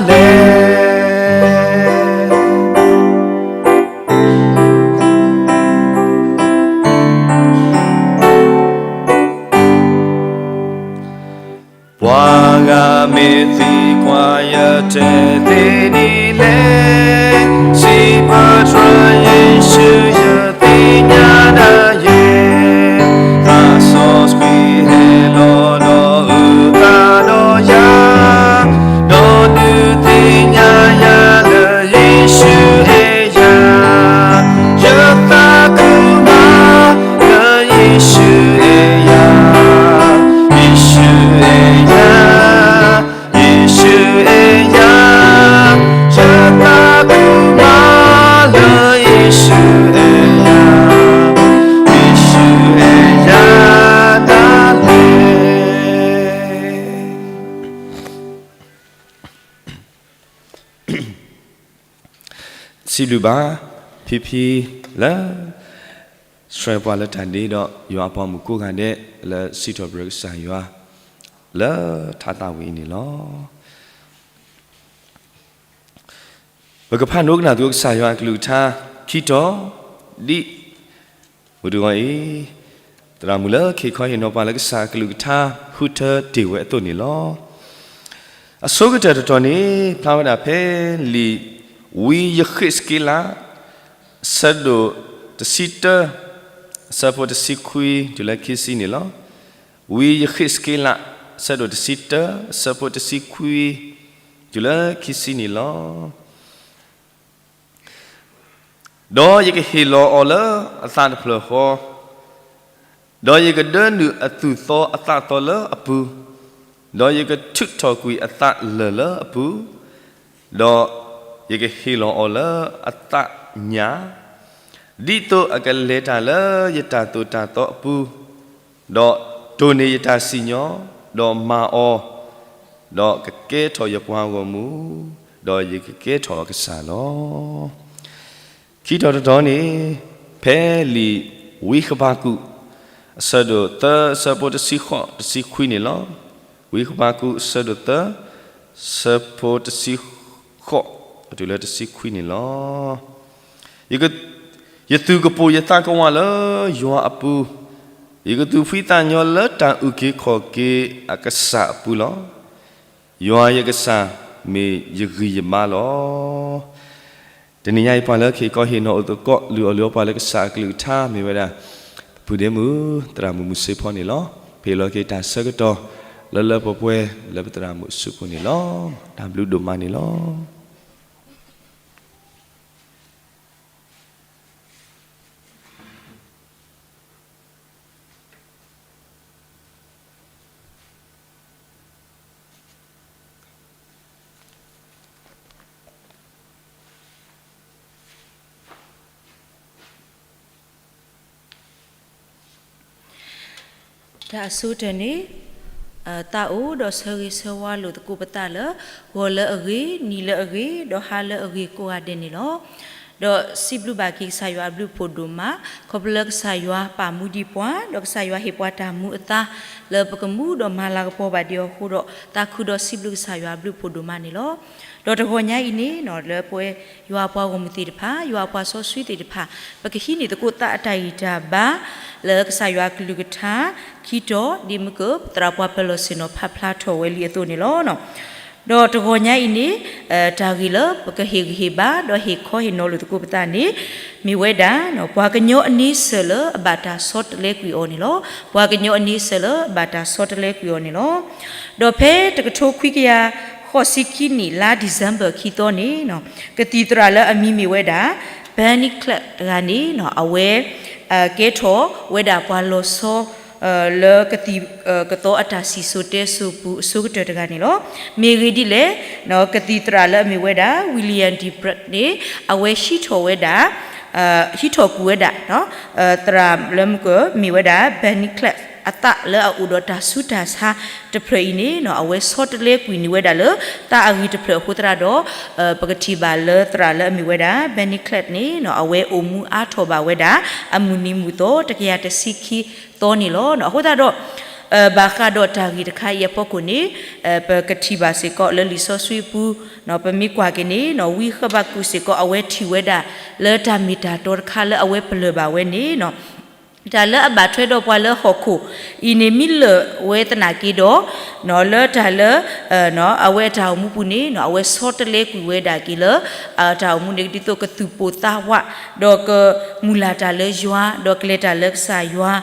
လဲၣ်. ပှၤဂၤမ့ၢ်သံကွၢ်ယတဲသ့ဒ်လဲၣ်, စံးပတြၢၤယ့ၣ်ၡူးယသ့ၣ်ညါဒၣ်ယဲ, သးစီဆှံဟဲလီၤဒီးအုၣ်သးဒီးယၤ, ဒီးဒုးသ့ၣ်ညါယၤလၢယ့ၣ်ၡူးအဲၣ်ယၤ, ယသးခုမး လၢယ့ၣ်ၡူးအဲၣ်ယၤ, ယ့ၣ်ၡူးအဲၣ်ယၤ, ယ့ၣ်ၡူးအဲၣ်ယၤ, ယသးခုမး လၢယ့ၣ်ၡူးအဲၣ်ယၤ, ယ့ၣ်ၡူးအဲၣ်ယၤဒၣ်လဲၣ်. စံးဘျုးဘၣ် ဖံဖံလၢ ဆှၢပှၤလၢတၢ်ဒ့ဒီး ယွၤအပှၤမုၣ်ကိးဂၤဒဲး လၢစံးထီၣ်ပတြၢၤကစၢ်ယွၤ လၢထါသးဝံၤအံၤန့ၣ်လီၤ. ပကဖးဒိကနၣ်သကိးကစၢ်ယွၤအကလုၢ်ကထါ ခံတီၤ ဒ် မုၢ်တဂီၤအံၤ သရၣ်မုၣ်လၢကဟ့ၣ်ခီဟ့ၣ်နီၤပှၤလၢကစၢ်အကလုၢ်ကထါ ဃုထၢတ့ၢ်ဝဲအသိးန့ၣ်လီၤ. အဆိကတၢၢ်တတီၤန့ၣ် ဖျါဝဲဒၣ်ဖဲလံာ် ဝံယဃ့းစက့လး အဆၢဒိၣ်တဆံတၢ အဆၢဖိတဆံခွံ တုၤလၢခံဆံန့ၣ်လီၤ. ဝံယဃ့းစက့လး အဆၢဒိၣ်တဆံတၢ အဆၢဖိတဆံခွံ တုၤလၢခံဆံန့ၣ်လီၤ. ဒီးယကဟ့ၣ်လီၤအီၤလၢအသးတဖျၢၣ်ဃီ, ဒီးယကဒၢနုာ်အသူၣ်သီအသးသီလၢအပူၤ, ဒီးယကထုးထီၣ်ကွံာ်အသးလၢၢ်လၢအပူၤ, ဒီးယကဟ့ၣ်လီၤအီၤလၢအသးညၣ်, ဒ်သိးအကလဲၤတၢ်လၢယတၢ်သိၣ်တၢ်သီအပူၤ, ဒီးတိၢ်န့ၢ်ယတၢ်စံၣ်ညီၣ်, ဒီးမၤအီၤ, ဒီးကကဲထီၣ်ယပှၤဂီၢ်မုၢ်, ဒီးယကကဲထီၣ်အကစၢ်လီၤ. ခံတီၤတတီၤန့ၣ် ဖဲလံာ်ဝံဃဘးကူာ် အဆၢဒိၣ်သၢ အဆၢဖိတဆံဃိး တဆံခွံန့ၣ်လီၤ. ဝံဃဘးကူာ် အဆၢဒိၣ်သၢ အဆၢဖိတဆံဃိး တုၤလၢတဆံခွံန့ၣ်လီၤ. ယသူၣ်ကပိာ်ယသးကဝီၤလၢယွၤအပူၤ, ယကသူၣ်ဖှံသးညီလၢတၢ်အုၣ်က့ၤခီၣ်က့ၤအကစၢ်အပူၤလီၤ. ယွၤယကစၢ်မ့ၢ်ယဂံၢ်ယဘါလီၤ. တနံၤညါအံၤ ပှၤလၢကဟ့ၣ်ခီဟ့ၣ်နီၤအိၣ်သကိး လုၢ်အီၣ်လုၢ်အီပှၤလၢကစၢ်အကလုၢ်ကထါ မ့ၢ်ဝဲဒၣ် ပပုၢ်ဒ့မုၣ် သရၣ်မုၣ်မုၢ်စ့ဖီန့ၣ်လီၤ. ပဟ့ၣ်လီၤက့ၤတၢ်ဆၢကတီၢ် လၢလၢပှဲၤပှဲၤ လၢပသရၣ်မုၣ်အစုပူၤန့ၣ်လီၤ. တၢ်ဘျုးဒိၣ်မးန့ၣ်လီၤ. တၢ်အဆိကတၢၢ်န့ၣ် သးအိၣ်ဒီးဆၢဂ့ၤဆၢဝါလိာ်သကိးပသးလၢ ဂီၤလၢအဂ့ၤ, နံၤလၢအဂ့ၤ, ဒီးဟါလၢအဂ့ၤကိးဂၤဒဲးန့ၣ်လီၤ. ဒီးစံးဘျုးဘၣ်က့ၤကစၢ်ယွၤအဘျုးအဖှိၣ်ဒိၣ်မး, ခီဖျိလၢကစၢ်ယွၤပာ်မူဒံးပှၤ, ဒီးကစၢ်ယွၤဟ့ၣ်ပှၤတၢ်မူအသါ လၢပကမူဒီးမၤလၤကပီၤဘၣ်ဒံးအီၤအဃိဒီး သးခုဒီးစံးဘျုးကစၢ်ယွၤအဘျုးအဖှိၣ်ဒိၣ်မးန့ၣ်လီၤ. ဒီးတဂီၤညါအံၤန့ၣ် လၢပဝဲယွၤအပှၤဂီၢ်မုၢ်သ့ၣ်တဖၣ်, ယွၤအပှၤစီဆှံသ့ၣ်တဖၣ် ပကဟံးန့ၢ်သကိးသးအတၢ်ဂံၢ်တၢ်ဘါ လၢကစၢ်ယွၤအကလုၢ်ကထါ ခံတီၤ ဒ်မုၢ်က သရၣ်ပှၤပၢၤလီၢ်ဆ့ၣ်နီၤဖးဖျါထီၣ်ဝဲလံအသိးန့ၣ်လီၤ. ဒီးတဂီၤညါအံၤန့ၣ် တၢ်ဂ့ၢ်လၢပကဟ့ၣ်ဂံၢ်ဟ့ၣ်ဘါ ဒီးဟ့ၣ်ခီဟ့ၣ်နီၤလိာ်သကိးပသးန့ၣ် မ့ၢ်ဝဲဒၣ် ပှၤကညီအန့ဆၢၣ်လၢအဘၣ်တၢ်ဆီတလဲကွံာ်အီၤန့ၣ်လီၤ. ပှၤကညီအန့ဆၢၣ်လၢအဘၣ်တၢ်ဆီတလဲကွံာ်အီၤန့ၣ်လီၤ. ဒီးဖဲတကထိခွံကယၤဃိးဆံခံနံၣ် လါ December ခံသီန့ၣ် ကသံၣ်သရၣ်လၢအမံၤမ့ၢ်ဝဲဒၣ် Benny Clark တဂၤန့ၣ် အဝဲ ကဲထီၣ်ဝဲဒၣ်ပှၤလီၤဆီ လၢကသံၣ်ကသီအတၢ်စံၣ်စိၤတဲစိၤပူၤအဆိကတၢၢ်တဂၤန့ၣ်လီၤ. မ့ၢ်ဂ့ၢ်ဒ်လဲၣ်, ကသံၣ်သရၣ်လၢအမ့ၢ်ဝဲဒၣ် William de Brett န့ၣ် အဝဲဟံးထီၣ်ဝဲဒၣ် ဟံးထီၣ်ကွံာ်ဝဲဒၣ် သရၣ်လၢမုၢ်ကမ့ၢ်ဝဲဒၣ် Benny Clark အသးလၢအအိၣ်ဒီးတၢ်ဆူးတၢ်ဆါတဖျၢၣ်အံၤန့ၣ် အဝဲဆီတလဲကွံာ်န့ၢ်ဝဲဒၣ်လၢ သးအဂံၢ်တဖျၢၣ်အဃိသတးဒီး ပကထံၣ်ဘၣ်လၢသရၣ်လၢအမ့ၢ်ဝဲဒၣ် Benny Clark န့ၣ် အဝဲအိၣ်မူအါထီၣ်ဘၣ်ဝဲဒၣ် အမုၢ်နံၤမုၢ်သီ တကယၤတဆံခံသီန့ၣ်လီၤ. အဃိသတးဒီး ဘၣ်ဃးဒီးတၢ်ဂ့ၢ်တခါအံၤအဖီခိၣ်န့ၣ်, ပကထံၣ်ဘၣ်စ့ၢ်ကီးလၢလံာ်စီဆှံပူၤ, ပမ့ၢ်ကွၢ်က့ၤန့ၣ် ဝံဃဘးကူာ်စ့ၢ်ကီးအဝဲထံၣ်ဝဲဒၣ်လၢတၢ်မ့ၢ်တၢ်တီတခါလၢအဝဲပလၢၢ်ဘၣ်ဝဲန့ၣ်, တၢ်လၢအဘၣ်ထွဲဒီးပှၤလၢဟီၣ်ခိၣ်အံၤန့ၣ် မ့ၢ်လၢာ်ဝဲသနာ်က့ဒီး, လၢတၢ်လၢ အဝဲအတၢ်အိၣ်မူပူၤန့ၣ် အဝဲဆီတလဲကွံာ်ဝဲဒၣ်က့ၤလၢ အတၢ်အိၣ်မူန့ၣ် ဒ်သိးကသူၣ်ပိၢ်သးဝး, ဒီးကမုၢ်လၢ်တၢ်လၢယွၤ, ဒီးကလဲၤတၢ်လၢကစၢ်ယွၤ,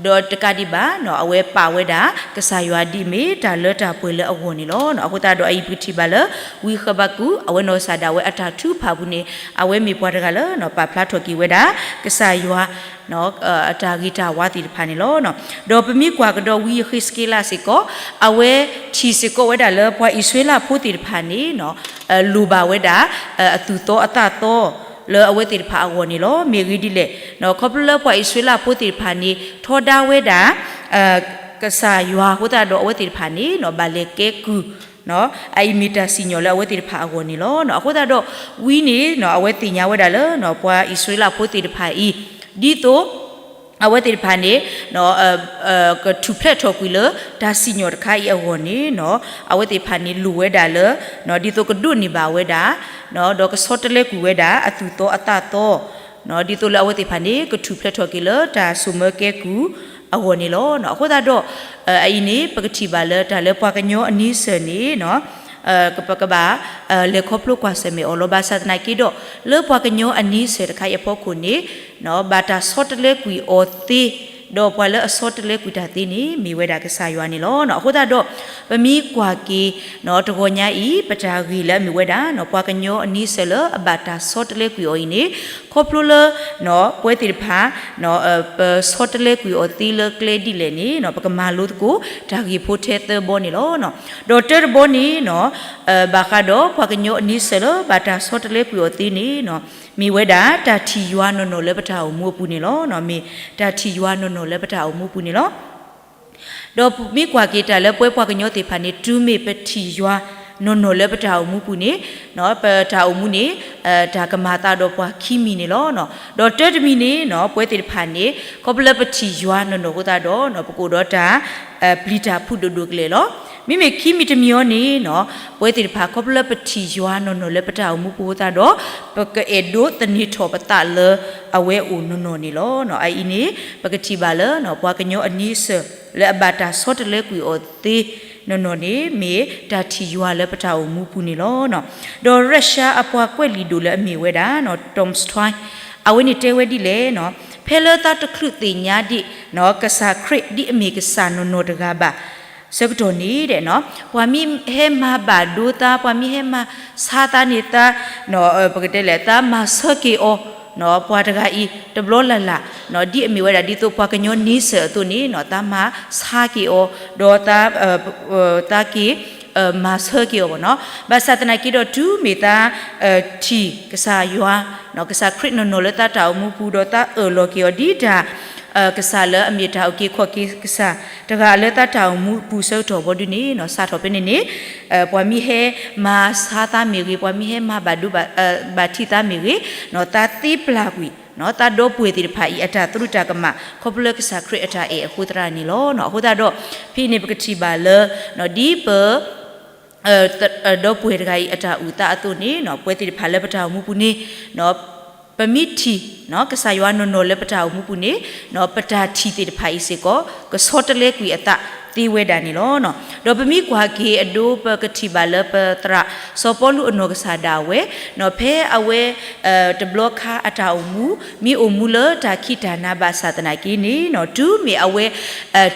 ဒီးတကးဒံးဘၣ် အဝဲပာ်ဝဲဒၣ် ကစၢ်ယွၤဒ်အမ့ၢ်တၢ်လၢတၢ်ပှဲၤလၢအဂီၢ်န့ၣ်လီၤ. အဃိသတးဒီးအအံၤပကထံၣ်ဘၣ်လၢ ဝံဃဘးကူာ် အဝဲနီၢ်ကစၢ်ဒၣ်ဝဲအတၢ်ထုကဖၣ်ပူၤန့ၣ် အဝဲမ့ၢ်ပှၤတဂၤလၢ ပာ်ဖျါထီၣ်က့ၤဝဲဒၣ် ကစၢ်ယွၤ အတၢ်ဂ့ၤတၢ်ဝါသ့ၣ်တဖၣ်န့ၣ်လီၤ. ဒီးပမ့ၢ်ကွၢ်ကဒီးဝံယဃ့းစက့လးစ့ၢ်ကီး, အဝဲထံၣ်စ့ၢ်ကီးဝဲဒၣ်လၢပှၤအံၣ်စရ့လးဖိသ့ၣ်တဖၣ်န့ၣ် လိၣ်ဘၣ်ဝဲဒၣ် အသူၣ်သီအသးသီ လၢအဝဲသ့ၣ်တဖၣ်အဂီၢ်န့ၣ်လီၤ. မ့ၢ်ဂ့ၢ်ဒ်လဲၣ်, ခီဖျိလၢပှၤအံၣ်စရ့လးဖိသ့ၣ်တဖၣ်န့ၣ် ထီဒါဝဲဒၣ် ကစၢ်ယွၤအဃိသတးဒီးအဝဲသ့ၣ်တဖၣ်န့ၣ် ဘၣ်လဲၤကဲကုၢ် အအံၤမ့ၢ်တၢ်စံၣ်ညီၣ်လၢအဝဲသ့ၣ်တဖၣ်အဂီၢ်န့ၣ်လီၤ. အဃိသတးဒီး ဝံန့ၣ် အဝဲသ့ၣ်ညါဝဲဒၣ်လၢ ပှၤအံၣ်စရ့လးဖိသ့ၣ်တဖၣ်အံၤ ဒ်သိး အဝဲသ့ၣ်တဖၣ်န့ၣ် ကထူၣ်ဖျဲးထီၣ်ကွံာ်လၢတၢ်စံၣ်ညီၣ်တခါအံၤအဂီၢ်န့ၣ် အဝဲသ့ၣ်တဖၣ်န့ၣ်လိၣ်ဝဲဒၣ်လၢ ဒ်သိးကဒိးန့ၢ်ဘၣ်ဝဲဒၣ် ဒီးကဆီတလဲကွံာ်ဝဲဒၣ် အသူၣ်သီအသးသီ ဒ်သိးလၢအဝဲသ့ၣ်တဖၣ်န့ၣ် ကထူၣ်ဖျဲးထီၣ်က့ၤလၢတၢ်စိာ်မၢကဲကုၢ်အဂီၢ်န့ၣ်လီၤ. အဃိသတးဒီး အအံၤန့ၣ် ပကထံၣ်ဘၣ်လၢတၢ်လၢပှၤကညီအန့ဆၢၣ်န့ၣ် ပကဘၣ် လဲၤခီဖျိကွၢ်ဆၢၣ်မဲာ်အီၤလီၤ. ဘၣ်ဆၣ်သနာ်က့ဒီး လၢပှၤကညီအန့ဆၢၣ်တခါအံၤအဖီခိၣ်န့ၣ် ဘၣ်တၢ်ဆီတလဲကွံာ်အီၤသ့, ဒီးပှၤလၢအဆီတလဲကွံာ်တၢ်သ့န့ၣ် မ့ၢ်ဝဲဒၣ်ကစၢ်ယွၤန့ၣ်လီၤ. အဃိသတးဒီး ပမ့ၢ်ကွၢ်က့ၤ တဂီၤညါအံၤ ပတၢ်ဂ့ၢ်လၢအမ့ၢ်ဝဲဒၣ် ပှၤကညီအန့ဆၢၣ်လၢအဘၣ်တၢ်ဆီတလဲကွံာ်အီၤအံၤန့ၣ် ခီဖျိလၢ ပဝဲသ့ၣ်တဖၣ် ပဆီတလဲကွံာ်အီၤသ့လၢကျဲဒ်လဲၣ်န့ၣ် ပကမၤလိသကိး တၢ်ဂ့ၢ်ဖိထဲသၢဘီန့ၣ်လီၤ. ဒီးတၢတဘီန့ၣ် ဘၣ်ဃးဒီးပှၤကညီအန့ဆၢၣ်လၢဘၣ်တၢ်ဆီတလဲကွံာ်အီၤသ့န့ၣ် မ့ၢ်ဝဲဒၣ်တၢ်ထံၣ်ယွၤနီၢ်နီၢ်လၢပတၢ်အိၣ်မူအပူၤန့ၣ်လီၤ. မ့ၢ်တၢ်ထံၣ်ယွၤနီၢ်နီၢ်လၢပတၢ်အိၣ်မူပူၤန့ၣ်လီၤ. ဒီးမ့ၢ်ကွၢ်က့ၤတၢ်လၢပဝဲပှၤကညီသ့ၣ်တဖၣ်န့ၣ် တုၤမ့ၢ်ပထံၣ်ယွၤနီၢ်နီၢ်လၢပတၢ်အိၣ်မူပူၤန့ၣ် ပတၢ်အိၣ်မူန့ၣ် တၢ်ကမၤသးဒီးပှၤခံမံၤန့ၣ်လီၤ. ဒီးတၢတမံၤန့ၣ် ပဝဲသ့ၣ်တဖၣ်န့ၣ် ခီဖျိလၢပထံၣ်ယွၤနီၢ်နီၢ်အဃိသတးဒီး ပကအိၣ်ဒီးတၢ် ပျံၤတၢ်ဖုးဒိၣ်ဒိၣ်ကလဲာ်လီၤ. မ့မ့ၢ်ခံမံၤတမံၤအံၤန့ၣ် ပဝဲသ့ၣ်တဖၣ် ခီဖျိလၢပထံၣ်ယွၤနီၢ်နီၢ်လၢပတၢ်အိၣ်မူပူၤအဃိသတးဒီး ပကအဲၣ်ဒိးသန့ၤထီၣ်ပသးလၢအဝဲအိၣ်နီၢ်နီၢ်န့ၣ်လီၤ. အအံၤန့ၣ် ပကထံၣ်ဘၣ်လၢ ပှၤကညီအန့ဆၢၣ်လၢအဘၣ်တၢ်ဆီတလဲကွံာ်အီၤသ့နီၢ်နီၢ်န့ၣ် မ့ၢ်တၢ်ထံၣ်ယွၤလၢပတၢ်အိၣ်မူပူၤန့ၣ်လီၤ. ဒီးရၢၡါအပှၤကွဲးလံာ်ဒိၣ်လၢအမ့ၢ်ဝဲဒၣ် Tom Strine အဝဲန့ၣ်တဲဝဲဒ်လဲၣ်, ဖဲလၢသးတချုးသ့ၣ်ညါဒံး ကစၢ်ခရံာ်ဒ်အမ့ၢ်ကစၢ်နီၢ်နီၢ်တဂၤဘၣ်ဆၢကတီၢ်န့ၣ်ဒီး ပှၤမ့ၢ်ဟဲမၤဘၣ်ဒိသး, ပှၤမ့ၢ်ဟဲမၤဆါသးန့ၣ်သး, ပကတဲလဲၣ် သးမၤဆၢက့ၤအီၤ, ပှၤတဂၤအံၤ တဘျီလၢ်လၢ် ဒ်အမ့ၢ်ဝဲဒၣ်ဒ်သိးပှၤကညီန့ဆၢၣ်အသိးန့ၣ် သးမၤဆါက့ၤအီၤ, ဒီး သးက့ၤ မၤဆၢက့ၤအီၤဘၣ်နီၤ. ဘၣ်ဆၣ်သနာ်က့ဒီး တုၤမ့ၢ်သးထံၣ်ကစၢ်ယွၤ, ကစၢ်ခရံာ်နီၢ်နီၢ်လၢသးတၢ်အိၣ်မူပူၤ ဒီးသးအၢၣ်လီၤက့ၤအီၤဒ်တၢ် ကစၢ်လၢအမ့ၢ်တၢ်အုၣ်က့ၤခီၣ်က့ၤကစၢ်တဂၤလၢသးတၢ်အိၣ်မူပူၤဆၢကတီၢ်ဘီဒုန့ၣ် စးထီၣ်ဖဲန့ၣ်န့ၣ် ပှၤမ့ၢ်ဟဲမၤဆါသးမ့ၢ်ဂ့ၤ, ပှၤမ့ၢ်ဟဲမၤဘၣ်ဒိဘၣ်ထံးသးမ့ၢ်ဂ့ၤ, သးသ့ပျၢ်ကွံာ် သးဒီပုၢ်ဝဲၢ်သ့ၣ်တဖၣ်အံၤ အတၢ်သရူးတၢ်ကမၣ် ခီဖျိလၢကစၢ်ခရံာ်အတၢ်အဲၣ်အဃိသတးန့ၣ်လီၤ. အဃိသတးဒီး ဖဲအံၤန့ၣ် ပကထံၣ်ဘၣ်လၢ ဒ်ပ ဒီပုၢ်ဝဲၢ်တဂၤအံၤ အတၢ်အုၣ်သးအသိးန့ၣ် ပဝဲသ့ၣ်တဖၣ်လၢပတၢ်အိၣ်မူပူၤန့ၣ် ပမ့ၢ်ထံၣ် ကစၢ်ယွၤနီၢ်နီၢ်လၢပတၢ်အိၣ်မူပူၤန့ၣ် ပတၢ်ထံၣ်သ့ၣ်တဖၣ်အံၤစ့ၢ်ကီး ကဆီတလဲကွံာ်အသးသ့ဝဲဒၣ်န့ၣ်လီၤ. ဒီးပမ့ၢ်ကွၢ်က့ၤအဒိ ပကထံၣ်ဘၣ်လၢပသရၣ်စီၤပီလူးအနီၢ်ကစၢ်ဒၣ်ဝဲ ဖဲအဝဲ တဘျီခါအတၢ်အိၣ်မူ မ့ၢ်အိၣ်မူလၢတၢ်ခံးတၢ်နၤဘၣ်ဆၣ်သနာ်က့န့ၣ် တုၤမ့ၢ်အဝဲ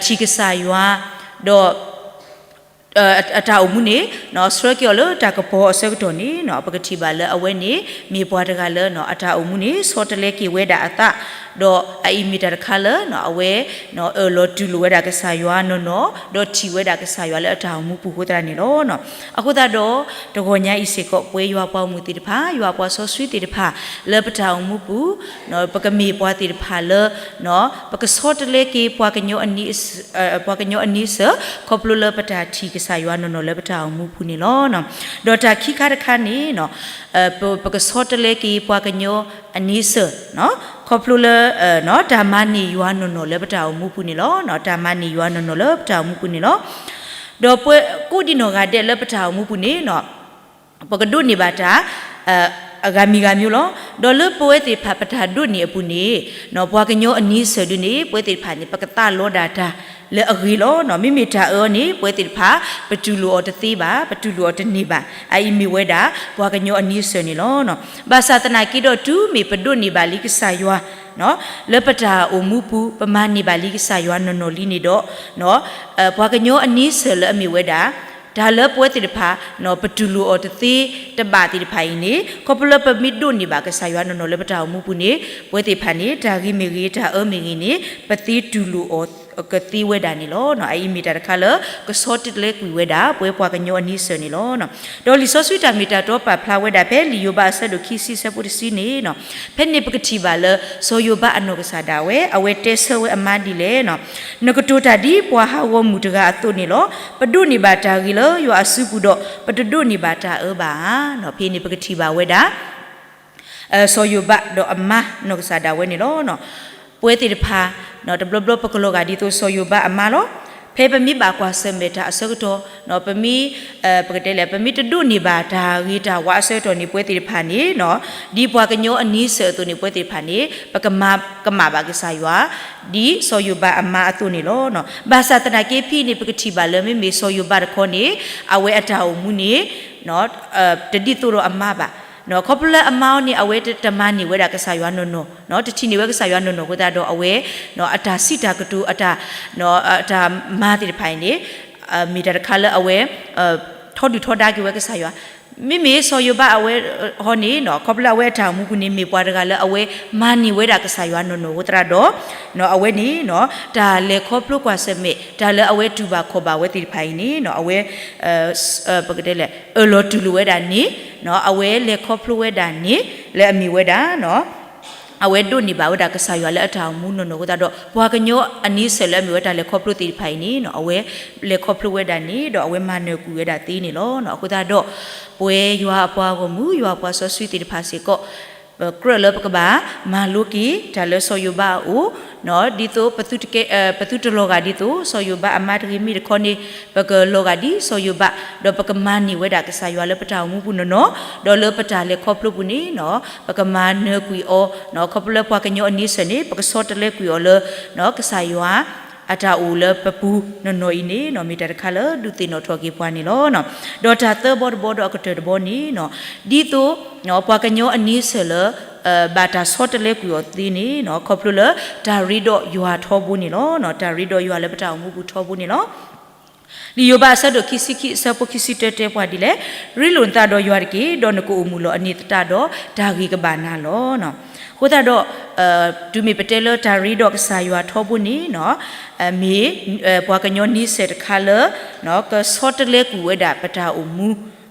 ထံၣ်ကစၢ်ယွၤ ဒီး အတၢ်အိၣ်မူန့ၣ် ဆှၢက့ၤအီၤလၢတၢ်ကပီၤအဆၢကတီၢ်န့ၣ် ပကထံၣ်ဘၣ်လၢအဝဲန့ၣ် မ့ၢ်ပှၤတဂၤလၢ အတၢ်အိၣ်မူန့ၣ် ဆီတလဲက့ၤဝဲဒၣ်အသး, ဒီးအအံၤမ့ၢ်တၢ်တခါလၢ အဝဲ အၢၣ်လီၤတူၢ်လိာ်ဝဲဒၣ်ကစၢ်ယွၤနီၢ်နီၢ် ဒီးထံၣ်ဝဲဒၣ်ကစၢ်ယွၤလၢအတၢ်အိၣ်မူပူၤအဃိသတးန့ၣ်လီၤ. အဃိသတးဒီး တဂီၤညါအံၤစ့ၢ်ကီး ပဝဲယွၤပှၤဂီၢ်မုၢ်သ့ၣ်တဖၣ် ယွၤပှၤစီဆှံသ့ၣ်တဖၣ် လၢပတၢ်အိၣ်မူပူၤ ပကမ့ၢ်ပှၤသ့ၣ်တဖၣ်လၢ ပကဆီတလဲက့ၤ ပှၤကညီအန့ဆၢၣ် ခီဖျိလၢပတၢ်ထံၣ် ကစၢ်ယွၤနီၢ်နီၢ်လၢပတၢ်အိၣ်မူပူၤန့ၣ်လီၤ. ဒီးတၢ်ခံခါတခါန့ၣ် ပကဆီတလဲက့ၤပှၤကညီအန့ဆၢၣ် ခီဖျိလၢ တၢ်မၤန့ၢ်ယွၤနီၢ်နီၢ်လၢပတၢ်အိၣ်မူပူၤန့ၣ်လီၤ. တၢ်မၤန့ၢ်ယွၤနီၢ်နီၢ်လၢပတၢ်အိၣ်မူပူၤန့ၣ်လီၤ. ဒီးပကိးဒံနီၢ်ဂၤဒဲးလၢပတၢ်အိၣ်မူပူၤန့ၣ် ပကဒိးန့ၢ်ဘၣ်တၢ် အဂၤမံၤဂၤမံၤလီၤ. ဒီးလၢပဝဲသ့ၣ်တဖၣ်ပတၢ်ဒိးန့ၢ်အပူၤန့ၣ် ပှၤကညီအန့ဆၢၣ်ဒုန့ၣ် ပဝဲသ့ၣ်တဖၣ်န့ၣ် ပကသးလီဒၣ်တၢ်လၢအဂ့ၤလီၤ. မ့မ့ၢ်တၢ်အၢန့ၣ် ပဝဲသ့ၣ်တဖၣ် ပတူၢ်လိာ်အီၤတသ့ဘၣ်, ပတူၢ်လိာ်အီၤတန့ၢ်ဘၣ်. အအံၤမ့ၢ်ဝဲဒၣ် ပှၤကညီအန့ဆၢၣ်န့ၣ်လီၤ. ဘၣ်ဆၣ်သနာ်က့ဒီးတုၤမ့ၢ်ပဒိးန့ၢ်ဘၣ်လံကစၢ်ယွၤ လၢပတၢ်အိၣ်မူပူၤ ပမၤန့ၢ်ဘၣ်လံကစၢ်ယွၤနီၢ်နီၢ်လံန့ၣ်ဒီး ပှၤကညီအန့ဆၢၣ်လၢအမ့ၢ်ဝဲဒၣ် တၢ်လၢပဝဲသ့ၣ်တဖၣ် ပတူၢ်လိာ်အီၤတသ့တဘၣ်သ့ၣ်တဖၣ်အံၤန့ၣ် ခီဖျိလၢပမ့ၢ်ဒိးန့ၢ်ဘၣ်ကစၢ်ယွၤနီၢ်နီၢ်လၢပတၢ်အိၣ်မူပူၤန့ၣ် ပဝဲသ့ၣ်တဖၣ်န့ၣ် တၢ်ဂ့ၤမ့ၢ်ဂ့ၤ တၢ်အၢမ့ၢ်ဂ့ၤန့ၣ် ပသ့တူၢ်လိာ်အီၤကသ့ဝဲဒၣ်န့ၣ်လီၤ. အအံၤမ့ၢ်တၢ်တခါလၢ ကဆီတလဲကွံာ်ဝဲဒၣ် ပဝဲပှၤကညီအန့ဆၢၣ်န့ၣ်လီၤ. ဒီးလံာ်စီဆှံတၢ်မ့ၢ်တၢ်တီပာ်ဖျါဝဲဒၣ်ဖဲလံာ်ယိၤဘးအဆၢဒိၣ်ခံဆံအဆၢဖိတဆံန့ၣ် ဖဲန့ၣ်ပကထံၣ်ဘၣ်လၢ စီၤယိၤဘးအနီၢ်ကစၢ်ဒၣ်ဝဲ အဝဲတဲဆၢဝဲအမါဒ်လဲၣ်န့ၣ်, နကတိၤတၢ်ဒ်ပှၤဟးဂီၤမုၢ်တဂၤအသိးန့ၣ်လီၤ. ပဒိးန့ၢ်ဘၣ်တၢ်ဂ့ၤလၢယွၤအစုပူၤဒီး ပတဒိးန့ၢ်ဘၣ်တၢ်အၢဘၣ်ဧါ. ဖဲန့ၣ်ပကထံၣ်ဘၣ်ဝဲဒၣ် စီၤယိၤဘးဒီးအမါနီၢ်ကစၢ်ဒၣ်ဝဲန့ၣ်လီၤ. ပဝဲသ့ၣ်တဖၣ် တဘျီဘျီပကလီၤဂာ်ဒ်သိးစီၤယိၤဘးအမါလီၤ. ဖဲပမ့ၢ်ဘၣ်ကွၢ်ဆၢၣ်မဲာ်တၢ်အဆၢကတီၢ် ပမ့ၢ် ပကတဲလဲၣ် ပမ့ၢ်တဒိးန့ၢ်ဘၣ်တၢ်ဂ့ၤတၢ်ဝါအဆၢကတီၢ်န့ၣ် ပဝဲသ့ၣ်တဖၣ်န့ၣ် ဒ်ပှၤကညီအန့ဆၢၣ်အသိးန့ၣ် ပဝဲသ့ၣ်တဖၣ်န့ၣ် ပကမၤကမၣ်ဘၣ်ကစၢ်ယွၤ ဒ်စီၤယိၤဘးအမါအသိးန့ၣ်လီၤ. ဘၣ်ဆၣ်သနာ်က့ဖဲအံၤန့ၣ် ပကထံၣ်ဘၣ်လၢမ့မ့ၢ်စီၤယိၤဘးတခီန့ၣ် အဝဲအတၢ်အိၣ်မူန့ၣ် တဒ်သိးဒီးအမါဘၣ်. ခီဖျိလၢအမါအီၤန့ၣ် အဝဲတမၤန့ၢ်ဝဲဒၣ်ကစၢ်ယွၤနီၢ်နီၢ် တထံၣ်န့ၢ်ဝဲကစၢ်ယွၤနီၢ်နီၢ်အဃိသတးဒီး အဝဲ အတၢ်စံးတၢ်ကတိၤ အတၢ် အတၢ်မၤသ့ၣ်တဖၣ်အံၤန့ၣ် မ့ၢ်တၢ်တခါလၢအဝဲ ထီဒုၣ်ထီဒါက့ၤဝဲကစၢ်ယွၤ. မ့မ့ၢ်စီၤယိၤဘးအဝဲဟီန့ၣ် ခီဖျိလၢအဝဲအတၢ်အိၣ်မူပူၤန့ၣ် မ့ၢ်ပှၤတဂၤလၢအဝဲမၤန့ၢ်ဝဲဒၣ်ကစၢ်ယွၤနီၢ်နီၢ်အဃိသတးဒီး အဝဲန့ၣ် တၢ်လဲၤခီဖျိကွၢ်ဆၢၣ်မဲာ် တၢ်လၢအဝဲတူၢ်ဘၣ်ခီၣ်ဘၣ်ဝဲသ့ၣ်တဖၣ်အံၤန့ၣ် အဝဲ ပကတဲလဲၣ် အၢၣ်လီၤတူၢ်လိာ်ဝဲဒၣ်န့ၣ် အဝဲလဲၤခီဖျိဝဲဒၣ်န့ၣ် လၢအမ့ၢ်ဝဲဒၣ် အဝဲဒိးန့ၢ်ဘၣ်ဝဲဒၣ်ကစၢ်ယွၤလၢအတၢ်အိၣ်မူနီၢ်နီၢ်အဃိသတးဒီး ပှၤကညီအန့ဆၢၣ်လၢအမ့ၢ်ဝဲတၢ်လဲၤခီဖျိသ့ၣ်တဖၣ်အံၤန့ၣ် အဝဲလဲၤခီဖျိဝဲဒၣ်န့ၣ် ဒီးအဝဲမၤနၢၤကွံာ်ဝဲဒၣ်သ့န့ၣ်လီၤ. အဃိသတးဒီး ပဝဲယွၤအပှၤဂီၢ်မုၢ် ယွၤအပှၤစီဆှံသ့ၣ်တဖၣ်စ့ၢ်ကီး ပကြၢးလၢပကဘၣ်မၤလိက့ၤ တၢ်လၢစီၤယိၤဘးအအိၣ် ဒ်သိး ပသုတလီၤဂာ်ဒ်သိး စီၤယိၤဘးအမါတဂ့ၤ မ့ၢ်တခီန့ၣ် ပကလီၤဂာ်ဒ်စီၤယိၤဘး ဒီးပကမၤန့ၢ်ဝဲဒၣ်ကစၢ်ယွၤလၢပတၢ်အိၣ်မူပူၤနီၢ်နီၢ် ဒီးလၢပတၢ်လဲၤခီဖျိပူၤန့ၣ် ပကမၤနၢၤကွံာ်အီၤ ခီဖျိလၢပှၤကညီအန့ဆၢၣ်န့ၣ် ပကဆီတလဲကွံာ်အီၤလၢ ကစၢ်ယွၤ အတၢ်အိၣ်လၢပပူၤနီၢ်နီၢ်အံၤန့ၣ် မ့ၢ်တၢ်တခါလၢဒုးသ့ၣ်နီၣ်ထီၣ်က့ၤပှၤန့ၣ်လီၤ. ဒီးတၢ်သၢဘီတဘီဒီးအကတၢၢ်တဘီန့ၣ် ဒ်သိး ပှၤကညီအန့ဆၢၣ်လၢ ဘၣ်တၢ်ဆီတလဲကွံာ်အီၤသ့န့ၣ် ခီဖျိလၢတၢ်ရ့ဒီးယွၤထီဘိန့ၣ်လီၤ. တၢ်ရ့ဒီးယွၤလၢပတၢ်အိၣ်မူပူၤထီဘိန့ၣ်လီၤ. လံာ်ယိၤဘးအဆၢဒိၣ်ခံဆံခံအဆၢဖိခံဆံတၢတဲပှၤဒ်လဲၣ်, ရ့လိာ်နသးဒီးယွၤတက့ၢ်, ဒီးနကအိၣ်မုာ်လီၤအန့ၢ်သတးဒီး တၢ်ဂ့ၤကဘၣ်နၤလီၤ. အဃိသတးဒီး တုၤမ့ၢ်ပတဲလၢတၢ်ရ့ဒီးကစၢ်ယွၤထီဘိန့ၣ် မ့ၢ် ပှၤကညီန့ဆၢၣ်တခါလၢ ကဆီတလဲကွံာ်ဝဲဒၣ်ပတၢ်အိၣ်မူ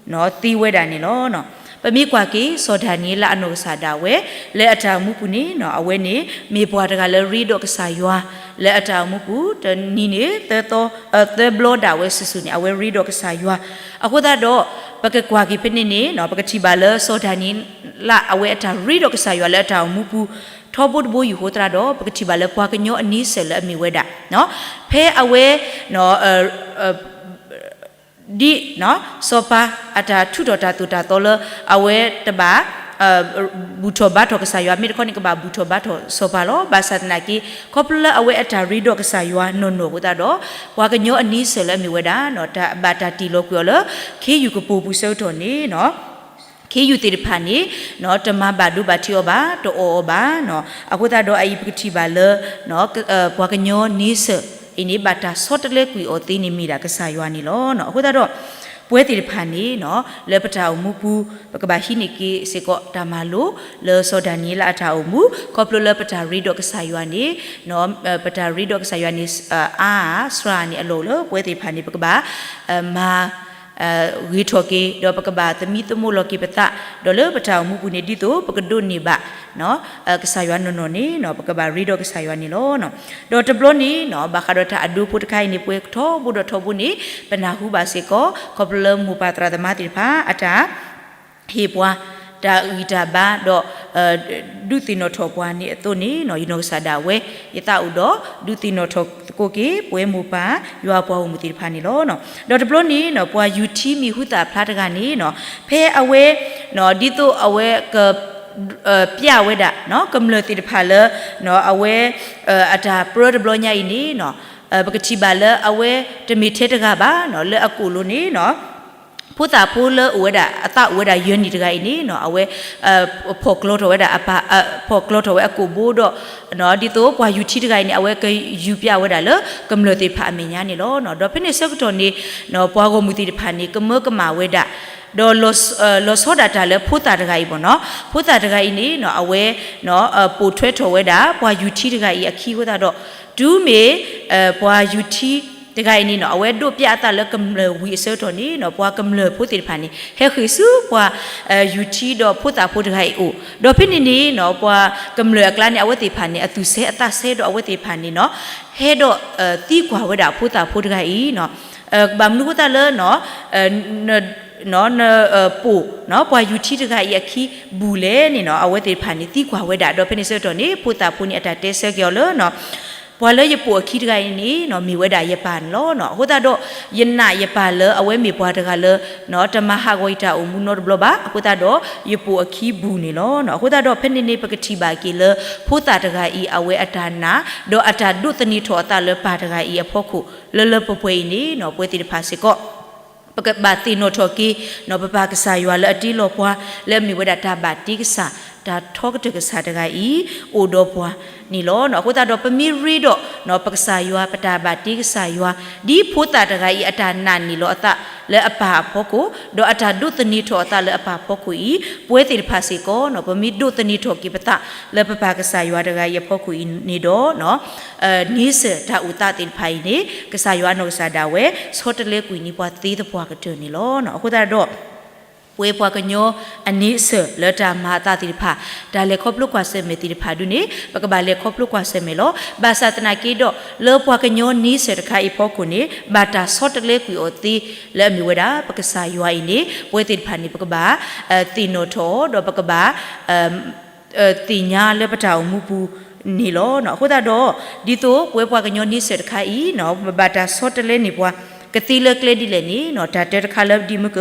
သ့ဝဲဒၣ်န့ၣ်လီၤ. ပမ့ၢ်ကွၢ်က့ၤ စီၤဒၤနံးယ့လးအနီၢ်ကစၢ်ဒၣ်ဝဲ လၢအတၢ်အိၣ်မူပူၤန့ၣ် အဝဲန့ၣ် မ့ၢ်ပှၤတဂၤလၢရ့ဒီးကစၢ်ယွၤ လၢအတၢ်အိၣ်မူပူၤ တနံၤန့ၣ် သၢသီ သၢဘျီဒၣ်ဝဲစုာ်စုာ်န့ၣ် အဝဲရ့ဒီးကစၢ်ယွၤ. အဃိသတးဒီး ပကကွၢ်က့ၤဖဲန့ၣ်န့ၣ် ပကထံၣ်ဘၣ်လၢစီၤဒၤနံးယ့လး အဝဲအတၢ်ရ့ဒီးကစၢ်ယွၤလၢအတၢ်အိၣ်မူပူၤ ထီဘိတဘိယူၢ်အဃိသတးဒီး ပကထံၣ်ဘၣ်လၢပှၤကညီအန့ဆၢၣ်လၢအမ့ၢ်ဝဲဒၣ် ဖဲအဝဲ ဒ် စီၤပၤအတၢ်ထူးထီၣ်တၢ်သိၣ်တၢ်သီလၢ အဝဲတဘၣ် ဘူၣ်ထီၣ်ဘါထီၣ်ကစၢ်ယွၤ မ့ၢ်တခီန့ၣ် ကဘၣ်ဘူၣ်ထီၣ်ဘါထီၣ်စီၤပၤလီၤ. ဘၣ်ဆၣ်သနာ်က့ ခီဖျိလၢအဝဲအတၢ်ရ့ဒီးကစၢ်ယွၤနီၢ်နီၢ်အဃိသတးဒီး ပှၤကညီအန့ဆၢၣ်လၢအမ့ၢ်ဝဲဒၣ် တၢ်ဘၣ်တၢ်တ့ၢ်လီၤကွံာ်အီၤလၢ ခ့ယုၢ်ကပိာ်ပူၤဆၢကတီၢ်န့ၣ် ခ့ယုၢ်သ့ၣ်တဖၣ်န့ၣ် တမၤဘၣ်ဒိဘၣ်ထံးအီၤဘၣ်, တအီၣ်အီၤဘၣ်. အဃိသတးဒီးအအံၤပကထံၣ်ဘၣ်လၢ ပှၤကညီန့ဆၢၣ်အံၤန့ၣ် ဘၣ်တၢ်ဆီတလဲကွံာ်အီၤသ့န့ၣ်မ့ၢ်ဒၣ်ကစၢ်ယွၤန့ၣ်လီၤ. အဃိသတးဒီး ပဝဲသ့ၣ်တဖၣ်န့ၣ် လၢပတၢ်အိၣ်မူပူၤ ပကဘၣ်ဟံးန့ၢ်က့ၤစ့ၢ်ကီးတၢ်မၤလိ လၢစီၤဒၤနံးယ့လးအတၢ်အိၣ်မူ ခီဖျိလၢပတၢ်ရ့ဒီးကစၢ်ယွၤန့ၣ် ပတၢ်ရ့ဒီးကစၢ်ယွၤန့ၣ် အါစှၤန့ၣ်အလီၢ်လၢပဝဲသ့ၣ်တဖၣ်န့ၣ် ပကဘၣ် မၤ ဂ့ၤထီၣ်က့ၤ ဒီးပကဘၣ်သမံသမိးလီၤက့ၤပသး, ဒီးလၢပတၢ်အိၣ်မူပူၤန့ၣ် ဒ်သိးပကဒိးန့ၢ်ဘၣ် ကစၢ်ယွၤနီၢ်နီၢ်န့ၣ် ပကဘၣ်ရ့ဒီးကစၢ်ယွၤန့ၣ်လီၤ. ဒီးတဘျီန့ၣ် ဘၣ်ဃးဒီးတၢ်အဒိဖိတခါအံၤန့ၣ် ပှဲၤထီဘိဒီးထီဘိန့ၣ် ပနၢ်ဟူဘၣ်စ့ၢ်ကီး ခီဖျိလၢမိၢ်ပၢ်သရၣ်သမါသ့ၣ်တဖၣ် အတၢ် ဟ့ၣ်ပှၤ တၢ်ဂံၢ်တၢ်ဘါ ဒီး ဒုးသ့ၣ်နီၣ်ထီၣ်ပှၤန့ၣ်အသိးန့ၣ် ယနီၢ်ကစၢ်ဒၣ်ဝဲ ယသးအိၣ်ဒီး ဒုးသ့ၣ်နီၣ်ထီၣ်သကိးက့ၤ ပဝဲမိၢ်ပၢ်ယွၤပှၤဂီၢ်မုၢ်သ့ၣ်တဖၣ်န့ၣ်လီၤ. ဒီးတဘျီန့ၣ် ပှၤယူၤထံမံၤဟူသၣ်ဖျါတဂၤန့ၣ် ဖဲအဝဲ ဒ်သိးအဝဲ က ပျဲဝဲဒၣ် ကမျၢၢ်သ့ၣ်တဖၣ်လၢ အဝဲ အတၢ်ပြၢတဘျီညါအံၤန့ၣ် ပကထံၣ်ဘၣ်လၢအဝဲတမ့ၢ်ထဲတဂၤဘၣ် လၢအကိာ်လိၤန့ၣ် ဖိသၣ်ဖိလၢအိၣ်ဝဲဒၣ် အသးအိၣ်ဝဲဒၣ်ယဲၢ်နံၣ်တဂၤအံၤန့ၣ် အဝဲ ဖီၣ်ကျီထီၣ်ဝဲဒၣ် ဖီၣ်ကျီထီၣ်ဝဲအကိာ်ဘိဒီး ဒ်သိးပှၤယူၤထံတဂၤအံၤန့ၣ် အဝဲကယူၤပျဲဝဲဒၣ်လၢကမျၢၢ်သ့ၣ်တဖၣ်အမဲာ်ညါန့ၣ်လီၤ. ဒီးဖဲန့ၣ်ဆၢကတီၢ်န့ၣ် ပှၤဂီၢ်မုၢ်သ့ၣ်တဖၣ်န့ၣ် ကမၢကမၣ်ဝဲဒၣ် ဒီး လီၤဆီဒၣ်တၢ်လၢဖိသၣ်တဂၤအံၤဘၣ်နီၤ, ဖိသၣ်တဂၤအံၤန့ၣ် အဝဲ ပိာ်ထွဲထီၣ်ဝဲဒၣ် ပှၤယူၤထံတဂၤအံၤအခံအဃိသတးဒီး တုၤမ့ၢ် ပှၤယူၤထံတဂၤအံၤန့ၣ် အဝဲဒိးပျဲအသးလၢကမျၢၢ်ဝံၤအဆၢကတီၢ်န့ၣ် ပှၤကမျၢၢ်ဖိသ့ၣ်တဖၣ်န့ၣ် ဟဲဃ့ၢ်ဆူပှၤ ယူၤထံဒီးဖိသၣ်ဖိတဂၤအံၤအိၣ်, ဒီးဖဲန့ၣ်န့ၣ် ပှၤကမျၢၢ်အကျါန့ၣ် အဝဲသ့ၣ်တဖၣ်န့ၣ် အသူၣ်ဆဲးအသးဆဲးဒီးအဝဲသ့ၣ်တဖၣ်န့ၣ် ဟဲဒီးသံကွၢ်ဝဲဒၣ်ဖိသၣ်ဖိတဂၤအံၤ ဘၣ်မနုၤအဃိသတးလၢ နပိာ် ပှၤယူၤထံတဂၤအံၤအခံဘူၣ်လဲၣ်န့ၣ် အဝဲသ့ၣ်တဖၣ်န့ၣ် သံကွၢ်ဝဲဒၣ် ဒီးဖဲန့ၣ်ဆၢကတီၢ်န့ၣ် ဖိသၣ်ဖိန့ၣ် အတၢ်တဲဆၢက့ၤအီၤလၢ ပှၤလၢယပိာ်အခံတဂၤအံၤန့ၣ် မ့ၢ်ဝဲဒၣ်ယပၢ်န့ၣ်လီၤ. အဃိသတးဒီး ယနာ်ယပၢ်လၢအဝဲမ့ၢ်ပှၤတဂၤလၢ တမၤဟးဂီၤယတၢ်အိၣ်မူနီတဘျီဘၣ်. အဃိသတးဒီး ယပိာ်အခံဘူၣ်န့ၣ်လီၤ. အဃိသတးဒီး ဖဲန့ၣ်န့ၣ် ပကထံၣ်ဘၣ်က့ၤလၢ ဖိသၣ်တဂၤအံၤ အဝဲအတၢ်နာ် ဒီးအတၢ်ဒိးသန့ၤထီၣ်အသးလၢပၢ်တဂၤအံၤအဖီခိၣ် လၢလၢပှဲၤပှဲၤအံၤန့ၣ် ပဝဲသ့ၣ်တဖၣ်စ့ၢ်ကီး ပကဘၣ်သ့ၣ်နီၣ်ထီၣ်က့ၤ ပပၢ်ကစၢ်ယွၤလၢအတ့လီၤပှၤ လၢအမ့ၢ်ဝဲဒၣ်တၢ်ဘၣ်တ့ကစၢ် တၢ်ထီကတၢၢ်ကစၢ်တဂၤအံၤ အိၣ်ဒီးပှၤန့ၣ်လီၤ. အဃိသတးဒီး ပမ့ၢ်ရ့ဒီး ပကစၢ်ယွၤ ပတၢ်ဘၣ်တ့ကစၢ်ယွၤ ဒ်ဖိသၣ်တဂၤအံၤ အတၢ်နာ်န့ၢ်လီၤအသးလၢအပၢ်အဖီခိၣ် ဒီးအတၢ်ဒိးသန့ၤထီၣ်အသးလၢအပၢ်အဖီခိၣ်အံၤ ပဝဲသ့ၣ်တဖၣ်စ့ၢ်ကီး ပမ့ၢ်ဒိးသန့ၤထီၣ်က့ၤပသးလၢပပၢ်ကစၢ်ယွၤတဂၤအံၤအဖီခိၣ်အံၤန့ၣ်ဒီး န့ဆၢၣ်တၢ်အိၣ်သးသ့ၣ်တဖၣ်အံၤန့ၣ် ကစၢ်ယွၤအနီၢ်ကစၢ်ဒၣ်ဝဲ ဆီတလဲကွံာ်န့ၢ်ပှၤသ့သပှၢ်ကတၢၢ်န့ၣ်လီၤ. အဃိသတးဒီး ပဝဲပှၤကညီအန့ဆၢၣ်လၢတၢ်မၤအသးသ့ၣ်တဖၣ် တၢ်လဲၤခီဖျိကွၢ်ဆၢၣ်မဲာ်သ့ၣ်တဖၣ်ဒုန့ၣ် ပကဘၣ်လဲၤခီဖျိကွၢ်ဆၢၣ်မဲာ်လီၤ. ဘၣ်ဆၣ်သနာ်က့ဒီး လၢပှၤကညီန့ဆၢၣ်တခါအံၤအဖီခိၣ်န့ၣ် ဘၣ်တၢ်ဆီတလဲကွံာ်အီၤသ့ လၢအမ့ၢ်ဝဲဒၣ် ပကစၢ်ယွၤအံၤန့ၣ် ပဝဲသ့ၣ်တဖၣ်န့ၣ် ပကဘၣ် သ့ၣ်နီၣ်ထီၣ်အီၤ ဒီးပကဘၣ် သ့ၣ်ညါလၢပတၢ်အိၣ်မူပူၤန့ၣ်လီၤ. အဃိသတးဒီး ဒ်သိးပဝဲပှၤကညီန့ဆၢၣ်တခါအံၤ ဘၣ်တၢ်ဆီတလဲန့ၢ်ပှၤ ကသ့လၢကျဲဒ်လဲၣ်န့ၣ် တၢ်တၢတခါလၢဒ်မ့ၢ်က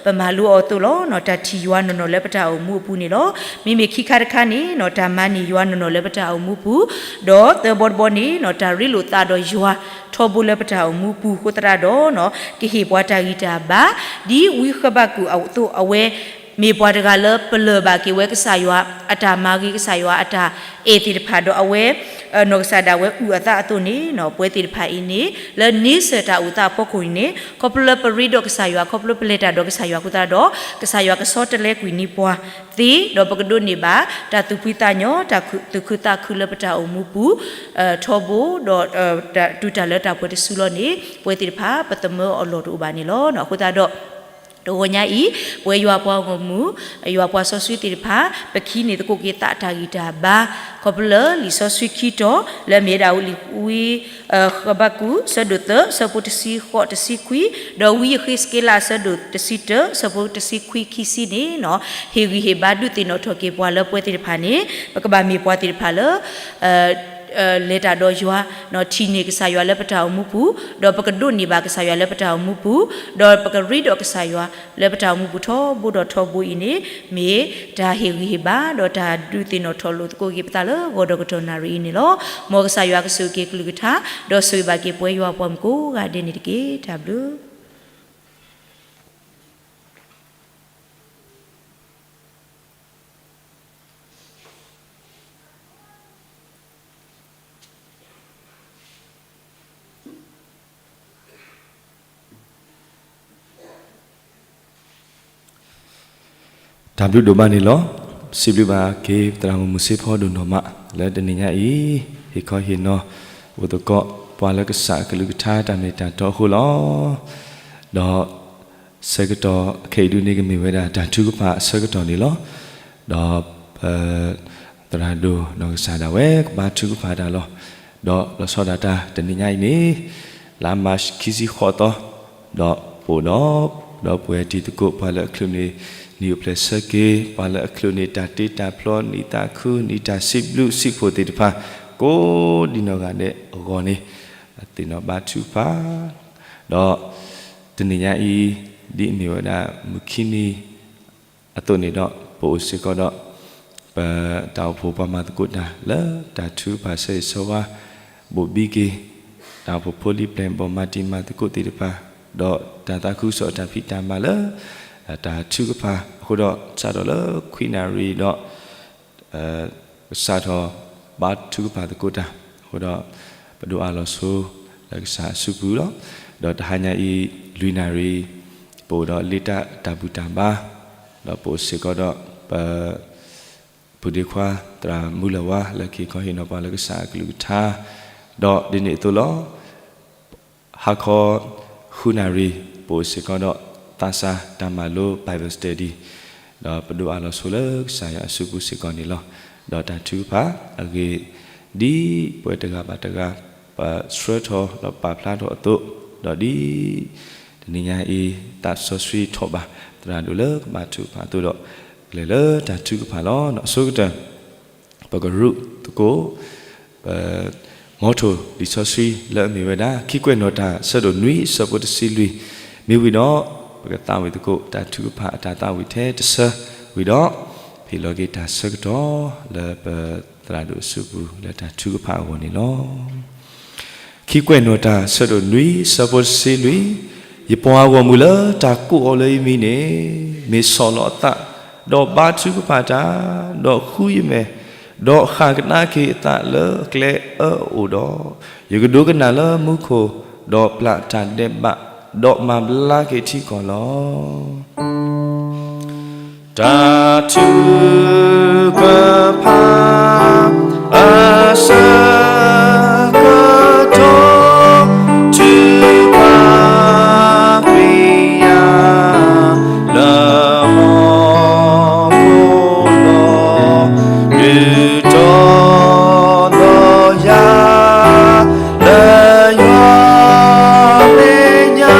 ပမၤလိအီၤအသိးလီၤ. တၢ်ထံၣ်ယွၤနီၢ်နီၢ်လၢပတၢ်အိၣ်မူအပူၤန့ၣ်လီၤ. မ့မ့ၢ်ခံခါတခါန့ၣ် တၢ်မၤန့ၢ်ယွၤနီၢ်နီၢ်လၢပတၢ်အိၣ်မူပူၤ, ဒီးသၢဘီတဘီန့ၣ် တၢ်ရ့လိာ်သးဒီးယွၤထီဘိလၢပတၢ်အိၣ်မူပူၤအဃိသတးဒီး ကဟ့ၣ်ပှၤတၢ်ဂံၢ်တၢ်ဘါ ဒ်ဝံဃဘးကူာ်အသိး အဝဲ မ့ၢ်ပှၤတဂၤလၢပလၢၢ်ဘၣ်က့ၤဝဲကစၢ်ယွၤ အတၢ်မၤဂ့ၤ ကစၢ်ယွၤအတၢ်အဲၣ်သ့ၣ်တဖၣ်ဒီးအဝဲ နီၢ်ကစၢ်ဒၣ်ဝဲအုၣ်အသးအသိးန့ၣ် ပဝဲသ့ၣ်တဖၣ်အံၤန့ၣ် လၢန့ဆၢၣ်တၢ်အိၣ်သးအဖီခိၣ်အံၤန့ၣ် ခီဖျိလၢပရ့ဒီးကစၢ်ယွၤ ခီဖျိပလဲၤတၢ်ဒီးကစၢ်ယွၤအဃိသတးဒီး ကစၢ်ယွၤကဆီတလဲကွံာ်န့ၢ်ပှၤသ့ ဒီးပကဒိးန့ၢ်ဘၣ် တၢ်သူၣ်ဖှံသးညီ တၢ်သူၣ်ခုသးခုလၢပတၢ်အိၣ်မူပူၤ ထီဘိ ဒီး တုၤတၢ်လၢတၢ်ပှဲၤတစုလီၤန့ၣ် ပဝဲသ့ၣ်တဖၣ် ပသမၢအီၤလီၢ်တအိၣ်ဘၣ်န့ၣ်လီၤ. အဃိသတးဒီး တဂီၤညါအံၤ ပဝဲယွၤပှၤဂီၢ်မုၢ် ယွၤပှၤစီဆှံသ့ၣ်တဖၣ် ပကဟံးန့ၢ်သကိးက့ၤသးတၢ်ဂံၢ်တၢ်ဘါ ခီဖျိလၢလံာ်စီဆှံခံတီၤ လၢအမ့ၢ်ဝဲဒၣ်ဝံဃဘးကူာ် အဆၢဒိၣ်သၢ အဆၢဖိတဆံဃိး တဆံခွံ ဒီးဝံယဃ့းစက့လး အဆၢဒိၣ်တဆံတၢ အဆၢဖိတဆံခွံ ခံဆံန့ၣ် ဟ့ၣ်ဂံၢ်ဟ့ၣ်ဘါဒုးသ့ၣ်နီၣ်ထီၣ်က့ၤပှၤလၢပဝဲသ့ၣ်တဖၣ်န့ၣ် ပကဘၣ်မ့ၢ်ပှၤသ့ၣ်တဖၣ်လၢ လဲၤတၢ်ဒီးယွၤ ထံၣ်န့ၢ်ကစၢ်ယွၤလၢပတၢ်အိၣ်မူပူၤ ဒီးပကဒိးန့ၢ်ဘၣ်ကစၢ်ယွၤလၢပတၢ်အိၣ်မူပူၤ ဒီးပကရ့ဒီးကစၢ်ယွၤလၢပတၢ်အိၣ်မူပူၤထီဘိဒီးထီဘိအံၤန့ၣ် မ့ၢ်တၢ်ဟ့ၣ်ဂံၢ်ဟ့ၣ်ဘါ ဒီးတၢ်ဒုးသ့ၣ်နီၣ်ထီၣ်လိာ်သကိးက့ၤပသးလၢဂီၤဒီးကတီၢ်နၣ်ရံၣ်အံၤန့ၣ်လီၤ. မ်ကစၢ်ယွၤကဆိၣ်ဂ့ၤက့ၤကလုၢ်ကထါ ဒီးဆိၣ်ဂ့ၤဘၣ်က့ၤပဝဲယွၤပှၤမုၣ်ကိးဂၤဒဲးန့ၣ်တက့ၢ်. တၢ်ဘျုးတၢ်ဘျုးဒိၣ်မးန့ၣ်လီၤ. စံးဘျုးဘၣ်က့ၤသရၣ်မုၣ်မုၢ်စ့ဖီဒိၣ်နီၢ်မး လၢတနံၤညါအံၤ ဟ့ၣ်ခီဟ့ၣ်နီၤ အိၣ်သကိးပှၤလၢကစၢ်အကလုၢ်ကထါတၢ်မ့ၢ်တၢ်တီအဃိလီၤ. ဒီး ဆၢကတီၢ်ခဲအံၤဒုန့ၣ် ကမ့ၢ်ဝဲဒၣ်တၢ်ထုကဖၣ်အဆၢကတီၢ်န့ၣ်လီၤ. ဒီးပသရၣ်ဒိၣ်နီၢ်ကစၢ်ဒၣ်ဝဲ ကဘါထုကဖၣ်တၢ်လီၤ. ဒီးလီၤဆီဒၣ်တၢ်တနံၤညါအံၤန့ၣ် လါမးရှးခံဆံဃိးသီ, ဒီးပအိၣ်ဒီး ဒီပုၢ်ဝဲၢ်တံၤသကိး ပှၤလၢအချုးန့ၢ် နံၣ်အိၣ်ဖျဲၣ်ဆၢက့ၤ, ပှၤလၢအချုးန့ၢ် တၢ်တ့တၢ်ဖျီ နံၣ်သးခု နံၣ်တၢ်စံးဘျုးစံးဖှိၣ်သ့ၣ်တဖၣ် ကိးဒံနီၢ်ဂၤဒဲးအဂီၢ်န့ၣ် အသ့ၣ်နီၣ်ဘါထုကဖၣ် ဒီးတနံၤညါအံၤ ဒ်အမ့ၢ်ဝဲဒၣ်မုၢ်ခံနံၤအသိးန့ၣ်ဒီး ပအိၣ်စ့ၢ်ကီးဒီး ပတၢ်အိၣ်ဖှိၣ်ပှၤမၤသကိးတၢ်လၢတၢ်ထုကဖၣ်ဆၢဂ့ၤဆၢဝါ ဘိၣ်ဘံက့ၤ တၢ်အိၣ်ဖှိၣ်ဖိလံၤပျဲၢ်ဘီၣ်မၤတံၤမၤသကိးသ့ၣ်တဖၣ်, ဒီးတၢ်သးခုကစီၣ်တၢ်ဖံးတၢ်မၤလၢ တၢ်ထုကဖၣ်အဃိဒီး စးထီၣ်လၢခွံနၣ်ရံၣ်ဒီး ကစးထီၣ်ဘါထုကဖၣ်သကိးတၢ်အဃိဒီး ပဒိးအးလီၤဆိလၢကစၢ်အစုပူၤလီၤ. ဒီးတဟါညါအံၤ လွံၢ်နၣ်ရံၣ် ပအိၣ်ဒီးလ့တၢ်တၢ်ဘူၣ်တၢ်ဘါ, ဒီးပအိၣ်စ့ၢ်ကီးဒီး ပပုၢ်ဒ့ခွါသရၣ်မူလၢၢ်ဝါ လၢကဟ့ၣ်ခီဟ့ၣ်နီၤပှၤလၢကစၢ်အကလုၢ်ကထါ, ဒီးဒ်န့ၣ်အသိးလီၤ. ဟါခီ ဃုနၣ်ရံၣ် ပအိၣ်စ့ၢ်ကီးဒီး သးစၢ်တၢ်မၤလိ Bible Study, ဒီးပဒိးအးလီၤဆိလၢကစၢ်ယွၤအစုပူၤစ့ၢ်ကီးန့ၣ်လီၤ. ဒီးတၢ်ထုကဖၣ်အဂ့ၢ် ဒ်ပဝဲတဂၤဘၣ်တဂၤ ပဆှၢထီၣ်ဒီးပာ်ဖျါထီၣ်အသိး, ဒီးဒ်တနံၤညါအံၤ သးစီဆှံထီၣ်ဘၣ် သရၣ်ဒိၣ်လၢကဘါထုကဖၣ်အသိးဒီး ကလဲၤလၢတၢ်ထုကဖၣ်လီၤ. အဆိကတၢၢ် ပကရူးသကိး ပ မ်ထိၣ်လံာ်စီဆှံလၢအမ့ၢ်ဝဲဒၣ် ခံကွဲးနီၣ်တၢ် ဆၢဒိၣ်နွံ ဆၢဖိတဆံလွံၢ် မ့ၢ်ဝံၤဒီး ပကသးဝံၣ်သကိး တၢ်ထုကဖၣ်အတၢ်သးဝံၣ်ထဲတဆၢဝံၤဒီး ဟ့ၣ်လီၤက့ၤတၢ်ဆၢကတီၢ်လၢပသရၣ်ဒိၣ်အစုပူၤလၢတၢ်ထုကဖၣ်အဂီၢ်န့ၣ်လီၤ. ခံကွဲးနီၣ်တၢ် ဆၢဒိၣ်နွံ ဆၢဖိတဆံလွံၢ်, ယပှၤဂီၢ်မုၢ်လၢတၢ်ကိးအီၤလၢယမံၤန့ၣ် မ့ၢ်ဆီၣ်လီၤအသး, ဒီးဘါထုကဖၣ်တၢ်, ဒီးဃုယမဲာ်, ဒီးဃၣ်ကဒါက့ၤအသးလၢအကျဲအၢအအိၣ်ဒီး, ယကဒိကနၣ်လၢမူခိၣ်, ဒီးပျၢ်တၢ်ဒဲးဘး, ဒီးမၤဘျါက့ၤထံကီၢ်လီၤ. တၢ်ထုကဖၣ်အဆၢကတီၢ် ထုကဖၣ်ပျံၤယၤလၢဟီၣ်ခိၣ်လီၤ, ဒုးတီဒီးယၤ လၢယွၤမဲာ်ညါ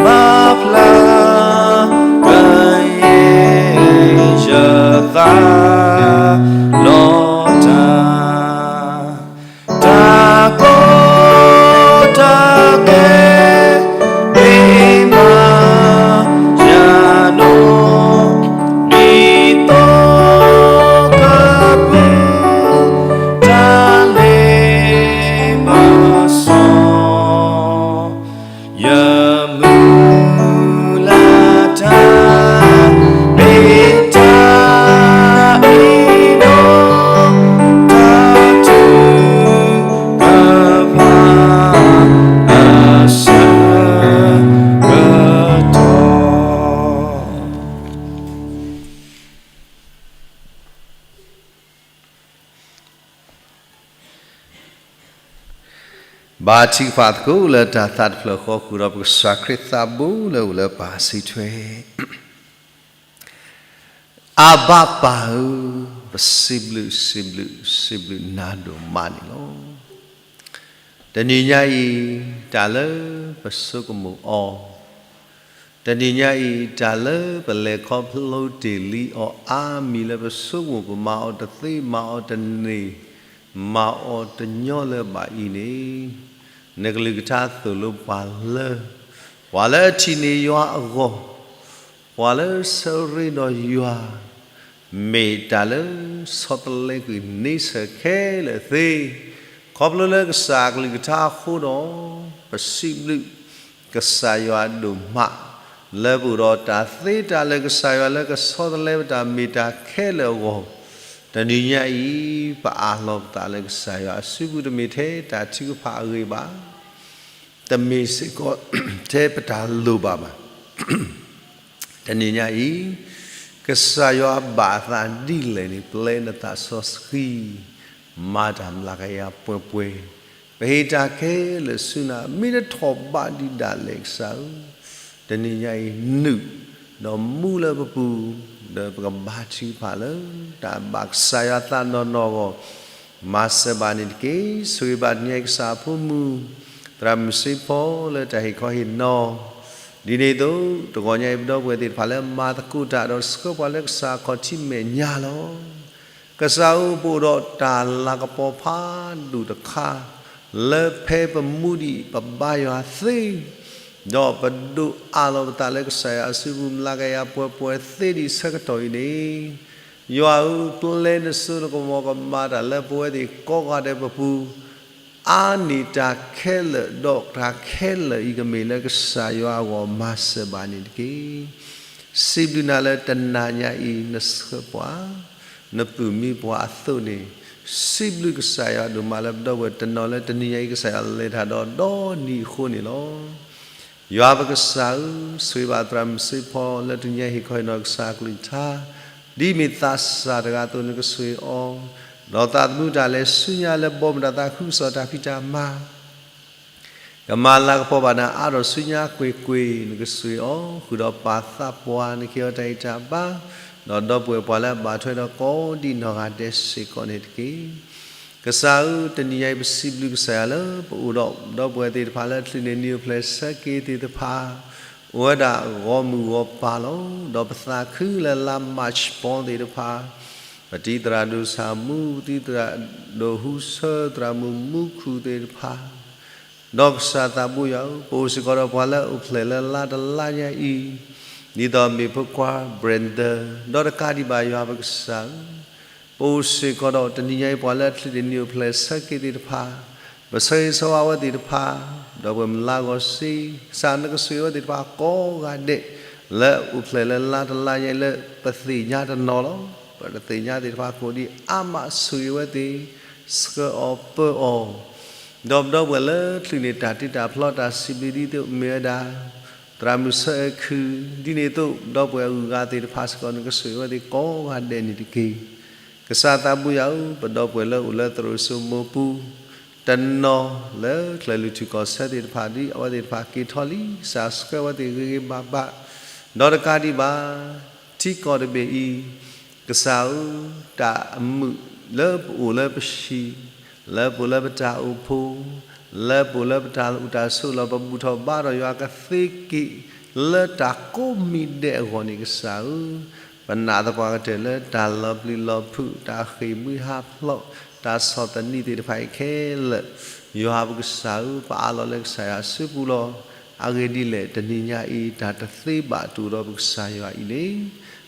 မၤဖျါ ကယဲၢ်ယသးလီၤတၢ်, တၢ်ကီတၢ်ခဲ မ့ၢ်မၤယၤနီၣ် ဒ်သိးကပူၤ တၢ်လ့ပစီ ယမုၢ်လၢ်တၢ် မ့ၢ်တၢ်အံၤဒီး တၢ်ထုကဖၣ်အဆၢကတီၢ် ဘါထုကဖၣ်သကိးလၢတၢ်သးတဖျၢၣ်ဃီဃုာ်ဒီး ပကစၢ်ခရံာ်သးဘိလၢအိၣ်လၢပၢ်စံးထွဲ, အဘၣ်ပၢ်ဧၢ, ပစံးဘျုး စံးဘျုး စံးဘျုးနၤဒိၣ်မးန့ၣ်လီၤ. တနံၤညါအံၤ တၢ်လၢပဆိကမိၣ်အီၤ တနံၤညါအံၤ တၢ်လၢပလဲၤခီဖျိတ့ၢ်လံအီၤအါမံၤလၢပဆိကမိၣ် ပမၤအီၤတသ့ မၤအီၤတန့ၢ် မၤအီၤတညီလၢၤဘၣ်အံၤန့ၣ်, နကလုၢ်ကထါသိၣ်လိပှၤလၢ ပှၤလၢအထံၣ်န့ၢ်ယွၤအဂီၢ်, ပှၤလၢဆၢရ့ဒီးယွၤ မ့ၢ်တၢ်လၢဆီတလဲကွံာ်န့ဆၢၣ်ခဲလၢာ်သ့, ခီဖျိလၢကစၢ်အကလုၢ်ကထါအဃိဒီး ပစံးဘျုး ကစၢ်ယွၤဒိၣ်မး လၢပအိၣ်ဒီးတၢ်သ့တၢ်လၢာ် ကစၢ်ယွၤလၢကဆီတလဲပတၢ်မ့ၢ်တၢ်ခဲလၢာ်အဂီၢ်, တနံၤညါအံၤ ပအးလီၤပသးလၢကစၢ်ယွၤအစုပူၤ တမ့ၢ်ထဲတၢ်ထုကဖၣ်အဂ့ၢ်ဘၣ်, တမ့ၢ်စ့ၢ်ကီးထဲပတၢ်လိၣ်ဘၣ်ဘၣ်. တနံၤညါအံၤ ကစၢ်ယွၤဘၣ်အသးဒ်လဲၣ်န့ၣ် ပျဲနသးစီဆှံ မၤတၢ်မျးကယၤပှဲၤပှဲၤ, ပဟ့ၣ်တၢ်ခဲလၢာ်ဆူနၤ မ့ၢ်တထီၣ်ဘးဒံးဒၣ်လဲာ်ကစၢ်ဧၢ, တနံၤညါအံၤနုာ် ဒီးမူလၢပပူၤ, ဒီးပကဘါထုကဖၣ်လၢ တၢ်ဘၣ်ကစၢ်ယွၤသးနီၢ်နီၢ်အဂီၢ်, မၤစၢၤဘၣ်န့ၣ်တက့ၢ်. ဆိၣ်ဂ့ၤဘၣ်တနံၤညါအံၤကစၢ်အဖိမုၣ် သရၣ်မုၣ်စ့ဖီလၢတၢ်ဟ့ၣ်ခီဟ့ၣ်နီၤ, ဒ်န့ၣ်အသိး တဂီၤညါအံၤပဒီပုၢ်ဝဲၢ်သ့ၣ်တဖၣ်လၢမၤသကိးတၢ် ဒီးဆှၢပှၤလၢကစၢ်အခီၣ်ထံးမဲာ်ညါလီၤ. ကစၢ်ဧၢ, ပအိၣ်ဒီးတၢ်လၤကပီၤဖးဒိၣ်တခါ လၢဖဲပမူဒံးပဘါယွၤသ့, ဒီးပဒိးအးလီၤပသးလၢကစၢ်ယွၤအစုပူၤ မုၢ်လၢ်ကယၤပှဲၤပှဲၤသ့ဒံးဆၢကတီၢ်အံၤန့ၣ်, ယွၤဧၢ, ပျဲနစိနကမီၤကမၤတၢ်လၢပဝဲသ့ၣ်ကိးဂၤဒဲးပပူၤ အါန့ၢ်တၢ်ခဲလၢာ်, ဒီးတၢ်ခဲလၢာ်အံၤကမ့ၢ်လၢကစၢ်ယွၤအဂီၢ်, မၤစၢၤဘၣ်န့ၣ်တက့ၢ်. စံးဘျုးနၤလၢတနၤညါအံၤ နဆှၢပှၤ, နပုၢ်မံပှၤအသိးန့ၣ်, စံးဘျုးကစၢ်ယွၤဒိၣ်မးလၢပဒီပုၢ်ဝဲၢ်တနီၤလၢတနံၤညါအံၤ ကစၢ်ယွၤလဲၤတၢ်ဒီးဒီနံၤအဃိန့ၣ်လီၤ. ယွၤပကစၢ်ဧၢ, ဆိၣ်ဂ့ၤဘၣ်သရၣ်မုၣ်စ့ဖီလၢတနံၤညါဟ့ၣ်ခီဟ့ၣ်နီၤကစၢ်အကလုၢ်ကထါ, ဒ်မ့ၢ်သးစၢ်တဂၤအသိး နကဆိၣ်ဂ့ၤအီၤ, ဒီးသးသမူတၢ်လဲၤဆူညါလၢဘီမုၢ်တၢ်သးခုကစီၣ်တၢ်ဖံးတၢ်မၤ ကမၤလၤကပီၤဘၣ်နၤအါထီၣ်ဆူညါကွ့ၢ်ကွ့ၢ်, နကဆိၣ်ဂ့ၤအီၤ, ဃုာ်ဒီးပာ်သးပှၢ်နကဟ့ၣ်အီၤတၢ်ဂံၢ်တၢ်ဘါ, ဒီးဒီပုၢ်ဝဲၢ်ပှၤလၢအဘၣ်ထွဲဒီးကိးဒံးနီၢ်ဂၤဒဲးစ့ၢ်ကီးန့ၣ်တက့ၢ်. ကစၢ်ဧၢ, တနံၤညါအံၤပစံးဘျုးကစၢ်ယွၤလၢပအိၣ်ဒီးဒီပုၢ်ဝဲၢ်သ့ၣ်တဖၣ်လၢ ကလုာ်န့ၣ်နံၣ်အိၣ်ဖျဲၣ်ဆၢက့ၤသ့ၣ်တဖၣ်, အိၣ်ဝဲဒၣ်ဂီၤမုၢ်ဂီၤပၤလီၤ. ဒီးပသးခုလၢလါမၢ်ၡးပီသ့ၣ်တဖၣ်, ပတံၤသရၣ်ဒိၣ်ဆၣ်မူ, ပတံၤသရၣ်ဒိၣ်ဟူဆၢ, သရၣ်မုၣ်မူခိၣ်သ့ၣ်တဖၣ်, ဒီးကစၢ်သးဘိယွၤဧၢ, ပအိၣ်စ့ၢ်ကီးဒီးပှၤလၢအိၣ်ဖျဲၣ်လၢလါတလါညါအံၤ, ဒ်သိးမ့ၢ်ဖိခွါ Brenda, ဒီးတကးဒံးဘၣ်ယွၤပကစၢ်ဧၢ, ပအိၣ်စ့ၢ်ကီးဒီးတနံၤညါအံၤ ပှၤလၢအချံးန့ၣ်နံၣ်အိၣ်ဖျဲၣ်ဆၢက့ၤသ့ၣ်တဖၣ်, ပဆၢဂ့ၤဆၢဝါဝဲသ့ၣ်တဖၣ်, ဒီးပမုၢ်လၢ်ဂီၤစ့, ကစၢ်နကဆိၣ်ဂ့ၤဝဲသ့ၣ်တဖၣ်ကိးဂၤဒဲး, လၢအိၣ်ဖျဲၣ်လၢလါတလါညါအံၤလၢပသ့ၣ်ညါတနီၤလီၤ. ပတသ့ၣ်ညါသ့ၣ်တဖၣ်ကိးဒံးအါမး ဆိၣ်ဂ့ၤဝဲသ့ၣ်, ဆှၢအီၤပၢအီၤ ဒီးပဒီပုၢ်ဝဲၢ်လၢကလုာ်န့ၣ် တၢ်တ့တၢ်ဖျီတၢ်စံးဘျုးဒ်သိးမ့ၢ်ဝဲဒၣ် သရၣ်မုၣ်ဆၢအဲၣ်ခုၣ်, ဒ်န့ၣ်အသိး ပဒီပုၢ်ဝဲၢ်အဂုၤအဂၤသ့ၣ်တဖၣ်စ့ၢ်ကီး နကဆိၣ်ဂ့ၤဝဲသ့ၣ်ကိးဂၤဒဲးန့ၣ်တက့ၢ်. ကစၢ်သးဘိယွၤဧၢ, ပဒီပုၢ်ဝဲၢ်လၢအိၣ်လၢသရိာ်စိမိၢ်ပူၤ, တနီၤလၢချၢၣ်လွံၢ်ထူၣ်ကီၢ်ဆၢသ့ၣ်တဖၣ် ဒ်အဝဲသ့ၣ်တဖၣ်က့ၤထီၣ်လံ, ကစၢ်ဆှၢဝဲသ့ၣ်ဂ့ၤဂ့ၤဘၣ်ဘၣ်, ဒီးတကးဒံးဘၣ် ထံကီၢ်တဘ့ၣ်အံၤ ကစၢ်ဧၢ, တၢ်အမုာ်လၢပအိၣ်လၢပဟံၣ်, လၢပအိၣ်လၢပတၢ်အိၣ်ဖှိၣ်, လၢပအိၣ်လၢပတၢ်အိၣ်တၢ်ဆိးလီၢ် ပဘူၣ်ထီၣ်ဘါထီၣ်ယွၤကသ့က့ၤ လၢတၢ်ကိးမံၤဒဲးအဂီၢ်န့ၣ် ကစၢ်ဧၢ, ပနာ်သပှၢ်ကတၢၢ်လၢတၢ်လီၤပျံၤလီၤဖုး, တၢ်ဃ့ၢ်မှံဟးဖျိး, တၢ်ဆီၣ်သနံးသ့ၣ်တဖၣ်အံၤခဲလၢာ်, ယွၤပကစၢ်ဧၢ, ပအးလီၤလၢကစၢ်ယွၤအစုပူၤလီၤ. အဂ့ၢ်ဒ်လဲၣ်, တနံၤညါအံၤ တၢ်တသ့ဘၣ်တအိၣ်ဒီးပကစၢ်ယွၤအံၤန့ၣ်,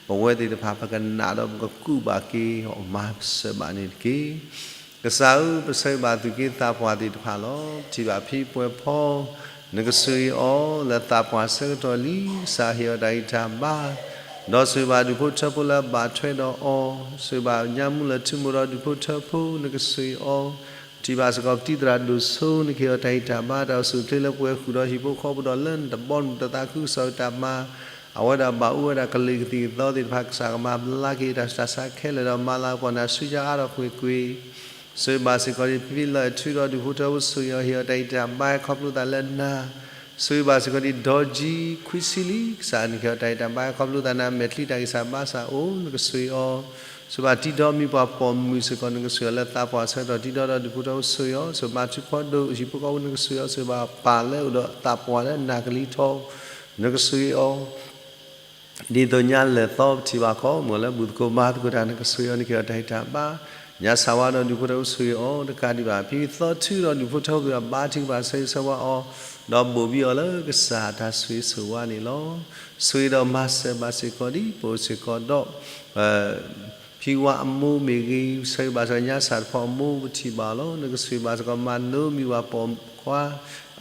ပဝဲသ့ၣ်တဖၣ်ပကနၣ်ဒီးပကကူးဘၣ်က့ၤအီၤ မၤစၢၤဘၣ်န့ၣ်တက့ၢ်. ကစၢ်ဧၢ, ပဆၢဂ့ၤဘၣ်သူၣ်က့သးပှၢ်သ့ၣ်တဖၣ်လီၤ. ပထံၣ်ဘၣ်ဖံပှဲၤဖီ, နကဆိၣ်ဂ့ၤအီၤလၢသးပှၢ်ဆၢကတီၢ်လံ, ကစၢ်ဟ့ၣ်အီၤတၢ်ဂံၢ်တၢ်ဘါ, ဒီးဆိၣ်ဂ့ၤဘၣ်ဒူၣ်ဖိထၢဖိလၢအဘၣ်ထွဲဒီးအီၤ, ဆိၣ်ဂ့ၤဘၣ်ညၣ်မူလၢထူမိၢ်ဒီးဒူၣ်ဖိထၢဖိ နကဆိၣ်ဂ့ၤအီၤ, ပထံၣ်ဘၣ်စ့ၢ်ကီးပတံၤသရၣ်ဒိၣ်စိ နကဟ့ၣ်အီၤတၢ်ဂံၢ်တၢ်ဘါ, တၢ်အိၣ်ဆူၣ်အိၣ်ချ့လၢပဝဲဃုာ်ဒီးဟံၣ်ဖိဃီဖိဒီးလၢနတဘီမုၢ်တၢ်သးခုကစီၣ်တၢ်မၤ, အဝဲဒၣ်ဘၣ်အိၣ်ဝဲဒၣ်ကလုာ်ကသံၣ်ကသီသ့ၣ်တဖၣ် ကစၢ်ကမၤဘျါက့ၤတၢ်ဆူးတၢ်ဆါခဲလၢာ်ဒီးမၤလၤကပီၤနၤဆူညါအါထီၣ်ကွ့ၢ်ကွ့ၢ်, ဆိၣ်ဂ့ၤဘၣ်စ့ၢ်ကီး ဖံလၢအထုဒီးဒူၣ်ဖိထၢဖိ ဆိၣ်ဂ့ၤအီၤ ဟ့ၣ်အီၤတၢ်ဂံၢ်တၢ်ဘါ ခီဖျိသးလၢနၤ, ဆိၣ်ဂ့ၤဘၣ်စ့ၢ်ကီး ဒီကၠံခွံဆံလံ, ကစၢ်နကဟ့ၣ်အီၤတၢ်ဂံၢ်တၢ်ဘါ ခီဖျိသးနၤ မဲာ်ချံတၢ်ဂံၢ်စၢ်ဘါစၢ်အိၣ် နကဆိၣ်ဂ့ၤအီၤ, ဆိၣ်ဂ့ၤဘၣ်တံၤဒီမံၤပှၤပိာ်မုၣ်စ့ၢ်ကီး နကဆိၣ်ဂ့ၤအီၤလၢသးပှၢ်ဆၢကတီၢ် တံၤဒီဒီးဒူၣ်ဖိထၢဖိ ဆိၣ်ဂ့ၤအီၤ, ဆိၣ်ဂ့ၤဘၣ်ထူဖီဒိၣ်ဟံၣ်ဖိဃီဖိ နကဆိၣ်ဂ့ၤအီၤ, ဆိၣ်ဂ့ၤဘၣ်ပၢ်လၢအိၣ်ဒီးသးပှၢ်လၢနၢ်ကလံၤထီ နကဆိၣ်ဂ့ၤအီၤ ဒ်သိးညါလဲၤသီ ပထံၣ်ဘၣ်ကိးမုၢ်လၢ ဘူၣ်သကိးဘါသကိးတၢ် နကဆိၣ်ဂ့ၤအီၤ နကဟ့ၣ်အီၤတၢ်ဂံၢ်တၢ်ဘါ, ညါဆၣ်ဝါဒီးဒူၣ်ဖိထၢဖိ ဆိၣ်ဂ့ၤအီၤ တကးဒံးဘၣ် ဖံသီထုဒီးဒူၣ်ဖိထၢဖိ ဘါထုကဖၣ်ဆၢဂ့ၤဆၢဝါအီၤ, ဒီးဘိၣ်ဘံအီၤလၢကစၢ်တၢ်ဆိၣ်ဂ့ၤဆိၣ်ဝါန့ၣ်လီၤ. ဆိၣ်ဂ့ၤဒီးမၤစၢၤဘၣ်စ့ၢ်ကီး ဒ်ပအိၣ်စ့ၢ်ကီးဒီး ဖံဝါအမိၢ်မ့ၢ်ဂ့ၤ, ဆၢဂ့ၤဘၣ်စ့ၢ်ကီး ညါဆၣ်တဖီအမိၢ် ပထံၣ်ဘၣ်အီၤလီၤ. နကဆိၣ်ဂ့ၤဘၣ်စ့ၢ်ကီး မၤနိမံၤဝၤပိာ်ခွါ,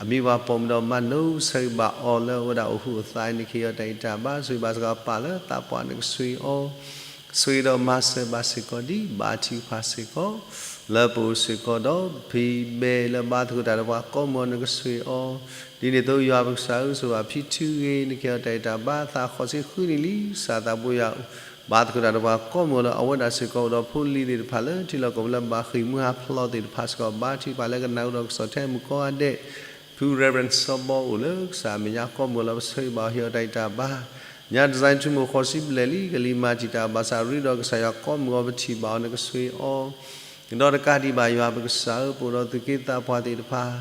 အမံၤဝၤပိာ်မုၣ်ဒီး မၤနိဆၢဂ့ၤဘၣ်အီၤလၢအဝဲဒၣ် အိၣ်ဃူအိၣ်သး နကဟ့ၣ်အီၤတၢ်ဂံၢ်တၢ်ဘါ, ဆိၣ်ဂ့ၤဘၣ်စ့ၢ်ကီး ပၢ်လၢသးပှၢ် နကဆိၣ်ဂ့ၤအီၤ, ဆိၣ်ဂ့ၤဒီးမၤစၢၤဘၣ်စ့ၢ်ကီး ဒ်ဘါထုကဖၣ်စ့ၢ်ကီး လၢပအိၣ်စ့ၢ်ကီးဒီး ဖံဘဲလၢဘါသကိးတၢ်ဒီးပှၤကိးမုၢ်အီၤ နကဆိၣ်ဂ့ၤအီၤ, ဒ်န့ၣ်အသိး ယွၤပကစၢ်ဧၢ, ဆိၣ်ဂ့ၤဘၣ်ဖံထူဂ့ၤ, နကဟ့ၣ်အီၤတၢ်ဂံၢ်တၢ်ဘါ သးဃိးဆံဃုနံၣ်လံ, ကစၢ်သးဘိယွၤ ဘါသကိးတၢ်ဒီးပှၤကိးမုၢ်အီၤလီၤ. အဝဲဒၣ်စ့ၢ်ကီး အိၣ်ဒီးဖိလံၤသ့ၣ်တဖၣ်လၢထံလီၢ်ကီၢ်ပူၤလၢဘၣ်ဃ့ၢ်မှံဟးဖျိးသ့ၣ်တဖၣ်စ့ၢ်ကီး ဘါထုကဖၣ်လၢကနၣ်အူဒီးကစီၣ်ထဲမုၣ်ကိးဂၤဒဲး, ဖု Reverend စီၤဘီအိၣ်လၢကစၢ်အမဲာ်ညါ ကိးမုၢ်ဂီၤလၢပဆၢဂ့ၤဘၣ်အီၤ ဟ့ၣ်အီၤတၢ်ဂံၢ်တၢ်ဘါ, ညါ December ထူၣ်မုၢ် ဃိးဆံဘျဲၣ်လံ ကလံၤမၤတံာ်တာ် ဘၣ်ဆၣ်ရ့ဒီးကစၢ်ယွၤကိးမုၢ်ဂီၤ ပထံၣ်ဘၣ်အီၤနကဆိၣ်ဂ့ၤအီၤ ဒီးတကးဒံးဘၣ်ယွၤပကစၢ်ဧၢ, ပအိၣ်ဒီးသူၣ်က့သးပှၢ်သ့ၣ်တဖၣ်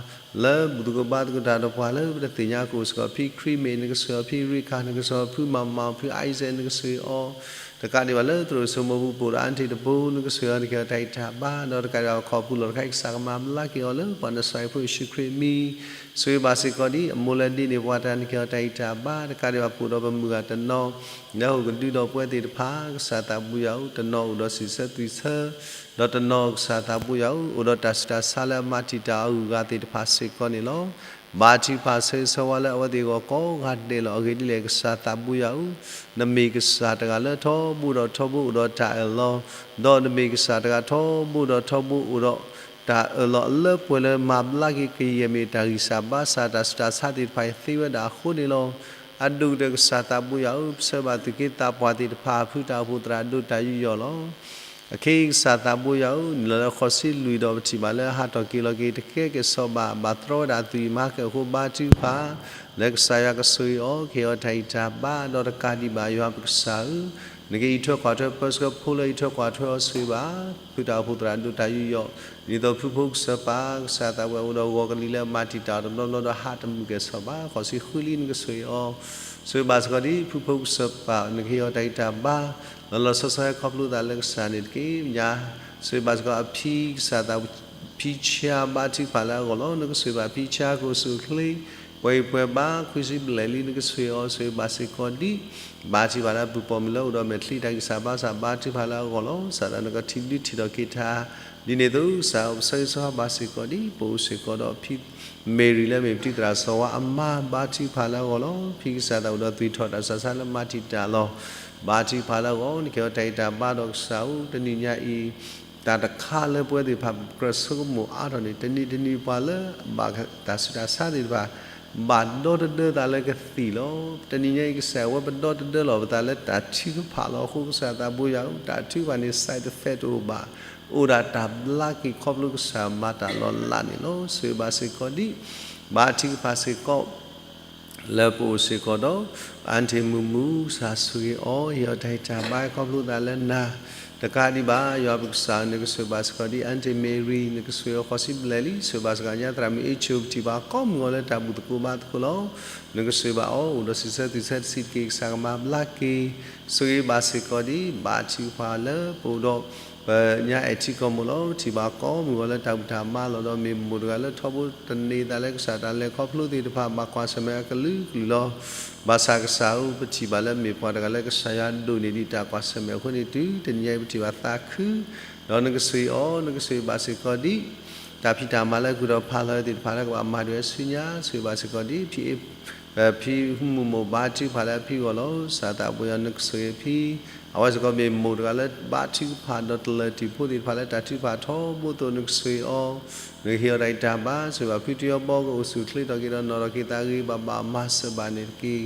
လၢဘူၣ်သကိးဘါသကိးတၢ်ဒီးပှၤလၢပတသ့ၣ်ညါကအိၣ်စ့ၢ်ကီး ဖံခရံမ့ၢ်နကဆိၣ်ဂ့ၤအီၤ, ဖံရ့ခၣ်နကဆိၣ်ဂ့ၤအီၤ, ဖုမၤမၤအီၤ, ဖုအံစဲးနကဆိၣ်ဂ့ၤအီၤ, တကးဒံးဘၣ်လၢသရိာ်စိမိၢ်ပူၤ ပအိၣ်ဒီးအါတ့ၢ်တဘိ နကဆိၣ်ဂ့ၤအီၤ နကဟ့ၣ်အီၤတၢ်ဂံၢ်တၢ်ဘါ, ဒီးတကးဒံးဘၣ်ပခိၣ်ပူၤလီၢ်တခါအံၤ ကစၢ်ကမၤဘျါက့ၤအီၤလၢပှၤနစၤရ့းဖိ ယ့ၣ်ၡူးခရံာ်အမံၤ ဆိၣ်ဂ့ၤဘၣ်စ့ၢ်ကီးဒံး, အမိၢ်လၢဒ့န့ၢ်ပှၤတၢ် နကဟ့ၣ်အီၤတၢ်ဂံၢ်တၢ်ဘါ, တကးဒံးဘၣ်ပအိၣ်ဒီးပမုၢ်ဂၤတနီၤ လၢဟီၣ်ကဒုဒီးပဝဲသ့ၣ်တဖၣ် ကစၢ်သးဘိယွၤဧၢ, တနီၤအိၣ်ဒီးစံးဆၢသွံၣ်ဆၢ ဒီးတနီၤကစၢ်သးဘိယွၤဧၢ, အိၣ်ဒီးတၢ်ဆူးတၢ်ဆါလၢအမၤတံာ်တာ်အဂုၤအဂၤသ့ၣ်တဖၣ်စ့ၢ်ကီးန့ၣ်လီၤ. ဘါထုကဖၣ်ဆၢဂ့ၤဆၢဝါလၢအဝဲသ့ၣ်အဂီၢ်ကိးဂၤဒဲးလီၤ. အဂ့ၢ်ဒ်လဲၣ် ကစၢ်သးဘိယွၤဧၢ, နမ့ၢ်ကစၢ်တဂၤလၢထီဘိဒီးထီဘိအိၣ်ဒီးတၢ်အၢၣ်လီၤ, ဒီးနမ့ၢ်ကစၢ်တဂၤထီဘိဒီးထီဘိအိၣ်ဒီးတၢ်အၢၣ်လီၤ လၢပှဲၤလၢမၤဘျါက့ၤကယဲၢ်မ့ၢ်တၢ်ဂံၢ်စၢ်ဘါစၢ် တၢ်ဆူးတၢ်ဆါသ့ၣ်တဖၣ်အံၤသ့ဝဲဒၣ်အဃိန့ၣ်လီၤ. အဒိၣ်ကတၢၢ်ကစၢ်သးဘိယွၤဧၢ, ပဆၢဘၣ်သူၣ်က့သးပှၢ်သ့ၣ်တဖၣ် ဖုတၢ်အိၣ်ဖှိၣ်သရၣ်ဒိၣ်တၢ်ယူးယီၣ်လီၤ. အခဲအံၤကစၢ်သးဘိယွၤဧၢ, နလီၤလၢဃိးဆံလွံၢ်ဒီးပထံၣ်ဘၣ်လၢအဟးထီၣ်က့ၤလီၤက့ၤတကဲကဲၣ်ဆိးဘၣ်, ဘၣ်တြီဝဲဒၣ်အသွံၣ်မၤကဲၣ်အဃိ ဘါထုကဖၣ် လၢကစၢ်ယွၤကဆိၣ်ဂ့ၤအီၤ ကဟ့ၣ်အီၤတၢ်ဂံၢ်တၢ်ဘါ, ဒီးတကးဒံးဘၣ်ယွၤပကစၢ်ဧၢ, နကအံးထွဲကွၢ်ထွဲပၢဆှၢဖိလၢအံးထွဲကွၢ်ထွဲအီၤဆိၣ်ဂ့ၤဘၣ် ဖုတၢ်အိၣ်ဖှိၣ်သရၣ်ဒိၣ်တၢ်ယူးယီၣ်, ဒ်သိးဖုဖိကစၢၢ်ပၢ် ကစၢ်သးဝဲအိၣ်ဒီးဂီၤကလံၤလၢအမၤတံာ်တာ်အီၤတဘျီဘျီဒီးဟးတမုာ်ကဲၣ်ဆိးဘၣ်, ဃိးဆံဃုလံနကဆိၣ်ဂ့ၤအီၤ, ဆိၣ်ဂ့ၤဘၣ်စ့ၢ်ကီးဒံး ဖုဖိကစၢၢ်ပၢ် နကဟ့ၣ်အီၤတၢ်ဂံၢ်တၢ်ဘါ လီၤလီၤဆီဆီဟဲခီဖျိသးလၢကစၢ်န့ၣ်တက့ၢ်. ညါ ဆိၣ်ဂ့ၤဘၣ်စ့ၢ်ကီးအဖံကစၢ်သး ဖံဆါ ဘါထုကဖၣ်လၢအဂီၢ်လီၤ. နကဆိၣ်ဂ့ၤဘၣ်ဖံဆါကအိၣ်ဆူၣ်အိၣ်ချ့ ပှဲၤအံၤပှဲၤဘါ ခွံဆံဘျဲၣ်လံ နကဆိၣ်ဂ့ၤအီၤ, ဆိၣ်ဂ့ၤဘၣ်စ့ၢ်ကီးဒံး ဘါထုကဖၣ်လၢအပူၤပိာ်မုၣ်လၢအိၣ်ဒီးမဲာ်ချံတၢ်ဂံၢ်စၢ်ဘါစၢ် ဘါထုကဖၣ်လၢအဂီၢ်လီၤ. ကစၢ်သးနကထံၣ်ဒုးထံၣ်ထီၣ်က့ၤတၢ် ဒ်န့ၣ်အသိး ကစၢ်ဧၢ ပဆၢဂ့ၤဆၢဝါဘၣ်စ့ၢ်ကီးဒံး ပအိၣ်စ့ၢ်ကီးဒီးဖံမ့ၢ်ရံၤလၢမ့ၢ်ပတံၤသရၣ်စီၤဝါအမါ ဘါထုကဖၣ်လၢအဂီၢ်လီၤ. ဖံကစၢ်သးအိၣ်ဒီးသွံၣ်ထီၣ်တၢ်ဆူးတၢ်ဆါလၢမၤတံာ်တာ်လီၤ. ဘါထုကဖၣ်လၢအဂီၢ် နကဟ့ၣ်အီၤတၢ်ဂံၢ်တၢ်ဘါဒီးကစၢ်ဧၢ တနံၤညါအံၤ တၢ်တခါလၢပဝဲသ့ၣ်တဖၣ် ပကြၢးဆိကမိၣ်အါထီၣ်န့ၣ် တနံၤတနံၤပှၤလၢဘၣ်တၢ်ဆူးတၢ်ဆါသ့ၣ်တဖၣ် ဘၣ်ဒီတဒၢသးလၢကသံၣ်လီၤ. တနံၤညါအံၤ ကစၢ်ဝဲပဒီတဒၢလီၤပသးလၢတၢ်ထုကဖၣ်လီၤ. အဃိကစၢ်သးဘိယွၤဧၢ တၢ်ထုကဖၣ်န့ၣ် side effect တအိၣ်ဘၣ်, အိၣ်ဒၣ်တၢ်ဘျါက့ၤခီဖျိကစၢ်မၤတၢ်လီၤလးန့ၣ်လီၤ. ဆိၣ်ဂ့ၤဘၣ်စ့ၢ်ကီးဒံး ဘါထုကဖၣ်စ့ၢ်ကီး လၢပအိၣ်စ့ၢ်ကီးဒီး အၣ်တ့ၢ်မုၢ်မုၢ် ကစၢ်ဆိၣ်ဂ့ၤအီၤ ဟ့ၣ်အီၤတၢ်ဂံၢ်တၢ်ဘါခီဖျိသးလၢနၤ, တကးဒံးဘၣ် ယွၤပကစၢ် နကဆိၣ်ဂ့ၤဘၣ်စ့ၢ်ကီးဒံး အၣ်တ့ၢ်မ့ၢ်ရံၤ နကဆိၣ်ဂ့ၤအီၤ ဃိးဆံဘျဲၣ်လံ ဆိၣ်ဂ့ၤဘၣ်စ့ၢ်ကီး ညါသရၣ်မုၣ်အ့ၣ်ခၠိၣ် ပထံၣ်ဘၣ်ကိးမုၢ်ဂီၤလၢတၢ်ဘူၣ်သကိးဘါသကိးလီၤ. နကဆိၣ်ဂ့ၤဘၣ်အီၤ အိၣ်ဒီးစံးဆၢသွံၣ်ဆၢတဆံးတက့ၢ် ကစၢ်ကမၤဘျါက့ၤ ဆိၣ်ဂ့ၤဘၣ်စ့ၢ်ကီးဒံး ဘါထုကဖၣ်လၢပအိၣ်ဒီး ပညါအဲၣ်ထံကီၢ်မိၢ်လီၤ. ပထံၣ်ဘၣ်ကိးမုၢ်ဂီၤလၢတၢ်ဘူၣ်တၢ်ဘါလီၤဒီး မ့ၢ်မိၢ်တဂၤလၢထီဘိတန့ၢ်သးလၢကစၢ်တၢ်လဲၤခီဖျိသ့ၣ်တဖၣ် ဘၣ်ကွၢ်ဆၢၣ်မဲာ်အကလုာ်ကလုာ်လီၤ. ဘၣ်ဆၣ်ကစၢ်ဧၢ ပထံၣ်ဘၣ်လၢမ့ၢ်ပှၤတဂၤလၢကစၢ်ယွၤဒိၣ်န့ၢ်ဒံးတၢ်ကွၢ်ဆၢၣ်မဲာ်အဃိန့ၣ် တုၤတနံၤညါအံၤ ပထံၣ်ဘၣ်သးခု ဒီးနကဆိၣ်ဂ့ၤအီၤ နကဆိၣ်ဂ့ၤဘၣ်စ့ၢ်ကီးဒံး တၢ်ဖံးတၢ်မၤလၢအကူၣ်ထီၣ်ဖးလီၤသ့ၣ်တဖၣ်လၢကဘၣ်မၤဒံးဝဲဆူညါ ဆိၣ်ဂ့ၤဘၣ်စ့ၢ်ကီးဒံး ဖံ ဖံမုၢ်မိၢ် ဘါထုကဖၣ်လၢအဖံအဂီၢ်လီၤ. ကစၢ်သးဘိယွၤ နကဆိၣ်ဂ့ၤဖံ, အဝဲစ့ၢ်ကီးမ့ၢ်မိၢ်တဂၤလၢဘါထုကဖၣ်ဒီးတလၢၤတံၢ်ဖိသ့ၣ်တဖၣ်လၢတၢ်ထုကဖၣ်ထီဘိအသိး နကဆိၣ်ဂ့ၤအီၤ, နကဟ့ၣ်အီၤတၢ်ဂံၢ်တၢ်ဘါ ဆိၣ်ဂ့ၤဘၣ်ဖုတယီဘီကအိၣ်ဆူၣ်အိၣ်ချ့ထီၣ်က့ၤဒီးနီၣ်ထီၣ်က့ၤသးဂ့ၤဂ့ၤဘၣ်ဘၣ် မၤစၢၤဘၣ်န့ၣ်တက့ၢ်.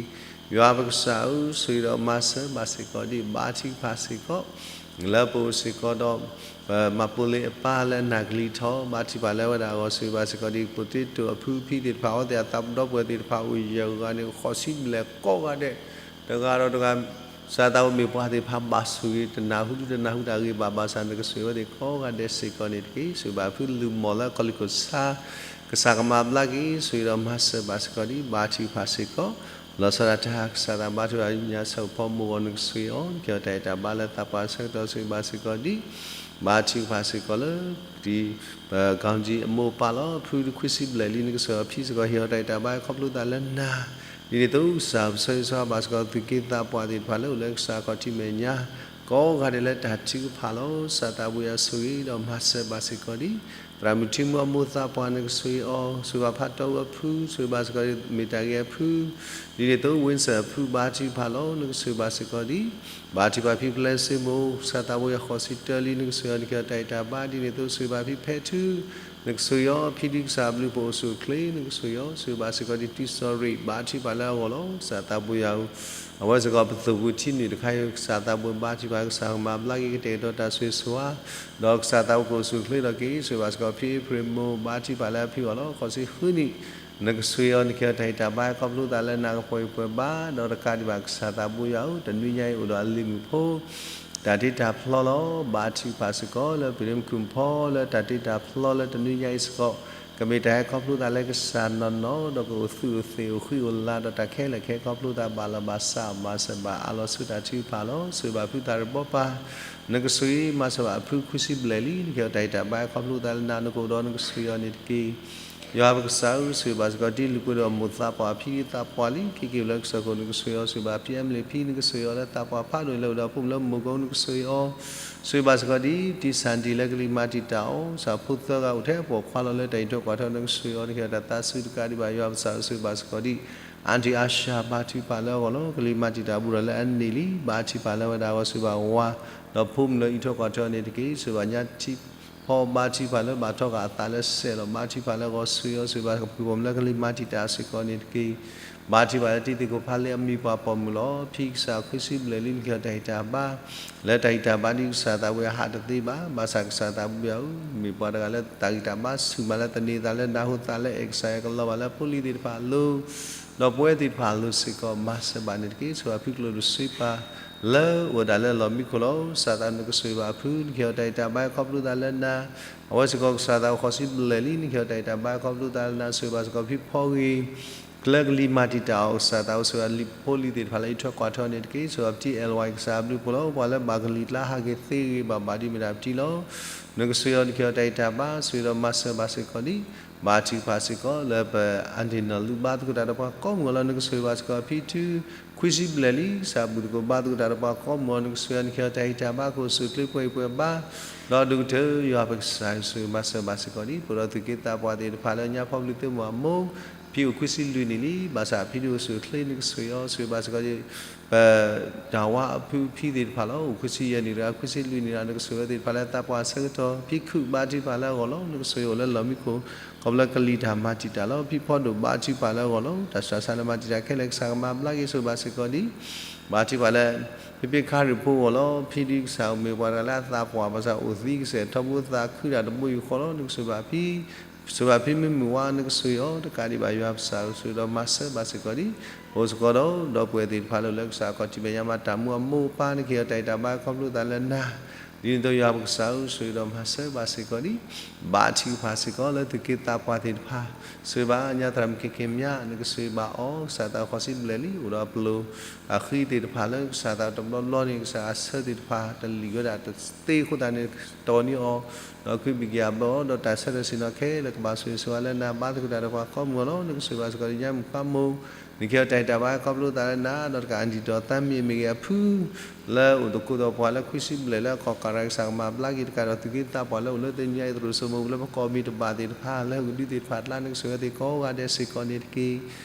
ယွၤပကစၢ်ဧၢ ဆိၣ်ဂ့ၤဒီးမၤစၢၤဘၣ်စ့ၢ်ကီးဒံး ဘါထုကဖၣ်စ့ၢ်ကီး လၢပအိၣ်စ့ၢ်ကီးဒီး ပမၤပိလ့အပၢ်လၢအနၢ်ကလံၤထီၣ် ဘါထုကဖၣ်လၢအဝဲဒၣ်အဂီၢ် ဆိၣ်ဂ့ၤဘၣ်စ့ၢ်ကီးဒံး ပိၣ်တ့တိၣ်အဖုအဖံသ့ၣ်တဖၣ် အဝဲသ့ၣ်အသးပဒီပုၢ်ဝဲၢ်သ့ၣ်တဖၣ် အိၣ်ယဲၢ်ဂၤန့ၣ် ဃိးဆံဘျဲၣ်ကိးဂၤဒဲး တဂၤဒီးတဂၤ ကစၢ်သးအိၣ်မ့ၢ်ပှၤသ့ၣ်တဖၣ်ဘၣ်ဆိၣ်ဂ့ၤ တနၢ်ဟူဒုတနၢ်ဟူတၢ်ဂ့ၤဘၣ်ဘၣ်ဆၣ် နကဆိၣ်ဂ့ၤအဝဲသ့ၣ်ကိးဂၤဒဲးစ့ၢ်ကီးန့ၣ်တက့ၢ်. ဆိၣ်ဂ့ၤဘၣ်ဖုလုၢ်မီၢ်လၢကီၢ်လံၢ်ကီၢ်ဆၣ် ကစၢ်ကမၤဘျါက့ၤ ဆိၣ်ဂ့ၤဒီးမၤစၢၤဘၣ်စ့ၢ်ကီးဒံး ဘါထုကဖၣ်စ့ၢ်ကီး လီၤဆီဒၣ်တၢ် ကစၢ်သးဘါထုကဖၣ်ညါဆၢဖီမိၢ်ဂီၢ် နကဆိၣ်ဂ့ၤအီၤ နကဟ့ၣ်အီၤတၢ်အဲၣ်တၢ်ဘါလၢသးပှၢ်ဆၢကတီၢ် ဆိၣ်ဂ့ၤဘၣ်စ့ၢ်ကီးဒံး ဘါထုကဖၣ်စ့ၢ်ကီးလၢ ဒ် ပကီၢ်ကၠံအမိၢ်အပၢ်လီၤ. ဖုတခွံဆံဘျဲၣ်လံ နကဆိၣ်ဂ့ၤအီၤဖံစ့ၢ်ကီး ဟ့ၣ်အီၤတၢ်အဲၣ်တၢ်ဘါခီဖျိသးလၢနၤ ဒ်န့ၣ်အသိး ကစၢ်ပဆၢဂ့ၤဆၢဝါဘၣ်စ့ၢ်ကီး သူၣ်က့သးပှၢ်သ့ၣ်တဖၣ်လၢအိၣ်လၢကစၢ်ခီၣ်ထံးမဲာ်ညါ ကိးဂၤဒဲးလၢတၢ်ထုကဖၣ်လီၤ. ကစၢ်သးဘိယွၤဆိၣ်ဂ့ၤဒီးမၤစၢၤဘၣ်စ့ၢ်ကီးဒံး သရၣ်မုၣ်ထံမူအမိၢ်သးပှၢ် နကဆိၣ်ဂ့ၤအီၤ ဆိၣ်ဂ့ၤဘၣ်ဖးတီအဖု ဆိၣ်ဂ့ၤဘၣ်စ့ၢ်ကီးဒံး မ့ၢ်တၢ်ဂ့ၤအဖု ဒ်န့ၣ်အသိး ဝ့စၢၣ်အဖု ဘါထုကဖၣ်လီၤ နကဆိၣ်ဂ့ၤဘၣ်စ့ၢ်ကီးဒံး ဘါထုကဖၣ်ဖံပျဲစ့မိၢ် ကစၢ်သးဘိယွၤဃိးဆံတၢလံ နကဆိၣ်ဂ့ၤအီၤ နကဟ့ၣ်အီၤတၢ်အဲၣ်တၢ်ဘါ ဒ်န့ၣ်အသိး ဆိၣ်ဂ့ၤဘၣ်ဖံဖဲထု နကဆိၣ်ဂ့ၤအီၤ ဖံဒုးကစၢ်အဘျုးပအိၣ်ဆူၣ်အိၣ်ချ့ နကဆိၣ်ဂ့ၤအီၤ ဆိၣ်ဂ့ၤဘၣ်စ့ၢ်ကီးဒံး တုၤစီၤရံး ဘါထုကဖၣ်လၢအဂီၢ်လီၤ. ကစၢ်သးဘိယွၤဧၢ အဝဲစ့ၢ်ကီးပသုးပူၤထံနုာ်တခါအံၤ ကစၢ်သးဘိယွၤဘါထုကဖၣ် ကစၢ်ကမၤဘျါက့ၤကတဲာ်ကတီၤတၢ်ဆိၣ်ဂ့ၤဆိၣ်ဝါ ဒီးကစၢ်သးဘိကအိၣ်ဆူၣ်အိၣ်ချ့ထီၣ်က့ၤ ဆိၣ်ဂ့ၤဘၣ်စ့ၢ်ကီးဖံအ့ဖြ့ၣ်မိၢ် ဘါထုကဖၣ်လၢအဖံအဂီၢ်လီၤ. ဃိးဆံဃုနံၣ် နကဆိၣ်ဂ့ၤအီၤ နကဟ့ၣ်အီၤတၢ်ဟ့ၣ်တၢ်ဘါ ခီဖျိသးလၢနၤကပီၤအံၤပှဲၤဘါ, ဒီးတကးဒံးဘၣ်ကစၢ်သးဘိယွၤဧၢ, တနွံညါအံၤအိၣ်ဒီးအလံာ်မုာ်ဖိ တၢ်တ့တၢ်ဖျီလီၤ. ဘါထုကဖၣ်စ့ၢ်ကီးလၢပရ့မုၢ်ခုၣ်ဖီလၢတၢ်တ့တၢ်ဖျီလၢတနွံညါအံၤစ့ၢ်ကီး, ကမ့ၢ်တၢ်ဟဲခီဖျိသးလၢကစၢ်နီၢ်နီၢ်, ဒီးကအိၣ်သူၣ်အိၣ်သ့ၣ်အိၣ်ဃံအိၣ်လၤ ဒီးတၢ်ခဲလၢာ်ကဟဲခီဖျိသးဘၣ်လီၤဘၣ်စး မၤစၢၤဘၣ်အးလီၤဆူတၢ်ထုကဖၣ်လီၤ. ဆိၣ်ဂ့ၤဘၣ်ဖုသးရဘီပၢ်, နကဆိၣ်ဂ့ၤမၤစၢၤဘၣ်အဖုခွံဆံဘျဲၣ်လံ, နကဟ့ၣ်အီၤတၢ်ဟ့ၣ်တၢ်ဘါ ခီဖျိသးလၢနၤ နကအိၣ်ဒီးနကဆိၣ်ဂ့ၤအီၤန့ၣ်တက့ၢ်. ယွၤပကစၢ်ဧၢ, ဆိၣ်ဂ့ၤဘၣ်စ့ၢ်ကီး တံၤလုၢ်ပှ့ၤဒီးမိၢ်သးပှၢ်ဖံသးပှၢ်လံ ခဲက့ၤလၢကစၢၢ်ခိၣ် နကဆိၣ်ဂ့ၤအီၤ, ဆိၣ်ဂ့ၤဘၣ်ဖံအဲမလ့ၣ်ဖံ နကဆိၣ်ဂ့ၤအီၤလၢသးပှၢ်ဖးဒိၣ်လၢအိၣ်ဒီးဖိမုၣ်လၢမိၢ်ကီ နကဆိၣ်ဂ့ၤအီၤ, ဆိၣ်ဂ့ၤဘၣ်စ့ၢ်ကီးဒ် တံၢ်စၢ်ဒံၣ်လၢကလံၤမၤတံာ်တာ်အီၤ, ကစၢ်ဖိသၢဂၤအိၣ်ထဲပိာ်ခွါလီၤလၢတၢ်အံးထွဲကွၢ်ထွဲ နကဆိၣ်ဂ့ၤအီၤ, နကဟ့ၣ်အီၤတၢ်သးစူၤတကးဒံးဘၣ် ယွၤပကစၢ်ဧၢ, ဆိၣ်ဂ့ၤဘၣ်စ့ၢ်ကီးဒ် အၣ်ထံၣ်အၤၡၢ် ဘါထုကဖၣ်လၢအဂီၢ်လီၤ, ကလံၤမၤတံာ်တာ်ဘူးဒီးလၢအန့ၢ်လံ, ဘါထုကဖၣ်လၢဝဲဒၣ်အဂီၢ် ဆိၣ်ဂ့ၤဘၣ်ဝၤ ဒီးဖိမုၣ်လၢအံးထွဲကွၢ်ထွဲအီၤန့ၣ်တက့ၢ်. ဆိၣ်ဂ့ၤဘၣ်ညါထံဖီ ဘါထုကဖၣ်လၢဘၣ်ထီၣ်ဃာ်အသးလၢစဲးလီၤ, ဘါထုကဖၣ်လၢအဂီၢ် ဆိၣ်ဂ့ၤအီၤ, ဆိၣ်ဂ့ၤဘၣ်ကဖုၣ်ပိာ်မုၣ်လၢကလံၤမၤတံာ်တာ်စ့ၢ်ကီးန့ၣ်တက့ၢ်. ဘါထုကဖၣ်လၢတံၤသကိးဖးလ့အမံၤပှၢ်ပိာ်မုၣ်လီၤ. ဖံကစၢ်ခွံဆံဘျဲၣ်လံ နကဟ့ၣ်အီၤတၢ်ဟ့ၣ်တၢ်ဘါ လၢတၢ်ဟ့ၣ်တၢ်ဘါဒ်ကစၢ်သးဝံၣ်အဟးတသ့ဘၣ်. ဘၣ်ဆၣ်ကစၢ်သးဘိယွၤဧၢ, မ့ၢ်ပှၤတဂၤလၢတၢ်ဂံၢ်တၢ်ဘါဆူၣ်မးလၢသန့ၤသးလၢနၢ်ဟူသးလၢအဲၣ်ကစၢ်ယွၤကလီၤဘၣ်လၢဖိလံၤသ့ၣ်တဖၣ်အလိၤ, ဒီးပဝဲသ့ၣ်တဖၣ်အလိၤစ့ၢ်ကီး မၤစၢၤဘၣ်န့ၣ်တက့ၢ်. ဆိၣ်ဂ့ၤဘၣ်ဖံကျိၣ်ဒိၣ်စ့ပၤ လၢအိၣ်ဝဲဒၣ်လၢလီၢ်မံခိၣ်လီၤ. ကစၢ်သးနကဆိၣ်ဂ့ၤဘၣ်အဖု နကဟ့ၣ်အီၤတၢ်ဟ့ၣ်တၢ်ဘါခီဖျိသးလၢနၤ, အဝဲစ့ၢ်ကီးကစၢ်သးအိၣ်ဃိးဆံဘျဲၣ်လံ နကဟ့ၣ်အီၤတၢ်ဟ့ၣ်တၢ်ဘါခီဖျိသးလၢနၤ, ဆိၣ်ဂ့ၤဘၣ်စ့ၢ်ကီးဖံဖီဂ့ၤ လၢကလံၤမၤတံာ်တာ်အီၤ ကစၢ်သးအိၣ်ဆိၣ်ဂ့ၤအဖိလံၤသ့ၣ်တဖၣ်လၢအံးထွဲကွၢ်ထွဲအီၤန့ၣ်တက့ၢ်. ဆိၣ်ဂ့ၤဘၣ်ပတံၢ်အဲၣ်ဝါအံၤ ကစၢ်အဘျုးအဖှိၣ်လီၤ. ပှၤလၢဘၣ်ကလံၤကျါဟးက့ၤသ့ဂ့ၤဘၣ်ဘၣ်ဒ်မ့ၢ်ဒၣ်ပတံၢ်လီၤ. နကဆိၣ်ဂ့ၤအီၤ နကဟ့ၣ်အီၤတၢ်ဟ့ၣ်တၢ်ဘါ ဆိၣ်ဂ့ၤဒီးမၤစၢၤဘၣ်စ့ၢ်ကီးဒ် ဘါထုကဖၣ်စ့ၢ်ကီးလၢပအၤဒ့ၣ်နီၢ်လူဘါသကိးတၢ်ဒီးပှၤကိးမုၢ်ဂီၤလီၤ. နကဆိၣ်ဂ့ၤဘၣ်စ့ၢ်ကီးဖံထု ခွံဆံဘျဲၣ်လံ ကစၢ်ဘူၣ်သကိးဘါသကိးတၢ်ဒီးပှၤကိးမုၢ်ဂီၤ နကဆိၣ်ဂ့ၤအီၤ နကဟ့ၣ်အီၤတၢ်ဟ့ၣ်တၢ်ဘါ ကအိၣ်ဆူၣ်အိၣ်ချ့ပှဲၤအံၤပှဲၤဘါ ဒီးဒိၣ်ကတၢၢ် ယွၤပကစၢ်ဆိၣ်ဂ့ၤမၤစၢၤဘၣ်စ့ၢ်ကီးဒ် ပဒီးသူၣ်က့သးပှၢ်သ့ၣ်တဖၣ်လၢညါဖီပျံၤသ့ၣ်မုၢ်အမိၢ် ဖံအိၣ်ခွံဆံလွံၢ်နံၣ်လံ ဘၣ်ဆၣ်ဖံဒုးအိၣ်ဆူၣ်အိၣ်ချ့ နကဆိၣ်ဂ့ၤအီၤ ဆိၣ်ဂ့ၤဘၣ်စ့ၢ်ကီးဒ် ပတၢ်ဝါအဖုဖံသ့ၣ်တဖၣ်လီၤ. အိၣ်ခွံဆံယဲၢ်နံၣ်တဂၤ ခွံဆံလွံၢ်နံၣ်တဂၤ နကဆိၣ်ဂ့ၤဝဲသ့ၣ်တဖၣ်လၢသးပှၢ်ဆၢကတီၢ် ဖံခုၣ်ဘါထုကဖၣ်လၢအဂီၢ်လီၤ. နကဆိၣ်ဂ့ၤအိၣ်လၢလီၢ်မံခိၣ် ခီဖျိလၢကလံၤတၢ်မၤတံာ်တာ်လီၤ. ဖံဖီဒိၣ်ဘါထုကဖၣ်လၢအဂီၢ်လီၤ. တၢ်ဆူးတၢ်ဆါလၢမၤတံာ်တာ်ခဲလၢာ် ကစၢ်ကမၤဘျါက့ၤ ဆိၣ်ဂ့ၤဘၣ်စ့ၢ်ကီးဒ် ဘါထုကဖၣ်လၢ ဖံဖံခါရံၣ်ဖိအဂီၢ်လီၤ. ဖံဒုးကစၢ်အိၣ်မ့ၢ်ပှၤတဂၤလၢအသးပှၢ် ဘၣ်ဆၣ်အိၣ်သံကစဲးထီဘိသးခုတၢ်တဘိယူၢ်ဃီလီၤ. နကဆိၣ်ဂ့ၤဘၣ်ဖံ ဆိၣ်ဂ့ၤဘၣ်ဖံမ့ၢ်မုၢ်ဝါ နကဆိၣ်ဂ့ၤအီၤ တကးဒံးဘၣ် ယွၤပကစၢ်ဧၢ ဆိၣ်ဂ့ၤဒီးမၤစၢၤဘၣ်စ့ၢ်ကီးဒ် အိၣ်စ့ၢ်ကီးဒီး ဒီပုၢ်ဝဲၢ်သ့ၣ်တဖၣ်လၢ လၢကစၢ်အခီၣ်ထံးမဲာ်ညါမၤတၢ်မူအမိၢ်အပၢ် နကဟ့ၣ်အီၤတၢ်ဂံၢ်တၢ်ဘါခီဖျိသးလၢနၤ ဒ်န့ၣ်အသိးယွၤပကစၢ်ဧၢ ဆိၣ်ဂ့ၤဒီးမၤစၢၤဘၣ်စ့ၢ်ကီးဒ် ဘါထုကဖၣ်စ့ၢ်ကီးလၢသူၣ်က့သးပှၢ်သ့ၣ်တဖၣ် ဆိၣ်ဂ့ၤဘၣ်ညါသရၣ်မုၣ်က့ၤက့ၤမၠး နကဆိၣ်ဂ့ၤဘၣ်အီၤ ကစၢ်သးအိၣ်ဃိးဆံဘျဲၣ်လံ အိၣ်ဒီးအပျိၢ်အဃံသ့ၣ်တဖၣ်လၢကစၢ်သးတဘျီဘျီန့ၣ် ကစၢ်အဆၢသ့ၣ်တဖၣ် တလံာ်ဝဲဒၣ်တသ့အဃိသတးန့ၣ် တီၢ်န့ၢ်အီၤ ဒီးခုဘံၣ်က့ၤအဘၢအီၤ ဒီးတၢ်ဆၢထၢၣ်ဆ့ၣ်နီၤခဲလၢာ် ကဘၣ်ဆိၣ်ဂ့ၤဆိၣ်ဝါလၢနၤ ဘါသကိးတၢ်ဒီးပှၤကိးမုၢ်ဂီၤလီၤ. နကဆိၣ်ဂ့ၤဘၣ်စ့ၢ်ကီးလၢညါမုၣ်ခွါမိၢ် နကဟ့ၣ်အီၤတၢ်ဂံၢ်တၢ်ဘါခီဖျိသးလၢနၤ ဒီးတကးအဒံၣ်ဒီးသးမံမ့ၢ်ဂ့ၤအဖု လၢအိၣ်သကိးဒီးပှၤလၢခွံဆံဘျဲၣ်လၢအခီၣ်ကးရၢ ကစၢ်ကမၤဘျါက့ၤတကးဒီး သူၣ်က့သးပှၢ်လၢအိၣ်လၢတနံၤညါအံၤ သရိာ်စိမိၤပူၤလၢပကိးမံၤတဘၣ်သ့ၣ်တဖၣ် လၢဟီၣ်ကဒုသ့ၣ်တဖၣ်အကျါ နကဆိၣ်ဂ့ၤသ့ၣ်ကိးဂၤဒဲးစ့ၢ်ကီးန့ၣ်တက့ၢ်.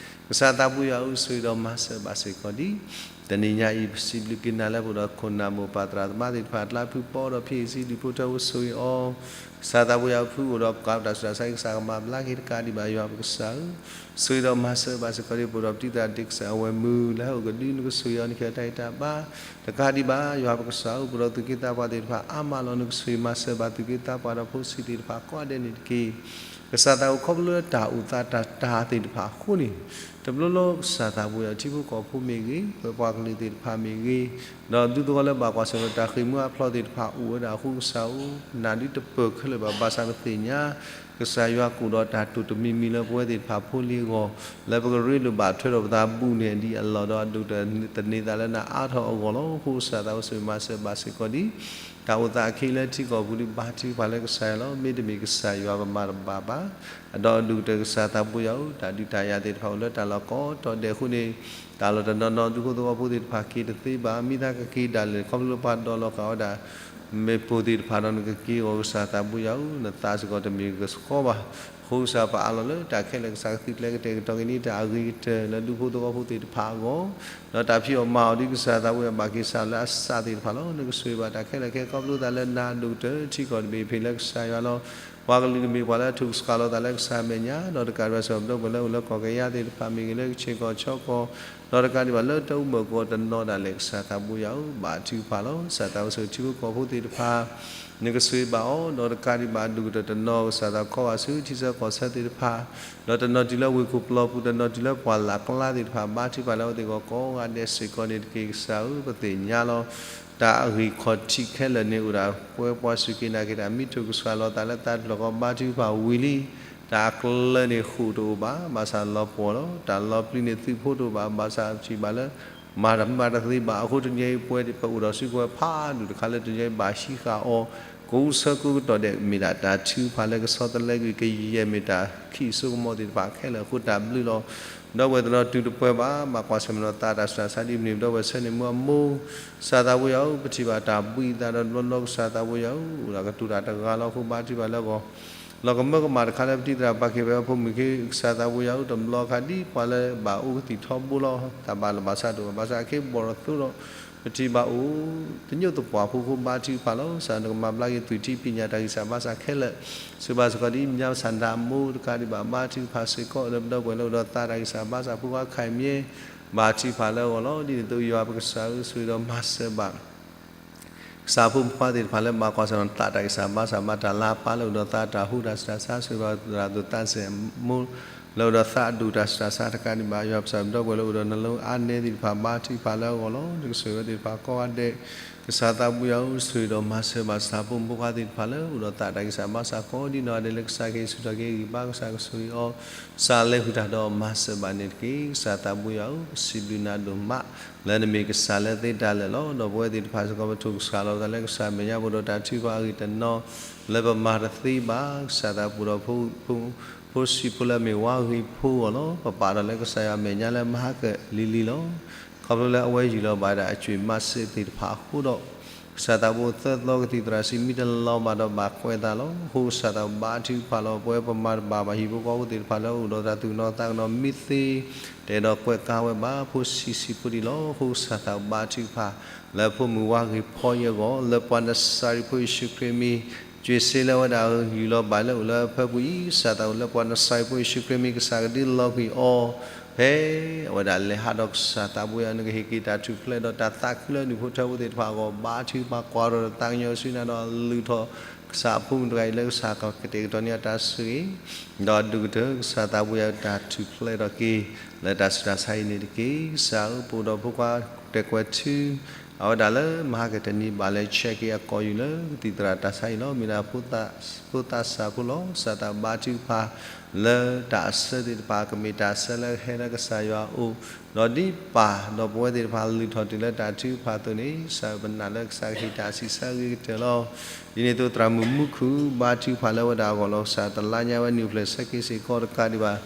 ကစၢ်သးပှၢ်ယွၤဧၢ ဆိၣ်ဂ့ၤဒီးမၤစၢၤဘၣ်စ့ၢ်ကီးဒ် တနံၤညါအံၤ ပစံးဘျုးက့ၤနၤလၢပအိၣ်ဒီးခိၣ်နၢ်မိၢ်ပၢ်သရၣ်သမါသ့ၣ်တဖၣ်အကျါ ဖုပီဒီးဖံအ့ၣ်စံဒံၣ်ဖိထၢဖိ ဆိၣ်ဂ့ၤအီၤ ကစၢ်သးပှၢ်ယွၤဧၢ ဖုအိၣ်ဒီးပှၤတၢ်ဆူးတၢ်ဆါ ကစၢ်ကမၤဘျါက့ၤတကးဒံးဘၣ် ယွၤပကစၢ်ဧၢ ဆိၣ်ဂ့ၤဒီးမၤစၢၤဘၣ်စ့ၢ်ကီးဒ် ပအိၣ်ဒီးပတံၤသကိး အဝဲမုၢ်လၢဟီၣ်ကဒု နကဆိၣ်ဂ့ၤအီၤ နကဟ့ၣ်အီၤတၢ်ဂံၢ်တၢ်ဘါ တကးဒံးဘၣ် ယွၤပကစၢ်ဧၢ ပအိၣ်ဒီးသူၣ်က့သးပှၢ်သ့ၣ်တဖၣ်အါမးလီၤ. နကဆိၣ်ဂ့ၤမၤစၢၤဘၣ်သူၣ်က့သးပှၢ်ဒီးဖိဆံးသ့ၣ်တဖၣ်ကိးဂၤဒဲးန့ၣ်တက့ၢ်. ကစၢ်သးအိၣ်ခီဖျိလၢတၢ်အိၣ်သးတၢ်တၢ်သ့ၣ်တဖၣ်အဃိန့ၣ် တဘျီလၢကစၢ်သးပှၢ်ယွၤထံဖိကီၢ်ဖိမ့ၢ်ဂ့ၤ ပပှၤကလုာ်သ့ၣ်တဖၣ်မ့ၢ်ဂ့ၤ ဒီးဒူသဝီလၢဘၣ်ကွၢ်ဆၢၣ်မဲာ်တၢ်ဃ့ၢ်မှံဟးဖျိးသ့ၣ်တဖၣ်အိၣ်ဝဲဒၣ်အဃိ ကစၢ်ဧၢ နၤဒုးတပၢၢ်ခဲလၢာ်ဘၣ် ဘၣ်ဆၣ်ပသ့ၣ်ညါ ကစၢ်ယွၤကအိၣ်ဒီးတၢ်တိာ်တမံၤမံၤလၢပဝဲသ့ၣ်တဖၣ်ဖိလံၤအဂီၢ် လၢပကရ့လိာ်ဘၣ်ထွဲဒီးပသးဘူးန့ၢ်ဒံးအလီၢ်ဒီး အဒိၣ်ကတၢၢ်သန့ၤသးလၢနၤအါထီၣ်အဂီၢ်လီၤ. အဃိကစၢ်သးအိၣ်ဆိၣ်ဂ့ၤမၤစၢၤဘၣ်စ့ၢ်ကီးဒ် တၢ်အိၣ်သးအခံလၢထံကီၢ်ပူၤဒ် ဘါထုကဖၣ်လၢကစၢ်ယွၤလီၤ. မ့တမ့ၢ်ကစၢ်ယွၤပမၤတဘၣ်ဘၣ်. အဒီးအဒိၣ်ကတၢၢ်ကစၢ်သးပှၢ်ယွၤဧၢ တၢ်ဒုးတၢ်ယၤသ့ၣ်တဖၣ်အိၣ်လၢတၢ်လီၢ်ကိးတီၤဒဲးအဃိန့ၣ် တၢ်လီၢ်တနီၤနီၤ ဒူဖိသဝီဖိသ့ၣ်တဖၣ်က့ၤတသ့ဘၣ်. မ့ၢ်သးကက့ၤဒၣ်လဲာ် ခီဖျိလၢပှၤဒိးလီၤဃာ်ဝဲဒၣ် မ့ၣ်ပိၢ်သ့ၣ်တဖၣ်ဒီး နကက့ၤအဂီၢ် ကစၢ်သးပှၢ်ယွၤဧၢ နသးစ့ၢ်ကီးတမ့ၢ်ကဆှီဘၣ်. အဃိကစၢ်ပအးလီၤလၢတၢ်ခဲလၢာ် ကစၢ်ကသုးကျဲၤကတဲာ်ကတီၤက့ၤန့ၢ်တၢ်အဂ့ၤကတၢၢ်လၢဒူဖိသဝီဖိသ့ၣ်တဖၣ်အဂီၢ် ဒီးတၢ်ဖံးအီၣ်မၤအီၣ်ဒ်ကစၢ်သးပှၢ်ယွၤဘၣ်က့ၤစးလၢအစးသ့ၣ်တဖၣ်လီၤ. နကဆိၣ်ဂ့ၤဘၣ်တၢ်ခဲလၢာ်ခဲဆ့ ခီဖျိသးလၢနၤအဒိၣ်ကတၢၢ် ထံကီၢ်တဘ့ၣ်ဖဲလၢကစၢ်ယွၤလီၤ. ပှၤကလုာ်တဘ့ၣ်ပှၤလၢအထုးကဆှီလိာ်သးလၢကစၢ်မဲာ်ညါ ဒီးတကးဒံးဘၣ် စီၤပဒိၣ်ပှၤလၢအိၣ်လၢကီၢ်ကယၤသ့ၣ်တဖၣ်မ့ၢ်ဂ့ၤ လၢကဆ့ၣ်ကီၢ်ဆီကီၢ် ဒီးတကးဒံးဘၣ်လၢတၢ်အိၣ်မူအကီၢ်တနီၤဒၣ်လဲာ် ကစၢ်သးဘိယွၤဧၢ, ဘါထုကဖၣ်လီၤ. ကစၢ်သးဘိယွၤ ထံဖိကီၢ်ဖိသ့ၣ်တဖၣ် နကဆိၣ်ဂ့ၤဘၣ်အီၤ, ဒီးတကးဒံးဘၣ် ဒူၣ်ကတၢၢ်တနီၤကစၢ်သးခီဘၣ်ဆူထံဆၢကီၢ်ဆၢသ့ၣ်တဖၣ်, ဒီးတနီၤတုၤလၢဝ့ၢ်ခိၣ်ပျီပူၤ, တနီၤတုၤလၢပှၢ်လၢ်ကျါသ့ၣ်တဖၣ်, ဘါထုကဖၣ်လၢအဝဲသ့ၣ်အဂီၢ်ကိးဂၤဒဲးစ့ၢ်ကီးန့ၣ်တက့ၢ်. ကစၢ်ဧၢ, ပသ့ၣ်ညါလီၤ တၢ်အဂံၢ်ခီၣ်ထံးခဲလၢာ်န့ၣ်အိၣ်ဒၣ်ပှဲၤပှၤစူၢ်က့ၤနာ်က့ၤတၢ် မံထိၣ်ကစှၤလီၤသးလၢတၢ်ထူၣ်လီၤကီ ဘါထုကဖၣ်ဝံၤလံ. တၢ်အကျၢၤန့ၣ်ဃိာ်တအိၣ်ဘၣ်, ဘၣ်ဆၣ်လီၤပှီၢ်လီၤ. တၢ်လီၤပျံၤန့ၣ်သုးဖိတအိၣ်ဘၣ်, ဘၣ်ဆၣ်ပထံၣ်ဘၣ်လၢ မၤတမၤတသ့ဘၣ်အဃိ တနံၤအံၤပဝဲပအိၣ်ဒီးစုကဝဲၤဖးဒိၣ်တခါလၢတနံၤအံၤဘၣ်ဟံးဃာ်အီၤ ကိးဆၢကိးကတီၢ်ဒဲး မ့ၢ်ဒၣ်တၢ်ထုကဖၣ်လၢကဆီတလဲကွံာ် ကယဲၢ်မ့ၢ်တၢ်ခံးစိကမီၤသ့ၣ်တဖၣ်ခဲလၢာ်အဃိ တၢ်ဘျုးလီၤ. ဒီပုၢ်ဝဲၢ်တနီၤတုၤတပှဲၤဘၣ်, ဘၣ်ကွၢ်ဆၢၣ်မဲာ်ဒီးသးတၢ်ဆူးတၢ်ဆါဒ်မနုၤ ဒီပုၢ်ဝဲၢ်ဆၢန့ၣ်မုၢ်အမိၢ် ကစၢ်သးဘိယွၤဧၢ, ပထံၣ်ဘၣ်တၢ်ဘှံးသးဒီးတဘျီနီၢ် ကစၢ်သးဘိယွၤဧၢ, အိၣ်ဒၣ်ကတိၤတၢ်တဂၤလီၤအဃိ ဘါထုကဖၣ်လၢအဂီၢ် လီၤကမၢကမၣ်တခါလၢပတံၤသရၣ်ပာ်က့ၤဝဲအဖိမုၣ်က့ ကစၢ်သးဘိယွၤဧၢ, တဘျီခါဒ်ပှၤလၢဘၣ်အိၣ်ကသံၣ်ထီဘိလီၤ. တၢ်ဘၣ်လီၤဘၣ်ဆၣ်တအိၣ်ဘၣ်, ဘၣ်ဆၣ်အခ့ဘီၣ်တသိးဒီး ပထံၣ်ဘၣ်အိၣ် သညိးသပှၢ်ဖိအဃိ ဘါထုကဖၣ်လီၤ. ကစၢ်နကမၤဘျါက့ၤသွံၣ်ထံပညၣ်တၢ်ဂံၢ်စၢ်ဘါစၢ်ခဲလၢာ် ဆိၣ်ဘၣ်စ့ၢ်ကီးဒ် မၠါစၣ်နၤအမိၢ်တကးဒံးဘၣ် ဘါထုကဖၣ်စ့ၢ်ကီး လၢပဒီပုၢ်ဝဲၢ်လၢအိၣ်ဒီးသးတၢ်ဂံၢ်စၢ်ဘါစၢ်ဖိခွါခဲအံၤမ့ၢ် ဘါထုကဖၣ်လၢအဂီၢ်လီၤ. ဒ်န့ၣ်အသိးယွၤပကစၢ်ဧၢ, ဆိၣ်ဂ့ၤဒီးမၤစၢၤဘၣ် ကစၢ်ဖိမုၣ်ဖိခွါသ့ၣ်တဖၣ်လၢဘၣ်ကွၢ်ဆၢၣ်မဲာ်သးတၢ်ဂံၢ်စၢ်ဘါစၢ် ဘၣ်တၢ်လၤပာ်လၢအိၣ်ဒီးသးတၢ်ဟူးတၢ်ဆူးတၢ်ဆါ ဆိၣ်ဂ့ၤဘၣ်သရၣ်ဒိၣ်သးစဲးမိၢ် လၢအိၣ်ဒီးသးအဒူၣ်တၢ်ဆူးတၢ်ဆါတကးဒံးဘၣ် ယွၤပကစၢ်ပဒီပုၢ်ဝဲၢ်လၢအိၣ်ဒီး နှလုံးအါနဲသ့ၣ်တဖၣ် ဘါထုကဖၣ်လၢအဂီၢ်လီၤ. နကဆိၣ်ဂ့ၤဝဲသ့ၣ်တဖၣ်ကိးဂၤဒဲး ကစၢ်သးဘိယွၤဧၢ, ဆိၣ်ဂ့ၤဒီးမၤစၢၤဘၣ်ကစၢ်ဖိမုၣ်ဖိခွါသ့ၣ်တဖၣ်လၢအိၣ်ဒီးသးတၢ်ဂံၢ်စၢ်ဘါစၢ်ကိးဒ်နီၢ်ဂၤဒဲးလၢကစၢ်ကဟ့ၣ် ဆူၣ်ထီၣ်က့ၤဂံၢ်ဘါ ကစၢ်ကဆိၣ်ဂ့ၤအီၤ ကစၢ်လဲၤဃုာ်တၢ်ဒီးမၤစၢၤဘၣ်န့ၣ်တက့ၢ်. ကစၢ်သးဘိယွၤဧၢ, ပစံးဘျုးနၤဒိၣ်မး လၢနမ့ၢ်ကစၢ်လၢသ့တၢ်လၢာ်လီၤ. ဒီးပဝဲသ့ၣ်တဖၣ်စ့ၢ်ကီး ပထိၣ်ကစှၤလီၤသးလၢကစၢ်မဲာ်ညါ ပအိၣ်ဒီးတၢ်ထုကဖၣ်အဂ့ၢ်တနီၤ လၢပမၤတသ့ဘၣ် ကစၢ်သးဘိဒီး ဖိဆံးဖိလၢအမ့ၢ်ဝါဂ့ၤဖိအဂီၢ်လီၤ. ပပာ်ဒီးလၢကစၢ်ယွၤမဲာ်ညါလၢမၤဟါကလံၤလံၤလီၤ. ခီဖျိလၢအဝဲယူၢ်လီၤဘၣ်ဒၣ်အကွံာ်မးစ့သ့ၣ်တဖၣ်အဃိဒီး ကစၢ်သးဘိသၢသီကသံၣ်သရၣ်စံး မံတလီၤဘၣ်ဒီးဘၣ်ကွဲးသးလီၤ. အဃိကစၢ်သးဘိဘါထုကဖၣ်လီၤ. ပဝဲပမၤတဘၣ်ဘၣ် ဟံၣ်ဖိဃီဖိသ့ၣ်တဖၣ်လၢအိၣ်ဒီးတၢ်သူၣ်ကနီၤသးကနီၤမ့ၢ်သ့ တအဲၣ်ဒိးကွဲးကါဝဲဘၣ် ဖိဆံးဆံးဖိဒံးလီၤ. အဃိကစၢ်သးဘိဘါထုကဖၣ် လၢဖိမုၣ်ဝါဂ့ၤဖီအံၤအဂီၢ် လၢပှၤနစၤရ့းဖိယ့ၣ်ၡူးခရံာ်မံၤ ကွံာ်စ့လၢအဝဲဒၣ်ယူၢ်လီၤဘၣ်လၢအိၣ်လၢအဖၢပူၤအံၤ ကစၢ်သးဘိလၢပှၤနစၤရ့းဖိယ့ၣ်ၡူးခရံာ်မံၤ ကစၢ်ကဒုးလီၤကွံာ်အီၤ ဖဲအဝဲဒၣ်လဲၤဟးဒီးကစၢ်သးဘိယွၤ နကဟ့ၣ်က့ၤတၢ်ထူၣ်ဖျဲးဒီးတၢ်သးခုလၢနဟံၣ်ဖိထၢဖိသ့ၣ်တဖၣ်အဂီၢ် ဘါထုကဖၣ်ကွၢ်ထီၣ်ဒီးသးကညီၤဆူနၤဒီးလုၢ်ထီၣ် ကစၢ်အဖိမုၣ်တဂၤအံၤလၢကစၢ်ကကတဲာ်ကတီၤန့ၢ်အတၢ်ဆိၣ်ဂ့ၤ ဒီးဒူၣ်ကတၢၢ်ကစၢ်သးဘိယွၤတၢ်ထူၣ်ဖျဲးထီၣ်က့ၤ လၢတၢ်ဆူးတၢ်ဆါအံၤန့ၣ်တက့ၢ်. ကစၢ်ဧၢ ပအိၣ်ဒီးဖိခွါတဲာ်ကွဲးထု အဝဲဒၣ်လၢမဟါကတနံၤဘၣ်လဲၤ check က့ၤအကိာ်ယူၢ်လၢကသံၣ်သရၣ်တၢ်ဆါအံၤလီၤ. မ့ၢ်ဒၣ်ဖိသၣ်စၢ်ဖိလီၤ. ကစၢ်သးဘိဘါထုကဖၣ် လၢတၢ်အဆၢသ့ၣ်တဖၣ် ကမ့ၢ်တၢ်အဆၢလၢအဟဲလၢကစၢ်ယွၤအအိၣ် ဒီးဒ်ပၢ်ဒီးပဝဲသ့ၣ်တဖၣ်လုၢ်ထီၣ်တုၤလၢတၢ်ထုကဖၣ်အသိးန့ၣ် ကစၢ်ဧၢ ပနာ်လၢကစၢ်ကဟ့ၣ်တၢ်အဆံးအဆၢအဂ့ၤကတၢၢ်လီၤ. ဒ်န့ၣ်အသိးသရၣ်မုၣ်မူခိၣ် ဘါထုကဖၣ်လၢအဝဲဒၣ်အဂီၢ်လီၤ. ကစၢ်တလါညါဝဲနံၣ်အိၣ်ဖျဲၣ်ဆၢက့ၤစ့ၢ်ကီးတကးဒံးဘၣ်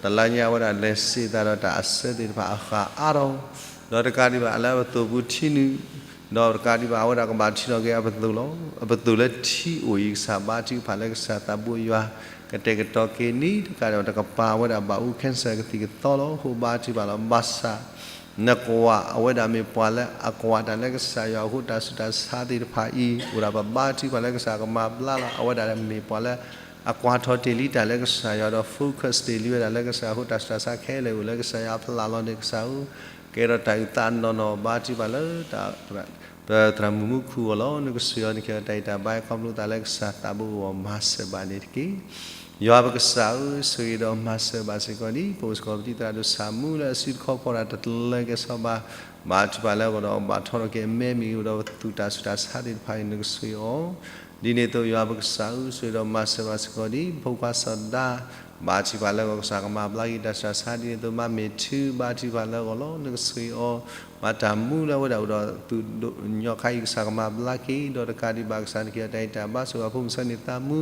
တလါညါအဝဲဒၣ်လဲၤစ့ၢ်သးဒီးတၢ်အဆၢသ့ၣ်တဖၣ်အဃၣ်အါထီၣ် ဒီးတကးဒံးဘၣ်လၢအပသိၣ်ပူၤထံနုာ် ဒီးတကးဒံးဘၣ်အဝဲဒၣ်ကဘၣ်ထံၣ်လီၤက့ၤအပသိၣ်လီၤ. အပသိၣ်လၢထံအိၣ်အံၤ ကစၢ်ဘါထုကဖၣ်လၢကစၢ်သးဘိယွၤ ကတဲာ်ကတီၤက့ၤန့ၣ် တကးဒံးဘၣ်တကပၤအဝဲဒၣ်ဘၣ်အူ cancer ကသံၣ်ကသီလီၤ. အဃိဘါထုကဖၣ်လီၤ. ဘၣ်ဆၣ် နကွၢ်အဝဲဒၣ်မ့ၢ်ပှၤလၢအကွၢ်တၢ်လၢကစၢ်ယွၤအဃိ တၢ်ဆူးတၢ်ဆါသ့ၣ်တဖၣ်အံၤ အိၣ်ဒၣ်ပဘါထုကဖၣ်လၢကစၢ်ကမၤဘျါလီၤ. အဝဲဒၣ်မ့ၢ်ပှၤလၢအကွၢ်ထီၣ်တ့ၢ်လံတၢ်လၢကစၢ်ယွၤဒီး focus တ့ၢ်လံဝဲဒၣ်လၢကစၢ်အဃိ တၢ်ဆူးတၢ်ဆါခဲလၢာ်အိၣ်လၢကစၢ်ယွၤအဖီလာ်လီၤန့ၣ် ကစၢ်ဧၢ ကဲထီၣ်တၢ်အုၣ်သးနီၢ်နီၢ် ဘါထုကဖၣ်လၢ ပသရၣ်မုၣ်မူခိၣ်အဂီၢ်လီၤ. နကဆိၣ်ဂ့ၤအီၤ နကဟ့ၣ်အီၤတၢ်အုၣ်တၢ်ဘါ ခီဖျိသးလၢကစၢ်သးဘိအဂီၢ် မၤစၢၤဘၣ်န့ၣ်တက့ၢ်. ယွၤပကစၢ်ဧၢ, ဆိၣ်ဂ့ၤဒီးမၤစၢၤဘၣ်စ့ၢ်ကီးဒ် ပအိၣ်စ့ၢ်ကီးပတံၤသရၣ်ဒိၣ်ဆၣ်မူလၢအစုတခီဖီတၢ် တလၢကဲဆီဘၣ်, ဘါထုကဖၣ်လၢအဂီၢ်ဒီး ဘၣ်ထီထီၣ်က့ၤအမဲမ့ၢ်ဂ့ၤ အိၣ်ဒီးပသူၣ်တၢ်ဆူးတၢ်ဆါသ့ၣ်တဖၣ်အံၤ နကဆိၣ်ဂ့ၤအီၤ ဒ်န့ၣ်အသိး ယွၤပကစၢ်ဧၢ, ဆိၣ်ဂ့ၤဒီးမၤစၢၤဘၣ်စ့ၢ်ကီးဒ် ဖိခွါစီၤဒၤ ဘါထုကဖၣ်လၢအဂီၢ် ကစၢ်ကမၤဘျါက့ၤတၢ်ဆူးတၢ်ဆါ ဒ်န့ၣ်အသိး မါမ့ၢ်ထု ဘါထုကဖၣ်လၢအဂီၢ်လီၤ. နကဆိၣ်ဂ့ၤအီၤ မၤတၢ်မူလၢအဝဲဒၣ်အိၣ်ဒီးသူၣ်ဒိၣ်ညီခါအံၤ ကစၢ်ကမၤဘျါက့ၤ ဒီးတကးဒံးဘၣ် ကစၢ်နကဟ့ၣ်အီၤတၢ်ဂံၢ်တၢ်ဘါ ဆိၣ်ဂ့ၤအဖိမုၣ်ဆၢန့ၢ်သးမူ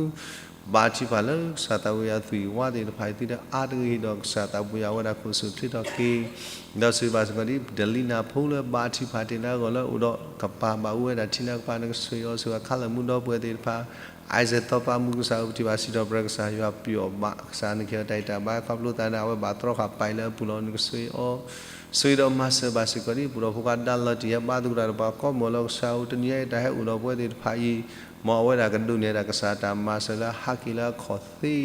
ဘါထုကဖၣ်လၢကစၢ်သးဘိယွၤသွံၣ်ဝါသ့ၣ်တဖၣ်အံၤ သုတအါတဂ့ၤဒီး ကစၢ်သးဘိယွၤအဝဲဒၣ်ခိၣ်ဆူၣ်ချ့ထီၣ်က့ၤ ဒီးဆိၣ်ဂ့ၤဘၣ်စ့ၢ်ကီးဒ် ဒလံနၢ်ဖိလၢဘါထုကဖၣ်တ့ၢ်လၢအဂီၢ်လၢအိၣ်ဒီးကပၤဘၣ်အူဝဲဒၣ်ထံလၢကပၤ နကဆိၣ်ဂ့ၤအီၤ ဆိၣ်ဂ့ၤခါလၢာ်မူဒီပုၢ်ဝဲၢ်သ့ၣ်တဖၣ် အံၤစဲးသီပာ်မူကစၢ်ဧၢ ပထံၣ်ဘၣ်စံးထီၣ်ပတြၢၤကစၢ် ယွၤပျီၣ်ဘၣ် ကစၢ်နကဟ့ၣ်အီၤတၢ်ဂံၢ်တၢ်ဘါ ခီဖျိသးန့ၣ် အဝဲဘၣ်တြီဃာ်ပာ်အံၤလၢအပူၤလီၤ နကဆိၣ်ဂ့ၤအီၤ ဆိၣ်ဂ့ၤဒီးမၤစၢၤဘၣ်စ့ၢ်ကီးဒ် ပှၤဒီးဖိခွါဒါလီၤတံၢ်ဟဲဘါသကိးတၢ်ဒီးပှၤကိးမုၢ်လီၤ ကစၢ်ဧၢ တနံၤအံၤတၢ်ဟဲအိၣ်ဒီးပဝဲသ့ၣ်တဖၣ်အံၤ မ်အဝဲဒၣ်ကဒိးန့ၢ်ဒၣ်ကစၢ်တၢ်မၤစၢၤလၢဟးက့ၤလၢအခီၣ်သ့